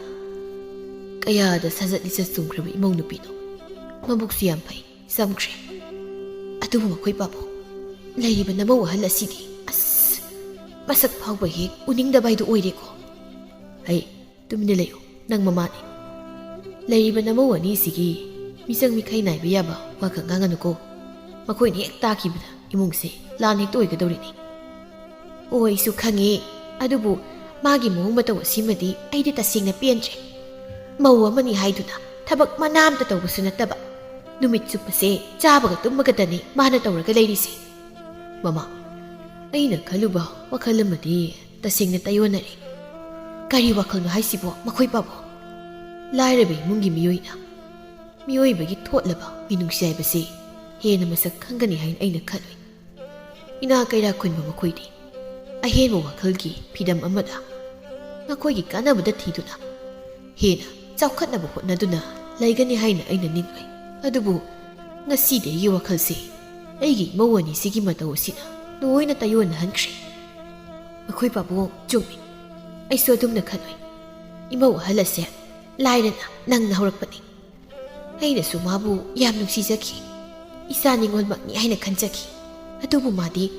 "ꯀꯌꯥꯗ ꯁꯥꯖꯠ ꯂꯤꯆꯠ ꯆꯨꯝꯈ꯭ꯔꯕ ꯏꯃꯧ ꯅꯨꯄꯤꯅꯣ꯫ ꯃꯕꯨꯛꯁꯨ ꯌꯥꯝ ꯐꯩ, ꯆꯝꯈ꯭ꯔꯦ꯫ ꯑꯗꯨꯕꯨ ꯃꯈꯣꯏ ꯄꯥꯕꯨꯡ, ꯂꯩꯔꯤꯕ ꯅꯃꯧ ꯑꯍꯜ ꯑꯁꯤꯗꯤ, ꯑꯁ, ꯃꯁꯛ ꯐꯥꯎꯕ ꯍꯦꯛ ꯎꯅꯤꯡꯗꯕ ꯍꯥꯏꯗꯨ ꯑꯣꯏꯔꯦꯀꯣ꯫" "ꯍꯩ, ꯇꯨꯃꯤꯟꯅ ꯂꯩꯌꯨ, ꯅꯪ ꯃꯃꯥꯅꯤ꯫ ꯂꯩꯔꯤꯕ ꯅꯃꯧ ꯑꯅꯤꯁꯤꯒꯤ ꯃꯤꯆꯪ ꯃꯤꯈꯥꯏ ꯅꯥꯏꯕ ꯌꯥꯕ ꯋꯥꯈꯛ ꯉꯥꯡꯒꯅꯨꯀꯣ꯫ ꯃꯈꯣꯏꯅ ꯍꯦꯛ ꯇꯥꯈꯤꯕꯗ ꯏꯃꯨꯡꯁꯦ ꯂꯥꯟ ꯍꯦꯛꯇ ꯑꯣꯏꯒꯗꯧꯔꯤꯅꯤ꯫" "ꯑꯣ, ꯑꯩꯁꯨ ꯈꯪꯉꯤ꯫ ꯑꯗꯨꯕꯨ ꯃꯥꯒꯤ ꯃꯑꯣꯡ ꯃꯇꯧ ꯑꯁꯤꯃꯗꯤ ꯑꯩꯗꯤ ꯇꯁꯦꯡꯅ ꯄꯦꯟꯗ꯭ꯔꯦ꯫ ꯃꯧ ꯑꯃꯅꯤ ꯍꯥꯏꯗꯨꯅ ꯊꯕꯛ ꯃꯅꯥ ꯑꯝꯇ ꯇꯧꯕꯁꯨ ꯅꯠꯇꯕ, ꯅꯨꯃꯤꯠ ꯆꯨꯞꯄꯁꯦ ꯆꯥꯕꯒ ꯇꯨꯝꯕꯒꯗꯅꯤ ꯃꯥꯅ ꯇꯧꯔꯒ ꯂꯩꯔꯤꯁꯦ꯫" "ꯃꯃꯥ, ꯑꯩꯅ ꯈꯜꯂꯨꯕ ꯋꯥꯈꯜ ꯑꯃꯗꯤ ꯇꯁꯦꯡꯅ ꯇꯥꯏꯌꯣꯟꯅꯔꯦ꯫ ꯀꯔꯤ ꯋꯥꯈꯜꯅꯣ ꯍꯥꯏꯁꯤꯕꯣ, ꯃꯈꯣꯏ ꯄꯥꯕꯣ? ꯂꯥꯏꯔꯕ ꯏꯃꯨꯡꯒꯤ ꯃꯤꯑꯣꯏꯅ ꯃꯤꯑꯣꯏꯕꯒꯤ ꯊꯣꯠꯂꯕ ꯃꯤꯅꯨꯡꯁꯤ ꯍꯥꯏꯕꯁꯤ ꯍꯦꯟꯅ ꯃꯁꯛ ꯈꯪꯒꯅꯤ ꯍꯥꯏꯅ ꯑꯩꯅ ꯈꯜꯂꯨꯏ꯫ ꯏꯅꯥ ꯀꯩꯔꯥ ꯈꯨꯟꯕ ꯃꯈꯣꯏꯗꯤ ꯑꯍꯦꯟꯕ ꯋꯥꯈꯜꯒꯤ ꯐꯤꯗꯝ ꯑꯃꯗ ꯃꯈꯣꯏꯒꯤ ꯀꯥꯟꯅꯕꯗ ꯊꯤꯗꯨꯅ ꯍꯦꯟꯅ ꯆꯥꯎꯈꯠꯅꯕ ꯍꯣꯠꯅꯗꯨꯅ ꯂꯩꯒꯅꯤ ꯍꯥꯏꯅ ꯑꯩꯅ ꯅꯤꯡꯂꯨꯏ꯫ ꯑꯗꯨꯕꯨ ꯉꯁꯤꯗꯤ ꯑꯩꯒꯤ ꯋꯥꯈꯜꯁꯦ ꯑꯩꯒꯤ ꯏꯃꯧ ꯑꯅꯤꯁꯤꯒꯤ ꯃꯇꯧ ꯑꯁꯤꯅ ꯂꯣꯏꯅ ꯇꯥꯏꯌꯣꯟꯅꯍꯟꯈ꯭ꯔꯦ꯫ ꯃꯈꯣꯏ ꯄꯥꯕꯨꯡ ꯆꯨꯝꯃꯤ꯫ ꯑꯩꯁꯨ ꯑꯗꯨꯝꯅ ꯈꯜꯂꯨꯏ꯫ ꯏꯃꯧ ꯑꯍꯜ ꯑꯁꯦ ꯂꯥꯏꯔꯅ ꯅꯪꯅ ꯍꯧꯔꯛꯄꯅꯤ꯫ ꯑꯩꯅꯁꯨ ꯃꯥꯕꯨ ꯌꯥꯝ ꯅꯨꯡꯁꯤꯖꯈꯤ꯫ ꯏꯆꯥ ꯅꯤꯉꯣꯜꯃꯛꯅꯤ ꯍꯥꯏꯅ ꯈꯟꯖꯈꯤ꯫ ꯑꯗꯨꯕꯨ ꯃꯥꯗꯤ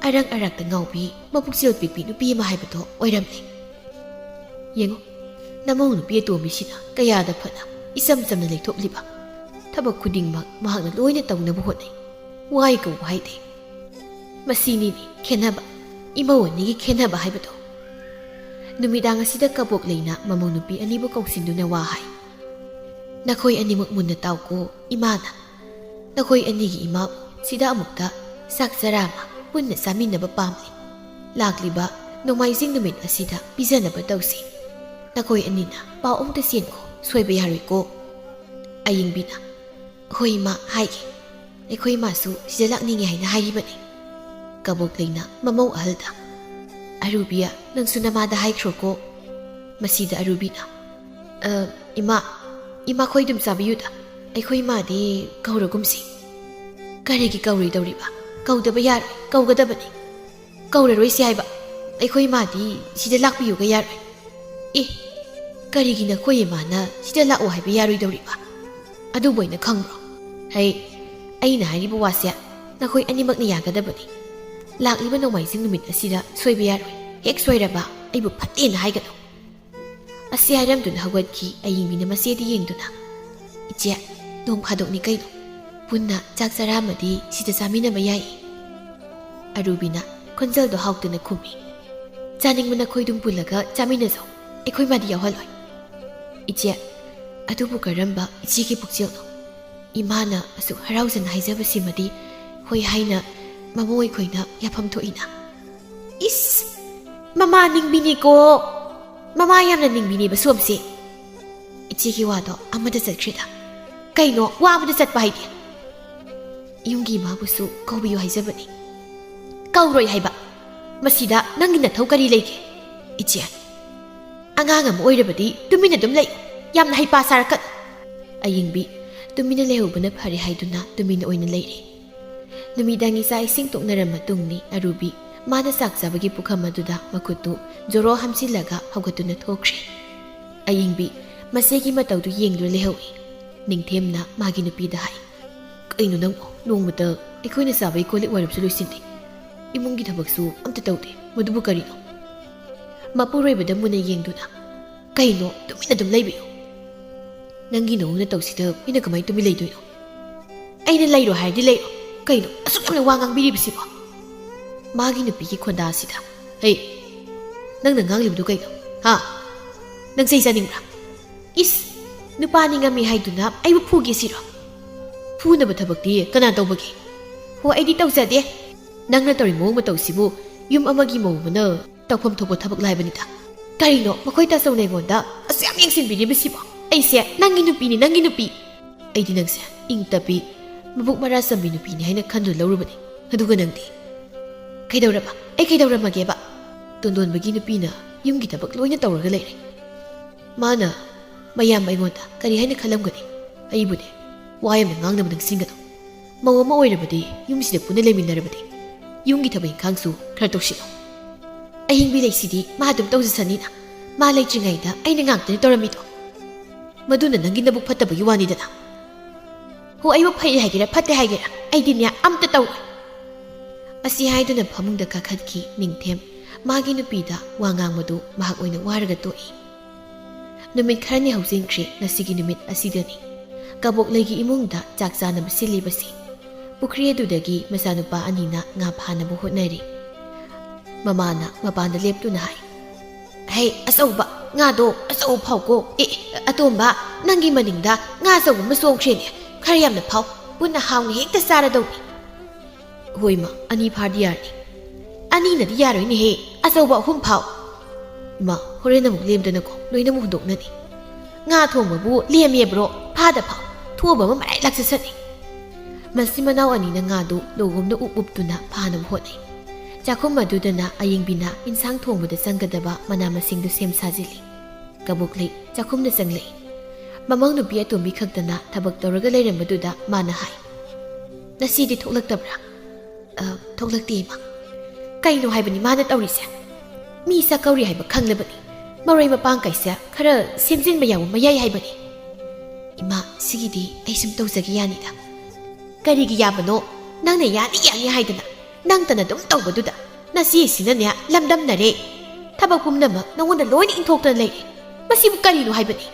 ꯑꯔꯪ ꯑꯔꯥꯛꯇ ꯉꯥꯎꯕꯤ, ꯃꯕꯨꯛꯆꯦꯜ ꯄꯤꯛꯄꯤ ꯅꯨꯄꯤ ꯑꯃ ꯍꯥꯏꯕꯗꯣ ꯑꯣꯏꯔꯝꯂꯦ꯫ ꯌꯦꯡꯉꯨ, ꯅꯃꯧ ꯅꯨꯄꯤ ꯑꯇꯣꯝꯕꯤꯁꯤꯅ ꯀꯌꯥꯗ ꯐꯅ ꯏꯆꯝ ꯆꯝꯅ ꯂꯩꯊꯣꯛꯂꯤꯕ꯫ ꯊꯕꯛ ꯈꯨꯗꯤꯡꯃꯛ ꯃꯍꯥꯛꯅ ꯂꯣꯏꯅ ꯇꯧꯅꯕ ꯍꯣꯠꯅꯩ꯫ ꯋꯥꯏ ꯀꯧꯕ ꯍꯥꯏꯗꯦ꯫ ꯃꯁꯤꯅꯤꯅꯦ ꯈꯦꯟꯅꯕ, ꯏꯃꯧ ꯑꯅꯤꯒꯤ ꯈꯦꯟꯅꯕ ꯍꯥꯏꯕꯗꯣ꯫ ꯅꯨꯃꯤꯗꯥꯡ ꯑꯁꯤꯗ ꯀꯕꯣꯛ ꯂꯩꯅ ꯃꯃꯧ ꯅꯨꯄꯤ ꯑꯅꯤꯕꯨ ꯀꯧꯁꯤꯟꯗꯨꯅ ꯋꯥ ꯍꯥꯏ꯫ ꯅꯈꯣꯏ ꯑꯅꯤꯃꯛ ꯃꯨꯟꯅ ꯇꯥꯎꯀꯣ, ꯏꯃꯥꯅ꯫ ꯅꯈꯣꯏ ꯑꯅꯤꯒꯤ ꯏꯃꯥꯕꯨ ꯁꯤꯗ ꯑꯃꯨꯛꯇ ꯆꯥꯛ ꯆꯔꯥ ꯑꯃ ꯄꯨꯟꯅ ꯆꯥꯃꯤꯟꯅꯕ ꯄꯥꯝꯂꯤ꯫ ꯂꯥꯛꯂꯤꯕ ꯅꯣꯡꯃꯥꯏꯖꯤꯡ ꯅꯨꯃꯤꯠ ꯑꯁꯤꯗ ꯄꯤꯖꯅꯕ ꯇꯧꯁꯤ꯫ ꯅꯈꯣꯏ ꯑꯅꯤꯅ ꯄꯥꯎ ꯑꯃꯨꯛꯇ ꯆꯦꯟꯈꯣ, ꯁꯣꯏꯕ ꯌꯥꯔꯣꯏꯀꯣ꯫ ꯑꯌꯤꯡꯕꯤꯅ, "ꯍꯣꯏ ꯏꯃꯥ, ꯍꯥꯏꯒꯦ꯫ ꯑꯩꯈꯣꯏ ꯏꯃꯥꯁꯨ ꯁꯤꯗ ꯂꯥꯛꯅꯤꯡꯉꯦ ꯍꯥꯏꯅ ꯍꯥꯏꯈꯤꯕꯅꯤ꯫" ꯀꯕꯣꯛ ꯂꯩꯅ ꯃꯃꯧ ꯑꯍꯜꯗ, "ꯑꯔꯨꯕꯤꯌꯥ, ꯅꯪꯁꯨ ꯅꯃꯥꯗ ꯍꯥꯏꯈ꯭ꯔꯣꯀꯣ꯫" ꯃꯁꯤꯗ ꯑꯔꯨꯕꯤꯅ, "ꯑ, ꯏꯃꯥ, ꯏꯃꯥꯈꯣꯏ ꯑꯗꯨꯝ ꯆꯥꯕꯤꯌꯨꯗ꯫ ꯑꯩꯈꯣꯏ ꯏꯃꯥꯗꯤ ꯀꯧꯔꯒꯨꯝꯁꯤ꯫" "ꯀꯔꯤꯒꯤ ꯀꯧꯔꯣꯏꯗꯧꯔꯤꯕ? ꯀꯧꯗꯕ ꯌꯥꯔꯣꯏ, ꯀꯧꯒꯗꯕꯅꯤ꯫ ꯀꯧꯔꯔꯣꯏꯁꯤ ꯍꯥꯏꯕ꯫ ꯑꯩꯈꯣꯏ ꯏꯃꯥꯗꯤ ꯁꯤꯗ ꯂꯥꯛꯄꯤꯌꯨꯒ ꯌꯥꯔꯣꯏ꯫" "ꯑꯦ, ꯀꯔꯤꯒꯤ ꯅꯈꯣꯏ ꯏꯃꯥꯅ ꯁꯤꯗ ꯂꯥꯛꯑꯣ ꯍꯥꯏꯕ ꯌꯥꯔꯣꯏꯗꯧꯔꯤꯕ? ꯑꯗꯨꯕꯨ ꯑꯩꯅ ꯈꯪꯕ꯭ꯔꯣ? ꯍꯩ, ꯑꯩꯅ ꯍꯥꯏꯔꯤꯕ ꯋꯥꯁꯦ ꯅꯈꯣꯏ ꯑꯅꯤꯃꯛꯅ ꯌꯥꯒꯗꯕꯅꯤ꯫ ꯂꯥꯛꯂꯤꯕ ꯅꯣꯡꯃꯥꯏꯖꯤꯡ ꯅꯨꯃꯤꯠ ꯑꯁꯤꯗ ꯁꯣꯏꯕ ꯌꯥꯔꯣꯏ꯫ ꯍꯦꯛ ꯁꯣꯏꯔꯕ ꯑꯩꯕꯨ ꯐꯠꯇꯦꯅ ꯍꯥꯏꯒꯅꯨ꯫" ꯑꯁꯤ ꯍꯥꯏꯔꯝꯗꯨꯅ ꯍꯧꯒꯠꯈꯤ ꯑꯌꯤꯡꯕꯤꯅ ꯃꯆꯦꯗ ꯌꯦꯡꯗꯨꯅ꯫ "ꯏꯆꯦ, ꯅꯣꯡ ꯐꯥꯗꯣꯛꯅꯤ ꯀꯩꯅꯣ꯫ ꯄꯨꯟꯅ ꯆꯥꯛ ꯆꯔꯥ ꯑꯃꯗꯤ ꯁꯤꯗ ꯆꯥꯃꯤꯟꯅꯕ ꯌꯥꯏ꯫" ꯑꯔꯨꯕꯤꯅ ꯈꯣꯟꯖꯦꯜꯗꯣ ꯍꯥꯎꯇꯅ ꯈꯨꯝꯃꯤ꯫ "ꯆꯥꯅꯤꯡꯕ ꯅꯈꯣꯏ ꯑꯗꯨꯝ ꯄꯨꯜꯂꯒ ꯆꯥꯃꯤꯟꯅꯖꯧ꯫ ꯑꯩꯈꯣꯏ ꯃꯥꯗꯤ ꯌꯥꯎꯍꯜꯂꯣꯏ꯫" "ꯏꯆꯦ, ꯑꯗꯨꯕꯨ ꯀꯔꯝꯕ ꯏꯆꯦꯒꯤ ꯄꯨꯛꯆꯦꯜꯅꯣ? ꯏꯃꯥꯅ ꯑꯁꯨꯛ ꯍꯔꯥꯎꯖꯅ ꯍꯥꯏꯖꯕꯁꯤꯃꯗꯤ ꯍꯣꯏ ꯍꯥꯏꯅ ꯃꯃꯣꯏ ꯈꯣꯏꯅ ꯌꯥꯐꯝ ꯊꯣꯛꯏꯅ꯫ "ꯏꯁ, ꯃꯃꯥ ꯅꯤꯡꯕꯤꯅꯤꯀꯣ, ꯃꯃꯥ ꯌꯥꯝꯅ ꯅꯤꯡꯕꯤꯅꯦꯕ ꯁꯣꯝꯁꯦ꯫ ꯏꯆꯦꯒꯤ ꯋꯥꯗꯣ ꯑꯃꯗ ꯆꯠꯈ꯭ꯔꯦꯗ꯫ ꯀꯩꯅꯣ ꯋꯥ ꯑꯃꯗ ꯆꯠꯄ ꯍꯥꯏꯗꯤ? ꯌꯨꯝꯒꯤ ꯏꯃꯥꯕꯨꯁꯨ ꯀꯧꯕꯤꯌꯨ ꯍꯥꯏꯖꯕꯅꯤ꯫" "ꯀꯧꯔꯣꯏ ꯍꯥꯏꯕ꯫ ꯃꯁꯤꯗ ꯅꯪꯒꯤ ꯅꯊꯧ ꯀꯔꯤ ꯂꯩꯒꯦ?" "ꯏꯆꯦ, ꯑꯉꯥꯡ ꯑꯃ ꯑꯣꯏꯔꯕꯗꯤ ꯇꯨꯃꯤꯟꯅ ꯑꯗꯨꯝ ꯂꯩ꯫ ꯌꯥꯝꯅ ꯍꯩꯄꯥ ꯁꯥꯔꯛꯀꯅꯨ꯫" ꯑꯌꯤꯡꯕꯤ ꯇꯨꯃꯤꯟꯅ ꯂꯩꯍꯧꯕꯅ ꯐꯔꯦ ꯍꯥꯏꯗꯨꯅ ꯇꯨꯃꯤꯟꯅ ꯑꯣꯏꯅ ꯂꯩꯔꯦ꯫ ꯅꯨꯃꯤꯗꯥꯡꯒꯤ ꯆꯥꯛ ꯏꯁꯤꯡ ꯇꯣꯛꯅꯔ ꯃꯇꯨꯡꯅꯤ ꯑꯔꯨꯕꯤ ꯃꯥꯅ ꯆꯥꯛ ꯆꯥꯕꯒꯤ ꯄꯨꯈꯝ ꯑꯗꯨꯗ ꯃꯈꯨꯠꯇꯨ ꯖꯣꯔꯣ ꯍꯥꯝꯖꯤꯜꯂꯒ ꯍꯧꯒꯠꯇꯨꯅ ꯊꯣꯛꯈ꯭ꯔꯦ꯫ ꯑꯌꯤꯡꯕꯤ ꯃꯆꯦꯒꯤ ꯃꯇꯧꯗꯨ ꯌꯦꯡꯗꯨꯅ ꯂꯩꯍꯧꯏ꯫ ꯅꯤꯡꯊꯦꯝꯅ ꯃꯥꯒꯤ ꯅꯨꯄꯤꯗ ꯍꯥꯏ, "ꯀꯩꯅꯣ ꯅꯪ ꯅꯣꯡꯃꯇ ꯑꯩꯈꯣꯏꯅ ꯆꯥꯕꯒꯤ ꯀꯣꯜ ꯂꯤꯛ ꯋꯥꯏꯔꯨꯞꯁꯨ ꯂꯣꯏꯁꯤꯟꯗꯦ, ꯏꯃꯨꯡꯒꯤ ꯊꯕꯛꯁꯨ ꯑꯝꯇ ꯇꯧꯗꯦ, ꯃꯗꯨꯕꯨ ꯀꯔꯤꯅꯣ?" ꯃꯄꯨꯔꯣꯏꯕꯗ ꯃꯨꯟꯅ ꯌꯦꯡꯗꯨꯅ, "ꯀꯩꯅꯣ ꯇꯨꯃꯤꯟꯅ ꯑꯗꯨꯝ ꯂꯩꯕꯤꯌꯨ꯫ ꯅꯪꯒꯤ ꯅꯑꯣꯡ ꯅꯇꯧꯁꯤꯗ ꯑꯩꯅ ꯀꯃꯥꯏꯅ ꯇꯨꯃꯤꯟ ꯂꯩꯗꯣꯏꯅꯣ? ꯑꯩꯅ ꯂꯩꯔꯣ ꯍꯥꯏꯔꯗꯤ ꯂꯩꯔꯣ꯫ ꯀꯩꯅꯣ ꯑꯁꯨꯛ ꯌꯥꯝꯅ ꯋꯥ ꯉꯥꯡꯕꯤꯔꯤꯕꯁꯤꯕꯣ?" ꯃꯥꯒꯤ ꯅꯨꯄꯤꯒꯤ ꯈꯣꯟꯗꯥꯁꯤꯗ, "ꯍꯩ, ꯅꯪꯅ ꯉꯥꯡꯂꯤꯕꯗꯨ ꯀꯩꯅꯣ? ꯍꯥ? ꯅꯪ ꯆꯩ ꯆꯥꯅꯤꯡꯕ꯭ꯔꯥ? ꯏꯁ, ꯅꯨꯄꯥ ꯅꯤꯡꯉꯝꯃꯤ ꯍꯥꯏꯗꯨꯅ ꯑꯩꯕꯨ ꯐꯨꯒꯦ ꯁꯤꯔꯣ? ꯐꯨꯅꯕ ꯊꯕꯛꯇꯤ ꯀꯅꯥ ꯇꯧꯕꯒꯦ? ꯍꯣ, ꯑꯩꯗꯤ ꯇꯧꯖꯗꯦ꯫ ꯅꯪꯅ ꯇꯧꯔꯤ ꯃꯑꯣꯡ ꯃꯇꯧꯁꯤꯕꯨ ꯌꯨꯝ ꯑꯃꯒꯤ ꯃꯧ ꯑꯃꯅ ꯇꯧꯐꯝ ꯊꯣꯛꯄ ꯊꯕꯛ ꯂꯥꯏꯕꯅꯤꯗ꯫ ꯀꯔꯤꯅꯣ ꯃꯈꯣꯏ ꯇꯥꯆꯧꯅ ꯑꯩꯉꯣꯟꯗ ꯑꯁꯨꯛ ꯌꯥꯝ ꯌꯦꯡꯁꯤꯟꯕꯤꯔꯤꯕꯁꯤꯕꯣ? ꯑꯩꯁꯦ ꯅꯪꯒꯤ ꯅꯨꯄꯤꯅꯤ, ꯅꯪꯒꯤ ꯅꯨꯄꯤ꯫ ꯑꯩꯗꯤ ꯅꯪꯁꯦ ꯏꯪ ꯇꯞꯄꯤ, ꯃꯕꯨꯛ ꯃꯔꯥ ꯆꯝꯕꯤ ꯅꯨꯄꯤꯅꯤ ꯍꯥꯏꯅ ꯈꯟꯗꯨꯅ ꯂꯧꯔꯨꯕꯅꯤ꯫ ꯑꯗꯨꯒ ꯅꯪꯗꯤ? ꯀꯩꯗꯧꯔꯕ? ꯑꯩ ꯀꯩꯗꯧꯔꯝꯃꯒꯦꯕ?" ꯇꯣꯟꯗꯣꯟꯕꯒꯤ ꯅꯨꯄꯤꯅ ꯌꯨꯝꯒꯤ ꯊꯕꯛ ꯂꯣꯏꯅ ꯇꯧꯔꯒ ꯂꯩꯔꯦ꯫ ꯃꯥꯅ ꯃꯌꯥꯝ ꯑꯩꯉꯣꯟꯗ ꯀꯔꯤ ꯍꯥꯏꯅ ꯈꯜꯂꯝꯒꯅꯤ? ꯑꯩꯕꯨꯅꯦ ꯋꯥ ꯌꯥꯝꯅ ꯉꯥꯡꯅꯕ ꯅꯪꯁꯤꯟꯒꯅꯨ꯫ ꯃꯧ ꯑꯃ ꯑꯣꯏꯔꯕꯗꯤ ꯌꯨꯝꯁꯤꯗ ꯄꯨꯟꯅ ꯂꯩꯃꯤꯟꯅꯔꯕꯗꯤ ꯌꯨꯝꯒꯤ ꯊꯕꯛ ꯏꯪꯈꯥꯡꯁꯨ ꯈꯔ ꯇꯧꯁꯤꯜꯂꯣ꯫ ꯑꯍꯤꯡꯕꯤ ꯂꯩꯁꯤꯗꯤ ꯃꯥ ꯑꯗꯨꯝ ꯇꯧꯖꯁꯅꯤꯅ꯫ ꯃꯥ ꯂꯩꯇ꯭ꯔꯤꯉꯩꯗ ꯑꯩꯅ ꯉꯥꯛꯇꯅꯤ ꯇꯧꯔꯝꯃꯤꯗꯣ꯫ ꯃꯗꯨꯅ ꯅꯪꯒꯤ ꯅꯕꯨꯛ ꯐꯠꯇꯕꯒꯤ ꯋꯥꯅꯤꯗꯅ꯫ ꯍꯣ, ꯑꯩꯕꯨ ꯐꯩ ꯍꯥꯏꯒꯦꯔꯥ ꯐꯠꯇꯦ ꯍꯥꯏꯒꯦꯔꯥ, ꯑꯩꯗꯤꯅꯦ ꯑꯝꯇ ꯇꯧꯔꯣꯏ꯫ ꯑꯁꯤ ꯍꯥꯏꯗꯨꯅ ꯐꯃꯨꯡꯗ ꯀꯥꯈꯠꯈꯤ ꯅꯤꯡꯊꯦꯝ꯫ ꯃꯥꯒꯤ ꯅꯨꯄꯤꯗ ꯋꯥ ꯉꯥꯡꯕꯗꯨ ꯃꯍꯥꯛ ꯑꯣꯏꯅ ꯋꯥꯔꯒ ꯇꯣꯛꯏ꯫ ꯅꯨꯃꯤꯠ ꯈꯔꯅꯤ ꯍꯧꯖꯤꯟꯈ꯭ꯔꯦ ꯉꯁꯤꯒꯤ ꯅꯨꯃꯤꯠ ꯑꯁꯤꯗꯅꯤ꯫ ꯀꯕꯣꯛꯂꯩꯒꯤ ꯏꯃꯨꯡꯗ ꯆꯥꯛ ꯆꯥꯅꯕ ꯁꯤꯜꯂꯤꯕꯁꯤ꯫ ꯄꯨꯈ꯭ꯔꯤ ꯑꯗꯨꯗꯒꯤ ꯃꯆꯥꯅꯨꯄꯥ ꯑꯅꯤꯅ ꯉꯥ ꯐꯥꯅꯕ ꯍꯣꯠꯅꯔꯤ꯫ ꯃꯃꯥꯅ ꯃꯄꯥꯟꯗ ꯂꯦꯞꯇꯨꯅ ꯍꯥꯏ, "ꯍꯦ, ꯑꯆꯧꯕ, ꯉꯥꯗꯣ ꯑꯆꯧꯕ ꯐꯥꯎꯀꯣ꯫ ꯑꯦ, ꯑꯇꯣꯝꯕ, ꯅꯪꯒꯤ ꯃꯅꯤꯡꯗ ꯉꯥ ꯑꯆꯧꯕ ꯑꯃ ꯆꯣꯡꯈ꯭ꯔꯦꯅꯦ꯫ ꯈꯔ ꯌꯥꯝꯅ ꯐꯥꯎ, ꯄꯨꯟꯅ ꯍꯥꯎꯅ ꯍꯦꯛꯇ ꯆꯥꯔꯗꯧꯅꯤ꯫" "ꯍꯣꯏ ꯏꯃꯥ, ꯑꯅꯤ ꯐꯥꯔꯗꯤ ꯌꯥꯔꯅꯤ꯫" "ꯑꯅꯤꯅꯗꯤ ꯌꯥꯔꯣꯏꯅꯦꯍꯦ, ꯑꯆꯧꯕ ꯑꯍꯨꯝ ꯐꯥꯎ꯫" "ꯏꯃꯥ, ꯍꯣꯔꯦꯟ ꯑꯃꯨꯛ ꯂꯦꯝꯗꯅꯀꯣ, ꯂꯣꯏꯅꯃꯛ ꯍꯨꯟꯗꯣꯛꯅꯅꯤ꯫ ꯉꯥ ꯊꯣꯡꯕꯕꯨ ꯂꯦꯝꯃꯦꯕ꯭ꯔꯣ? ꯐꯥꯗ ꯐꯥꯎ꯫ ꯊꯣꯛꯑꯕ ꯑꯃ ꯃꯔꯥꯏ ꯂꯥꯛꯆꯁꯅꯤ꯫" ꯃꯆꯤꯟ ꯃꯅꯥꯎ ꯑꯅꯤꯅ ꯉꯥꯗꯨ ꯂꯧꯒꯣꯝꯗ ꯎꯞ ꯎꯞꯇꯨꯅ ꯐꯥꯅꯕ ꯍꯣꯠꯅꯩ꯫ ꯆꯥꯛꯈꯨꯝ ꯑꯗꯨꯗꯅ ꯑꯌꯤꯡꯕꯤꯅ ꯏꯟꯁꯥꯡ ꯊꯣꯡꯕꯗ ꯆꯪꯒꯗꯕ ꯃꯅꯥ ꯃꯁꯤꯡꯗꯨ ꯁꯦꯝ ꯁꯥꯖꯤꯜꯂꯤ꯫ ꯀꯕꯣꯛꯂꯩ ꯆꯥꯛꯈꯨꯝꯗ ꯆꯪꯂꯛꯏ꯫ ꯃꯃꯧ ꯅꯨꯄꯤ ꯑꯇꯣꯝꯕꯤ ꯈꯛꯇꯅ ꯊꯕꯛ ꯇꯧꯔꯒ ꯂꯩꯔꯝꯕꯗꯨꯗ ꯃꯥꯅ ꯍꯥꯏ, "ꯅꯆꯦꯗꯤ ꯊꯣꯛꯂꯛꯇꯕ꯭ꯔꯥ?" "ꯑ, ꯊꯣꯛꯂꯛꯇꯦ, ꯏꯃꯥ꯫" "ꯀꯩꯅꯣ ꯍꯥꯏꯕꯅꯤ ꯃꯥꯅ ꯇꯧꯔꯤꯁꯦ? ꯃꯤ ꯆꯥꯛꯀꯧꯔꯤ ꯍꯥꯏꯕ ꯈꯪꯂꯕꯅꯤ꯫ ꯃꯔꯣꯏ ꯃꯄꯥꯡ ꯀꯩꯁꯦ ꯈꯔ ꯁꯦꯝꯖꯤꯟꯕ ꯌꯥꯕ ꯃꯌꯥꯏ ꯍꯥꯏꯕꯅꯤ꯫" "ꯏꯃꯥ, ꯁꯤꯒꯤꯗꯤ ꯑꯩ ꯁꯨꯝ ꯇꯧꯖꯒꯦ ꯌꯥꯅꯤꯗ꯫" "ꯀꯔꯤꯒꯤ ꯌꯥꯕꯅꯣ? ꯅꯪꯅ ꯌꯥꯅꯤ ꯌꯥꯅꯤ ꯍꯥꯏꯗꯅ ꯅꯪꯇꯅ ꯑꯗꯨꯝ ꯇꯧꯕꯗꯨꯗ ꯅꯆꯦꯁꯤꯅꯅꯦ ꯂꯝꯗꯝꯅꯔꯦ꯫ ꯊꯕꯛ ꯄꯨꯝꯅꯃꯛ ꯅꯉꯣꯟꯗ ꯂꯣꯏꯅ ꯏꯟꯊꯣꯛꯇꯅ ꯂꯩꯔꯦ꯫ ꯃꯁꯤꯕꯨ ꯀꯔꯤꯅꯣ ꯍꯥꯏꯕꯅꯤ?"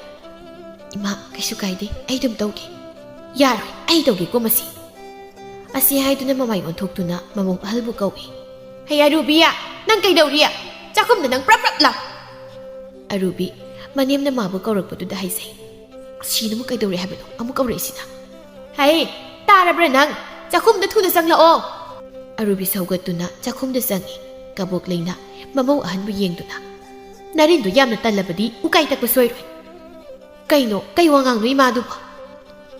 "ꯏꯃꯥ, ꯀꯩꯁꯨ ꯀꯥꯏꯗꯦ, ꯑꯩ ꯑꯗꯨꯝ ꯇꯧꯒꯦ꯫" "ꯌꯥꯔꯣꯏ, ꯑꯩ ꯇꯧꯒꯦꯀꯣ ꯃꯁꯤ꯫" ꯑꯁꯤ ꯍꯥꯏꯗꯨꯅ ꯃꯃꯥꯏ ꯑꯣꯟꯊꯣꯛꯇꯨꯅ ꯃꯃꯧ ꯑꯍꯜꯕꯨ ꯀꯧꯏ꯫ "ꯍꯩ ꯑꯔꯨꯕꯤ, ꯅꯪ ꯀꯩꯗꯧꯔꯤ? ꯆꯥꯛꯈꯨꯝꯗ ꯅꯪ ꯄ꯭ꯔꯞ ꯄ꯭ꯔꯞ ꯂꯥꯎ!" ꯑꯔꯨꯕꯤ ꯃꯅꯦꯝꯅ ꯃꯥꯕꯨ ꯀꯧꯔꯛꯄꯗꯨꯗ ꯍꯥꯏꯖꯩ, "ꯑꯁꯤꯅ ꯑꯃꯨꯛ ꯀꯩꯗꯧꯔꯦ ꯍꯥꯏꯕꯅꯣ? ꯑꯃꯨꯛ ꯀꯧꯔꯛꯏꯁꯤꯅ?" "ꯍꯩ, ꯇꯥꯔꯕ꯭ꯔꯥ ꯅꯪ? ꯆꯥꯛꯈꯨꯝꯗ ꯊꯨꯅ ꯆꯪꯂꯛꯑꯣ!" ꯑꯔꯨꯕꯤ ꯁꯧꯒꯠꯇꯨꯅ ꯆꯥꯛꯈꯨꯝꯗ ꯆꯪꯏ꯫ ꯀꯕꯣꯛꯂꯩꯅ ꯃꯃꯧ ꯑꯍꯟꯕꯨ ꯌꯦꯡꯗꯨꯅ, "ꯅꯔꯤꯟꯗꯣ ꯌꯥꯝꯅ ꯇꯜꯂꯕꯗꯤ ꯎꯀꯥꯏ ꯇꯛꯄ ꯁꯣꯏꯔꯣꯏ꯫" "ꯀꯩꯅꯣ? ꯀꯩ ꯋꯥꯉꯥꯡꯅꯣ ꯏꯃꯥꯗꯨꯕꯣ?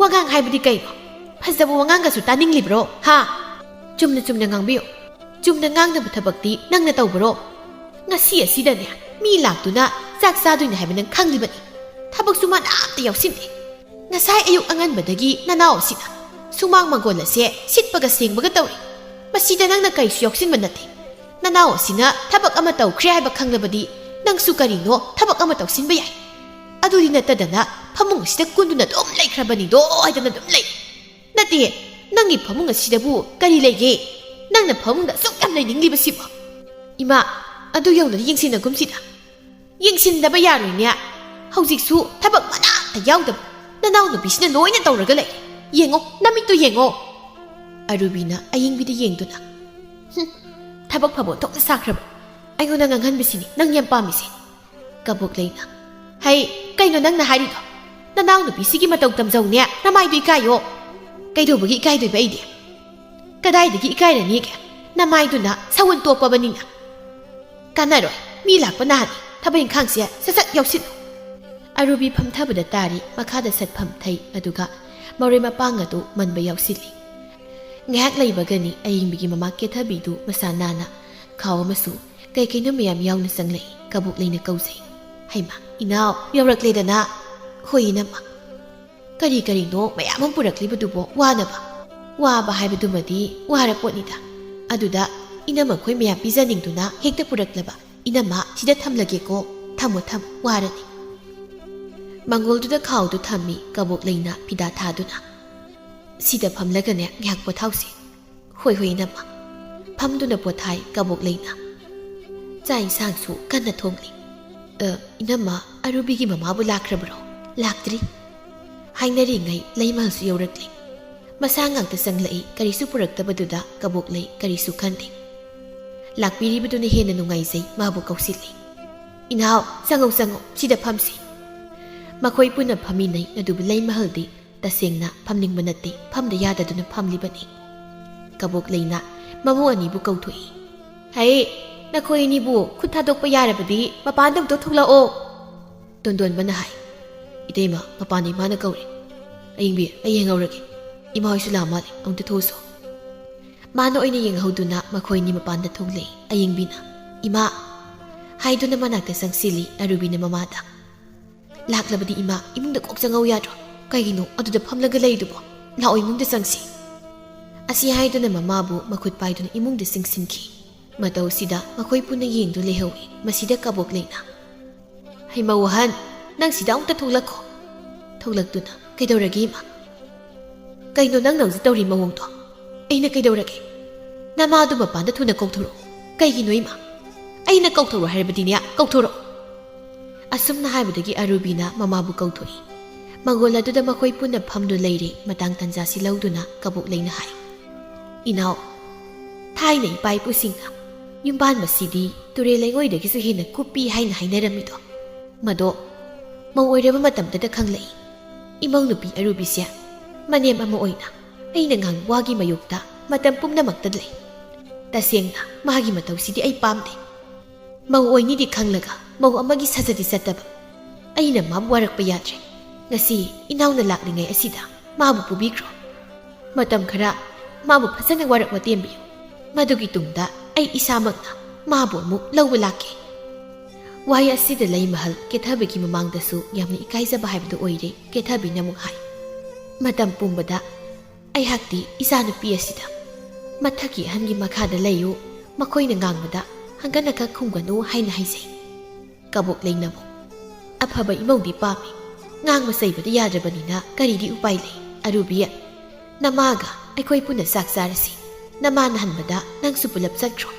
ꯋꯥꯉꯥꯡ ꯍꯥꯏꯕꯗꯤ ꯀꯩꯅꯣ? ꯐꯖꯕ ꯋꯥꯉꯥꯡꯒꯁꯨ ꯇꯥꯅꯤꯡꯂꯤꯕ꯭ꯔꯣ, ꯍꯥ? ꯆꯨꯝꯅ ꯆꯨꯝꯅ ꯉꯥꯡꯕꯤꯌꯨ꯫ ꯆꯨꯝꯅ ꯉꯥꯡꯅꯕ ꯊꯕꯛꯇꯤ ꯅꯪꯅ ꯇꯧꯕꯔꯣ? ꯉꯁꯤ ꯑꯁꯤꯗꯅꯦ ꯃꯤ ꯂꯥꯛꯇꯨꯅ ꯆꯥꯛ ꯆꯥꯗꯣꯏꯅꯦ ꯍꯥꯏꯕ ꯅꯪ ꯈꯪꯂꯤꯕꯅꯤ꯫ ꯊꯕꯛꯁꯨ ꯃꯅꯥ ꯑꯝꯇ ꯌꯥꯎꯁꯤꯟꯗꯦ꯫ ꯉꯁꯥꯏ ꯑꯌꯨꯛ ꯑꯉꯟꯕꯗꯒꯤ ꯅꯅꯥꯎ ꯑꯁꯤꯅ ꯁꯨꯃꯥꯡ ꯃꯪꯒꯣꯜ ꯑꯁꯦ ꯁꯤꯠꯄꯒ ꯁꯦꯡꯕꯒ ꯇꯧꯔꯤ꯫ ꯃꯁꯤꯗ ꯅꯪꯅ ꯀꯔꯤꯁꯨ ꯌꯥꯎꯁꯤꯟꯕ ꯅꯠꯇꯦ꯫ ꯅꯅꯥꯎ ꯑꯁꯤꯅ ꯊꯕꯛ ꯑꯃ ꯇꯧꯈ꯭ꯔꯦ ꯍꯥꯏꯕ ꯈꯪꯂꯕꯗꯤ ꯅꯪꯁꯨ ꯀꯔꯤꯅꯣ ꯊꯕꯛ ꯑꯃ ꯇꯧꯁꯤꯟꯕ ꯌꯥꯏ꯫ ꯑꯗꯨꯗꯤ ꯅꯠꯇꯗꯅ ꯐꯃꯨꯡ ꯑꯁꯤꯗ ꯀꯨꯟꯗꯨꯅ ꯑꯗꯨꯝ ꯂꯩꯈ꯭ꯔꯕꯅꯤꯗꯣ ꯍꯥꯏꯗꯅ ꯑꯗꯨꯝ ꯂꯩ꯫ ꯅꯠꯇꯦ, ꯅꯪꯒꯤ ꯐꯃꯨꯡ ꯑꯁꯤꯗꯕꯨ ꯀꯔꯤ ꯂꯩꯒꯦ? ꯅꯪꯅ ꯐꯃꯨꯡꯗ ꯑꯁꯨꯛ ꯌꯥꯝ ꯂꯩꯅꯤꯡꯂꯤꯕꯁꯤꯕꯣ?" "ꯏꯃꯥ, ꯑꯗꯨ ꯌꯧꯅꯗꯤ ꯌꯦꯡꯁꯤꯟꯅꯒꯨꯝꯁꯤꯗ꯫" "ꯌꯦꯡꯁꯤꯟꯗꯕ ꯌꯥꯔꯣꯏꯅꯦ꯫ ꯍꯧꯖꯤꯛꯁꯨ ꯊꯕꯛ ꯃꯅꯥ ꯑꯝꯇ ꯌꯥꯎꯗꯕ ꯅꯅꯥꯎ ꯅꯨꯄꯤꯁꯤꯅ ꯂꯣꯏꯅ ꯇꯧꯔꯒ ꯂꯩ꯫ ꯌꯦꯡꯉꯣ, ꯅꯃꯤꯠꯇꯨ ꯌꯦꯡꯉꯣ꯫" ꯑꯔꯨꯕꯤꯅ ꯑꯌꯤꯡꯕꯤꯗ ꯌꯦꯡꯗꯨꯅ, "ꯍꯨꯝ, ꯊꯕꯛ ꯐꯕ ꯑꯣꯟꯊꯣꯛꯅ ꯁꯥꯈ꯭ꯔꯕ꯫ ꯑꯩꯉꯣꯟꯗ ꯉꯥꯡꯍꯟꯕꯁꯤꯅꯤ ꯅꯪ ꯌꯥꯝ ꯄꯥꯝꯃꯤꯁꯦ꯫" ꯀꯕꯣꯛꯂꯩꯅ, "ꯍꯩ, ꯀꯩꯅꯣ ꯅꯪꯅ ꯍꯥꯏꯔꯤꯗꯣ? ꯅꯅꯥꯎ ꯅꯨꯄꯤꯁꯤꯒꯤ ꯃꯇꯧ ꯇꯝꯖꯧꯅꯦ, ꯅꯃꯥꯏꯗꯨ ꯏꯀꯥꯏꯌꯣ꯫" "ꯀꯩꯗꯧꯕꯒꯤ ꯏꯀꯥꯏꯗꯣꯏꯕ ꯑꯩꯗꯤ?" "ꯀꯗꯥꯏꯗꯒꯤ ꯏꯀꯥꯏꯔꯅꯤꯒꯦ? ꯅꯃꯥꯏꯗꯨꯅ ꯁꯎꯟ ꯇꯣꯛꯄꯕꯅꯤꯅ꯫ ꯀꯥꯟꯅꯔꯣꯏ, ꯃꯤ ꯂꯥꯛꯄ ꯅꯍꯥꯟꯅꯤ, ꯊꯕꯛ ꯏꯪꯈꯥꯡꯁꯦ ꯁꯠ ꯁꯠ ꯌꯥꯎꯁꯤꯜꯂꯨ꯫" ꯑꯔꯨꯕꯤ ꯐꯝꯊꯕꯗ ꯇꯥꯔꯤ ꯃꯈꯥꯗ ꯁꯠꯐꯝ ꯊꯩ, ꯑꯗꯨꯒ ꯃꯔꯣꯏ ꯃꯄꯥꯡ ꯑꯗꯨ ꯃꯟꯕ ꯌꯥꯎꯁꯤꯜꯂꯤ꯫ ꯉꯥꯏꯍꯥꯛ ꯂꯩꯕꯒꯅꯤ ꯑꯌꯤꯡꯕꯤꯒꯤ ꯃꯃꯥ ꯀꯦꯊꯕꯤꯗꯨ ꯃꯁꯥ ꯅꯥꯟꯅ ꯈꯥꯎ ꯑꯃꯁꯨ ꯀꯩ ꯀꯩꯅꯣ ꯃꯌꯥꯝ ꯌꯥꯎꯅ ꯆꯪꯂꯛꯏ꯫ ꯀꯕꯣꯛ ꯂꯩꯅ ꯀꯧꯖꯩ꯫ "ꯍꯩꯃꯥ, ꯏꯅꯥꯎ, ꯌꯧꯔꯛꯂꯦꯗꯅ?" "ꯍꯣꯏ, ꯏꯅꯝꯃ꯫" "ꯀꯔꯤ ꯀꯔꯤꯅꯣ ꯃꯌꯥꯝ ꯑꯃ ꯄꯨꯔꯛꯂꯤꯕꯗꯨꯕꯣ? ꯋꯥꯅꯕ?" "ꯋꯥꯕ ꯍꯥꯏꯕꯗꯨꯃꯗꯤ ꯋꯥꯔ ꯄꯣꯠꯅꯤꯗ꯫ ꯑꯗꯨꯗ ꯏꯅꯝꯃ ꯈꯣꯏ ꯃꯌꯥꯝ ꯄꯤꯖꯅꯤꯡꯗꯨꯅ ꯍꯦꯛꯇ ꯄꯨꯔꯛꯂꯕ꯫ ꯏꯅꯝꯃ, ꯁꯤꯗ ꯊꯝꯂꯒꯦꯀꯣ꯫ ꯊꯝꯃꯣ, ꯊꯝꯃꯣ, ꯋꯥꯔꯅꯤ꯫" ꯃꯪꯒꯣꯜꯗꯨꯗ ꯈꯥꯎꯗꯨ ꯊꯝꯃꯤ ꯀꯕꯣꯛ ꯂꯩꯅ ꯐꯤꯗꯥ ꯊꯥꯗꯨꯅ꯫ "ꯁꯤꯗ ꯐꯝꯂꯒꯅꯦ ꯉꯥꯏꯍꯥꯛ ꯄꯣꯊꯥꯎꯁꯤ꯫" "ꯍꯣꯏ, ꯍꯣꯏ, ꯏꯅꯝꯃ꯫" ꯐꯝꯗꯨꯅ ꯄꯣꯊꯥꯏ ꯀꯕꯣꯛ ꯂꯩꯅ꯫ "ꯆꯥꯛ ꯏꯟꯁꯥꯡꯁꯨ ꯀꯟꯅ ꯊꯣꯡꯂꯤ꯫" "ꯑ, ꯏꯅꯝꯃ, ꯑꯔꯨꯕꯤꯒꯤ ꯃꯃꯥꯕꯨ ꯂꯥꯛꯈ꯭ꯔꯕ꯭ꯔꯣ?" "ꯂꯥꯛꯇ꯭ꯔꯤ꯫" ꯍꯥꯏꯅꯔꯤꯉꯩ ꯂꯩꯃꯍꯜꯁꯨ ꯌꯧꯔꯛꯂꯤ꯫ ꯃꯁꯥ ꯉꯥꯛꯇ ꯆꯪꯂꯛꯏ, ꯀꯔꯤꯁꯨ ꯄꯨꯔꯛꯇꯕꯗꯨꯗ ꯀꯕꯣꯛ ꯂꯩ ꯀꯔꯤꯁꯨ ꯈꯟꯗꯦ꯫ ꯂꯥꯛꯄꯤꯔꯤꯕꯗꯨꯅ ꯍꯦꯟꯅ ꯅꯨꯡꯉꯥꯏꯖꯩ, ꯃꯥꯕꯨ ꯀꯧꯁꯤꯜꯂꯤ꯫ "ꯏꯅꯥꯎ, ꯆꯪꯉꯧ, ꯆꯪꯉꯧ, ꯁꯤꯗ ꯐꯝꯁꯤ꯫" ꯃꯈꯣꯏ ꯄꯨꯟꯅ ꯐꯝꯃꯤꯟꯅꯩ, ꯑꯗꯨꯕꯨ ꯂꯩꯃꯍꯜꯗꯤ ꯇꯁꯦꯡꯅ ꯐꯝꯅꯤꯡꯕ ꯅꯠꯇꯦ, ꯐꯝꯗ ꯌꯥꯗꯗꯨꯅ ꯐꯝꯂꯤꯕꯅꯤ꯫ ꯀꯕꯣꯛ ꯂꯩꯅ ꯃꯃꯧ ꯑꯅꯤꯕꯨ ꯀꯧꯊꯣꯛꯏ꯫ "ꯍꯩ, ꯅꯈꯣꯏ ꯑꯅꯤꯕꯨ ꯈꯨꯠ ꯊꯥꯗꯣꯛꯄ ꯌꯥꯔꯕꯗꯤ ꯃꯄꯥꯟꯗ ꯑꯃꯨꯛꯇ ꯊꯣꯛꯂꯛꯑꯣ꯫" ꯇꯣꯟꯗꯣꯟꯕꯅ ꯍꯥꯏ꯫ "ꯏꯇꯩꯃ, ꯃꯄꯥꯟꯗ ꯏꯃꯥꯅ ꯀꯧꯔꯦ꯫ ꯑꯌꯤꯡꯕꯤ, ꯑꯩ ꯌꯦꯡꯍꯧꯔꯒꯦ꯫ ꯏꯃꯥ ꯍꯣꯏꯁꯨ ꯂꯥꯛꯑ ꯃꯥꯜꯂꯦ, ꯑꯃꯨꯛꯇ ꯊꯣꯛꯎꯁꯣ꯫" ꯃꯥꯅ ꯑꯣꯏꯅ ꯌꯦꯡꯍꯧꯗꯨꯅ ꯃꯈꯣꯏꯅꯤ ꯃꯄꯥꯟꯗ ꯊꯣꯛꯂꯛꯏ꯫ ꯑꯌꯤꯡꯕꯤꯅ, "ꯏꯃꯥ!" ꯍꯥꯏꯗꯨꯅ ꯃꯅꯥꯛꯇ ꯆꯪꯁꯤꯜꯂꯤ꯫ ꯑꯔꯨꯕꯤꯅ ꯃꯃꯥꯗ, "ꯂꯥꯛꯂꯕꯗꯤ ꯏꯃꯥ, ꯏꯃꯨꯡꯗ ꯀꯣꯛ ꯆꯪꯉꯧ ꯌꯥꯗ꯭ꯔꯣ? ꯀꯩꯒꯤꯅꯣ ꯑꯗꯨꯗ ꯐꯝꯂꯒ ꯂꯩꯔꯤꯗꯨꯕꯣ? ꯂꯥꯛꯑꯣ, ꯏꯃꯨꯡꯗ ꯆꯪꯁꯤ꯫" ꯑꯁꯤ ꯍꯥꯏꯗꯨꯅ ꯃꯃꯥꯕꯨ ꯃꯈꯨꯠ ꯄꯥꯏꯗꯨꯅ ꯏꯃꯨꯡꯗ ꯆꯪꯁꯤꯟꯈꯤ꯫ ꯃꯇꯧꯁꯤꯗ ꯃꯈꯣꯏ ꯄꯨꯟꯅ ꯌꯦꯡꯗꯨ ꯂꯩꯍꯧꯏ꯫ ꯃꯁꯤꯗ ꯀꯕꯣꯛ ꯂꯩꯅ, "ꯍꯩꯃꯧ ꯑꯍꯟ, ꯅꯪ ꯁꯤꯗ ꯑꯃꯨꯛꯇ ꯊꯣꯛꯂꯛꯈꯣ꯫" ꯊꯣꯛꯂꯛꯇꯨꯅ, "ꯀꯩꯗꯧꯔꯒꯦ, ꯏꯃꯥ?" "ꯀꯩꯅꯣ ꯅꯪꯅ ꯍꯧꯖꯤꯛ ꯇꯧꯔꯤ ꯃꯑꯣꯡꯗꯣ? ꯑꯩꯅ ꯀꯩꯗꯧꯔꯒꯦ? ꯅꯃꯥꯗꯨ ꯃꯄꯥꯟꯗ ꯊꯨꯅ ꯀꯧꯊꯣꯔꯛꯑꯣ꯫" "ꯀꯩꯒꯤꯅꯣ, ꯏꯃꯥ? ꯑꯩꯅ ꯀꯧꯊꯣꯔꯛꯑꯣ ꯍꯥꯏꯔꯕꯗꯤꯅꯦ, ꯀꯧꯊꯣꯔꯛꯑꯣ꯫" ꯑꯁꯨꯝꯅ ꯍꯥꯏꯕꯗꯒꯤ ꯑꯔꯨꯕꯤꯅ ꯃꯃꯥꯕꯨ ꯀꯧꯊꯣꯛꯏ꯫ ꯃꯪꯒꯣꯜ ꯑꯗꯨꯗ ꯃꯈꯣꯏ ꯄꯨꯟꯅ ꯐꯝꯗꯨꯅ ꯂꯩꯔꯦ꯫ ꯃꯇꯥꯡ ꯇꯟꯖꯥꯁꯤ ꯂꯧꯗꯨꯅ ꯀꯕꯣꯛ ꯂꯩꯅ ꯍꯥꯏ, "ꯏꯅꯥꯎ, ꯊꯥꯏꯅ ꯏꯄꯥ ꯏꯄꯨꯁꯤꯡꯅ ꯌꯨꯝꯕꯥꯟꯕꯁꯤꯗꯤ ꯇꯨꯔꯦꯜ ꯂꯩꯉꯣꯏꯗꯒꯤꯁꯨ ꯍꯦꯟꯅ ꯀꯨꯞꯄꯤ ꯍꯥꯏꯅ ꯍꯥꯏꯅꯔꯝꯃꯤꯗꯣ, ꯃꯗꯣ ꯃꯧ ꯑꯣꯏꯔꯕ ꯃꯇꯝꯗꯗ ꯈꯪꯂꯛꯏ꯫ ꯏꯃꯧ ꯅꯨꯄꯤ ꯑꯔꯨꯕꯤꯁꯦ ꯃꯅꯦꯝ ꯑꯃ ꯑꯣꯏꯅ ꯑꯩꯅ ꯉꯥꯡꯕ ꯋꯥꯒꯤ ꯃꯥꯌꯣꯛꯇ ꯃꯇꯝ ꯄꯨꯝꯅꯃꯛꯇ ꯂꯩ꯫ ꯇꯁꯦꯡꯅ ꯃꯥꯒꯤ ꯃꯇꯧꯁꯤꯗꯤ ꯑꯩ ꯄꯥꯝꯗꯦ꯫ ꯃꯧ ꯑꯣꯏꯅꯤꯗꯤ ꯈꯪꯂꯒ ꯃꯧ ꯑꯃꯒꯤ ꯁꯥꯖꯗꯤ ꯆꯠꯇꯕ꯫ ꯑꯩꯅ ꯃꯥꯕꯨ ꯋꯥꯔꯛꯄ ꯌꯥꯗ꯭ꯔꯦ꯫ ꯉꯁꯤ ꯏꯅꯥꯎꯅ ꯂꯥꯛꯂꯤꯉꯩ ꯑꯁꯤꯗ ꯃꯥꯕꯨ ꯄꯨꯕꯤꯈ꯭ꯔꯣ꯫ ꯃꯇꯝ ꯈꯔ ꯃꯥꯕꯨ ꯐꯖꯅ ꯋꯥꯔꯛ ꯋꯥꯇꯦꯝꯕꯤꯌꯨ꯫ ꯃꯗꯨꯒꯤ ꯇꯨꯡꯗ ꯑꯩ ꯏꯁꯥꯃꯛꯅ ꯃꯥꯕꯨ ꯑꯃꯨꯛ ꯂꯧꯕ ꯂꯥꯛꯀꯦ꯫ ꯋꯥꯍꯩ ꯑꯁꯤꯗ ꯂꯩꯃꯍꯜ ꯀꯦꯊꯕꯤꯒꯤ ꯃꯃꯥꯡꯗꯁꯨ ꯌꯥꯝꯅ ꯏꯀꯥꯏꯖꯕ ꯍꯥꯏꯕꯗꯨ ꯑꯣꯏꯔꯦ꯫ ꯀꯦꯊꯕꯤꯅ ꯑꯃꯨꯛ ꯍꯥꯏ, ꯃꯇꯝ ꯄꯨꯝꯕꯗ ꯑꯩꯍꯥꯛꯇꯤ ꯏꯆꯥꯅꯨꯄꯤ ꯑꯁꯤꯗ ꯃꯊꯛꯀꯤ ꯑꯍꯟꯒꯤ ꯃꯈꯥꯗ ꯂꯩꯌꯨ, ꯃꯈꯣꯏꯅ ꯉꯥꯡꯕꯗ ꯍꯪꯒꯠ ꯍꯟꯒꯠ ꯈꯨꯝꯒꯅꯨ ꯍꯥꯏꯅ ꯍꯥꯏꯖꯩ꯫ ꯀꯕꯣꯛ ꯂꯩꯅꯕꯨ ꯑꯐꯕ ꯏꯃꯧꯗꯤ ꯄꯥꯝꯃꯤ, ꯉꯥꯡꯕ ꯆꯩꯕꯗꯤ ꯌꯥꯗ꯭ꯔꯕꯅꯤꯅ ꯀꯔꯤꯗꯤ ꯎꯄꯥꯏ ꯂꯩ? ꯑꯔꯨꯕꯤ, ꯅꯃꯥꯒ ꯑꯩꯈꯣꯏ ꯄꯨꯟꯅ ꯆꯥꯛ ꯆꯥꯔꯁꯤ꯫ ꯅꯃꯥꯅ ꯍꯟꯕꯗ ꯅꯪꯁꯨ ꯄꯨꯂꯞ ꯆꯠꯈ꯭ꯔꯣ꯫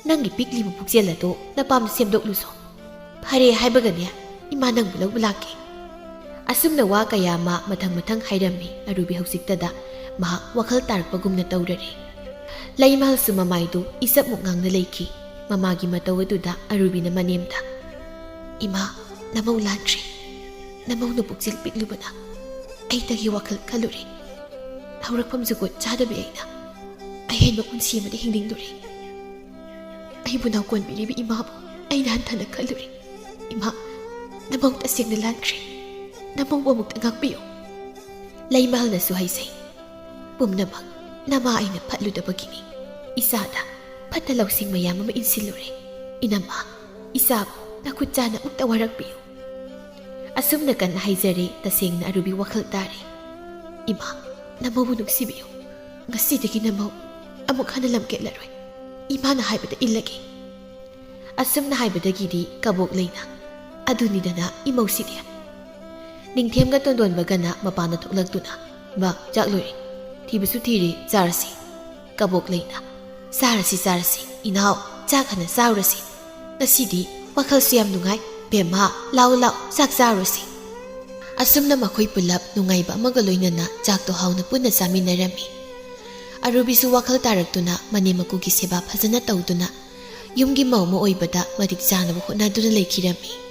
ꯅꯪꯒꯤ ꯄꯤꯛꯂꯤꯕ ꯄꯨꯛꯆꯦꯜ ꯑꯗꯨ ꯅꯄꯥꯝꯗ ꯁꯦꯝꯗꯣꯛꯂꯨꯁꯣ꯫ ꯐꯔꯦ ꯍꯥꯏꯕꯒꯅꯦ, ꯏꯃꯥ ꯅꯪꯕꯨ ꯂꯧꯕ ꯂꯥꯛꯀꯦ꯫ ꯑꯁꯨꯝꯅ ꯋꯥ ꯀꯌꯥ ꯑꯃ ꯃꯊꯪ ꯃꯊꯪ ꯍꯥꯏꯔꯝꯃꯤ꯫ ꯑꯔꯨꯕꯤ ꯍꯧꯖꯤꯛꯇꯗ ꯃꯍꯥꯛ ꯋꯥꯈꯜ ꯇꯥꯔꯛꯄꯒꯨꯝꯅ ꯇꯧꯔꯔꯦ꯫ ꯂꯩꯃꯍꯜꯁꯨ ꯃꯃꯥꯏꯗꯨ ꯏꯆꯞꯃꯨꯛ ꯉꯥꯡꯅ ꯂꯩꯈꯤ꯫ ꯃꯃꯥꯒꯤ ꯃꯇꯧ ꯑꯗꯨꯗ ꯑꯔꯨꯕꯤꯅ ꯃꯅꯦꯝꯗ, "ꯏꯃꯥ, ꯅꯃꯧ ꯂꯥꯟꯈ꯭ꯔꯦ꯫ ꯅꯃꯧꯅ ꯄꯨꯛꯆꯦꯜ ꯄꯤꯛꯂꯨꯕꯅ ꯑꯩꯇꯒꯤ ꯋꯥꯈꯜ ꯈꯜꯂꯨꯔꯦ꯫ ꯍꯧꯔꯛꯐꯝ ꯖꯨꯒꯣꯠ ꯆꯥꯗꯕꯤ ꯑꯩꯅ ꯑꯍꯦꯟꯕ ꯄꯨꯟꯁꯤ ꯑꯃꯗ ꯍꯤꯡꯅꯤꯡꯂꯨꯔꯦ꯫ ꯑꯩꯕꯨ ꯅꯥꯎꯀꯣꯟꯕꯤꯔꯤꯕ ꯏꯃꯥꯕꯨ ꯑꯩꯅ ꯍꯟꯊꯅ ꯈꯜꯂꯨꯔꯦ꯫ ꯏꯃꯥ, ꯅꯃꯧ ꯇꯁꯦꯡꯅ ꯂꯥꯟꯈ꯭ꯔꯦ꯫ ꯅꯃꯧꯕꯨ ꯑꯃꯨꯛꯇ ꯉꯥꯛꯄꯤꯌꯨ꯫" ꯂꯩꯃꯍꯜꯅꯁꯨ ꯍꯥꯏꯖꯩ, "ꯄꯨꯝꯅꯃꯛ ꯅꯃꯥ ꯑꯩꯅ ꯐꯠꯂꯨꯗꯕꯒꯤꯅꯤ꯫ ꯏꯆꯥꯗ ꯐꯠꯇ ꯂꯧꯁꯤꯡ ꯃꯌꯥꯝ ꯑꯃ ꯏꯟꯁꯤꯜꯂꯨꯔꯦ꯫ ꯏꯅꯝꯃ, ꯏꯆꯥꯕꯨ ꯅꯈꯨꯠ ꯆꯥꯅ ꯑꯃꯨꯛꯇ ꯋꯥꯔꯛꯄꯤꯌꯨ꯫" ꯑꯁꯨꯝꯅ ꯀꯟꯅ ꯍꯥꯏꯖꯔꯦ, ꯇꯁꯦꯡꯅ ꯑꯔꯨꯕꯤ ꯋꯥꯈꯜ ꯇꯥꯔꯦ꯫ "ꯏꯃꯥ, ꯅꯃꯧꯕꯨ ꯅꯨꯡꯁꯤꯕꯤꯌꯨ꯫ ꯉꯁꯤꯗꯒꯤ ꯅꯃꯧ ꯑꯃꯨꯛ ꯍꯟꯅ ꯂꯝ ꯀꯦꯠꯂꯔꯣꯏ꯫ ꯏꯃꯥꯅ ꯍꯥꯏꯕꯗ ꯏꯜꯂꯒꯦ꯫" ꯑꯁꯨꯝꯅ ꯍꯥꯏꯕꯗꯒꯤꯗꯤ ꯀꯕꯣꯛ ꯂꯩꯅ, "ꯑꯗꯨꯅꯤꯗꯅ ꯏꯃꯧꯁꯤꯗꯤ꯫" ꯅꯤꯡꯊꯦꯝꯒ ꯇꯣꯟꯗꯣꯟꯕꯒꯅ ꯃꯄꯥꯟꯗ ꯊꯣꯛꯂꯛꯇꯨꯅ, "ꯕꯥ, ꯆꯥꯛ ꯂꯣꯏꯔꯦ꯫ ꯊꯤꯕꯁꯨ ꯊꯤꯔꯦ, ꯆꯥꯔꯁꯤ꯫" ꯀꯕꯣꯛ ꯂꯩꯅ, "ꯆꯥꯔꯁꯤ, ꯆꯥꯔꯁꯤ꯫ ꯏꯅꯥꯎ, ꯆꯥꯛ ꯍꯥꯟꯅ ꯆꯥꯔꯨꯔꯁꯤ꯫ ꯉꯁꯤꯗꯤ ꯋꯥꯈꯜꯁꯨ ꯌꯥꯝ ꯅꯨꯡꯉꯥꯏ꯫ ꯕꯦꯝꯃ, ꯂꯥꯎ, ꯂꯥꯎ, ꯆꯥꯛ ꯆꯥꯔꯨꯔꯁꯤ꯫" ꯑꯁꯨꯝꯅ ꯃꯈꯣꯏ ꯄꯨꯂꯞ ꯅꯨꯡꯉꯥꯏꯕ ꯑꯃꯒ ꯂꯣꯏꯅꯅ ꯆꯥꯛꯇꯣ ꯍꯥꯎꯅ ꯄꯨꯟꯅ ꯆꯥꯃꯤꯟꯅꯔꯝꯃꯤ꯫ ꯑꯔꯨꯕꯤꯁꯨ ꯋꯥꯈꯜ ꯇꯥꯔꯛꯇꯨꯅ ꯃꯅꯦꯝ ꯃꯀꯨꯒꯤ ꯁꯦꯕꯥ ꯐꯖꯅ ꯇꯧꯗꯨꯅ ꯌꯨꯝꯒꯤ ꯃꯧ ꯑꯃ ꯑꯣꯏꯕꯗ ꯃꯇꯤꯛ ꯆꯥꯅꯕ ꯍꯣꯠꯅꯗꯨꯅ ꯂꯩꯈꯤꯔꯝꯃꯤ꯫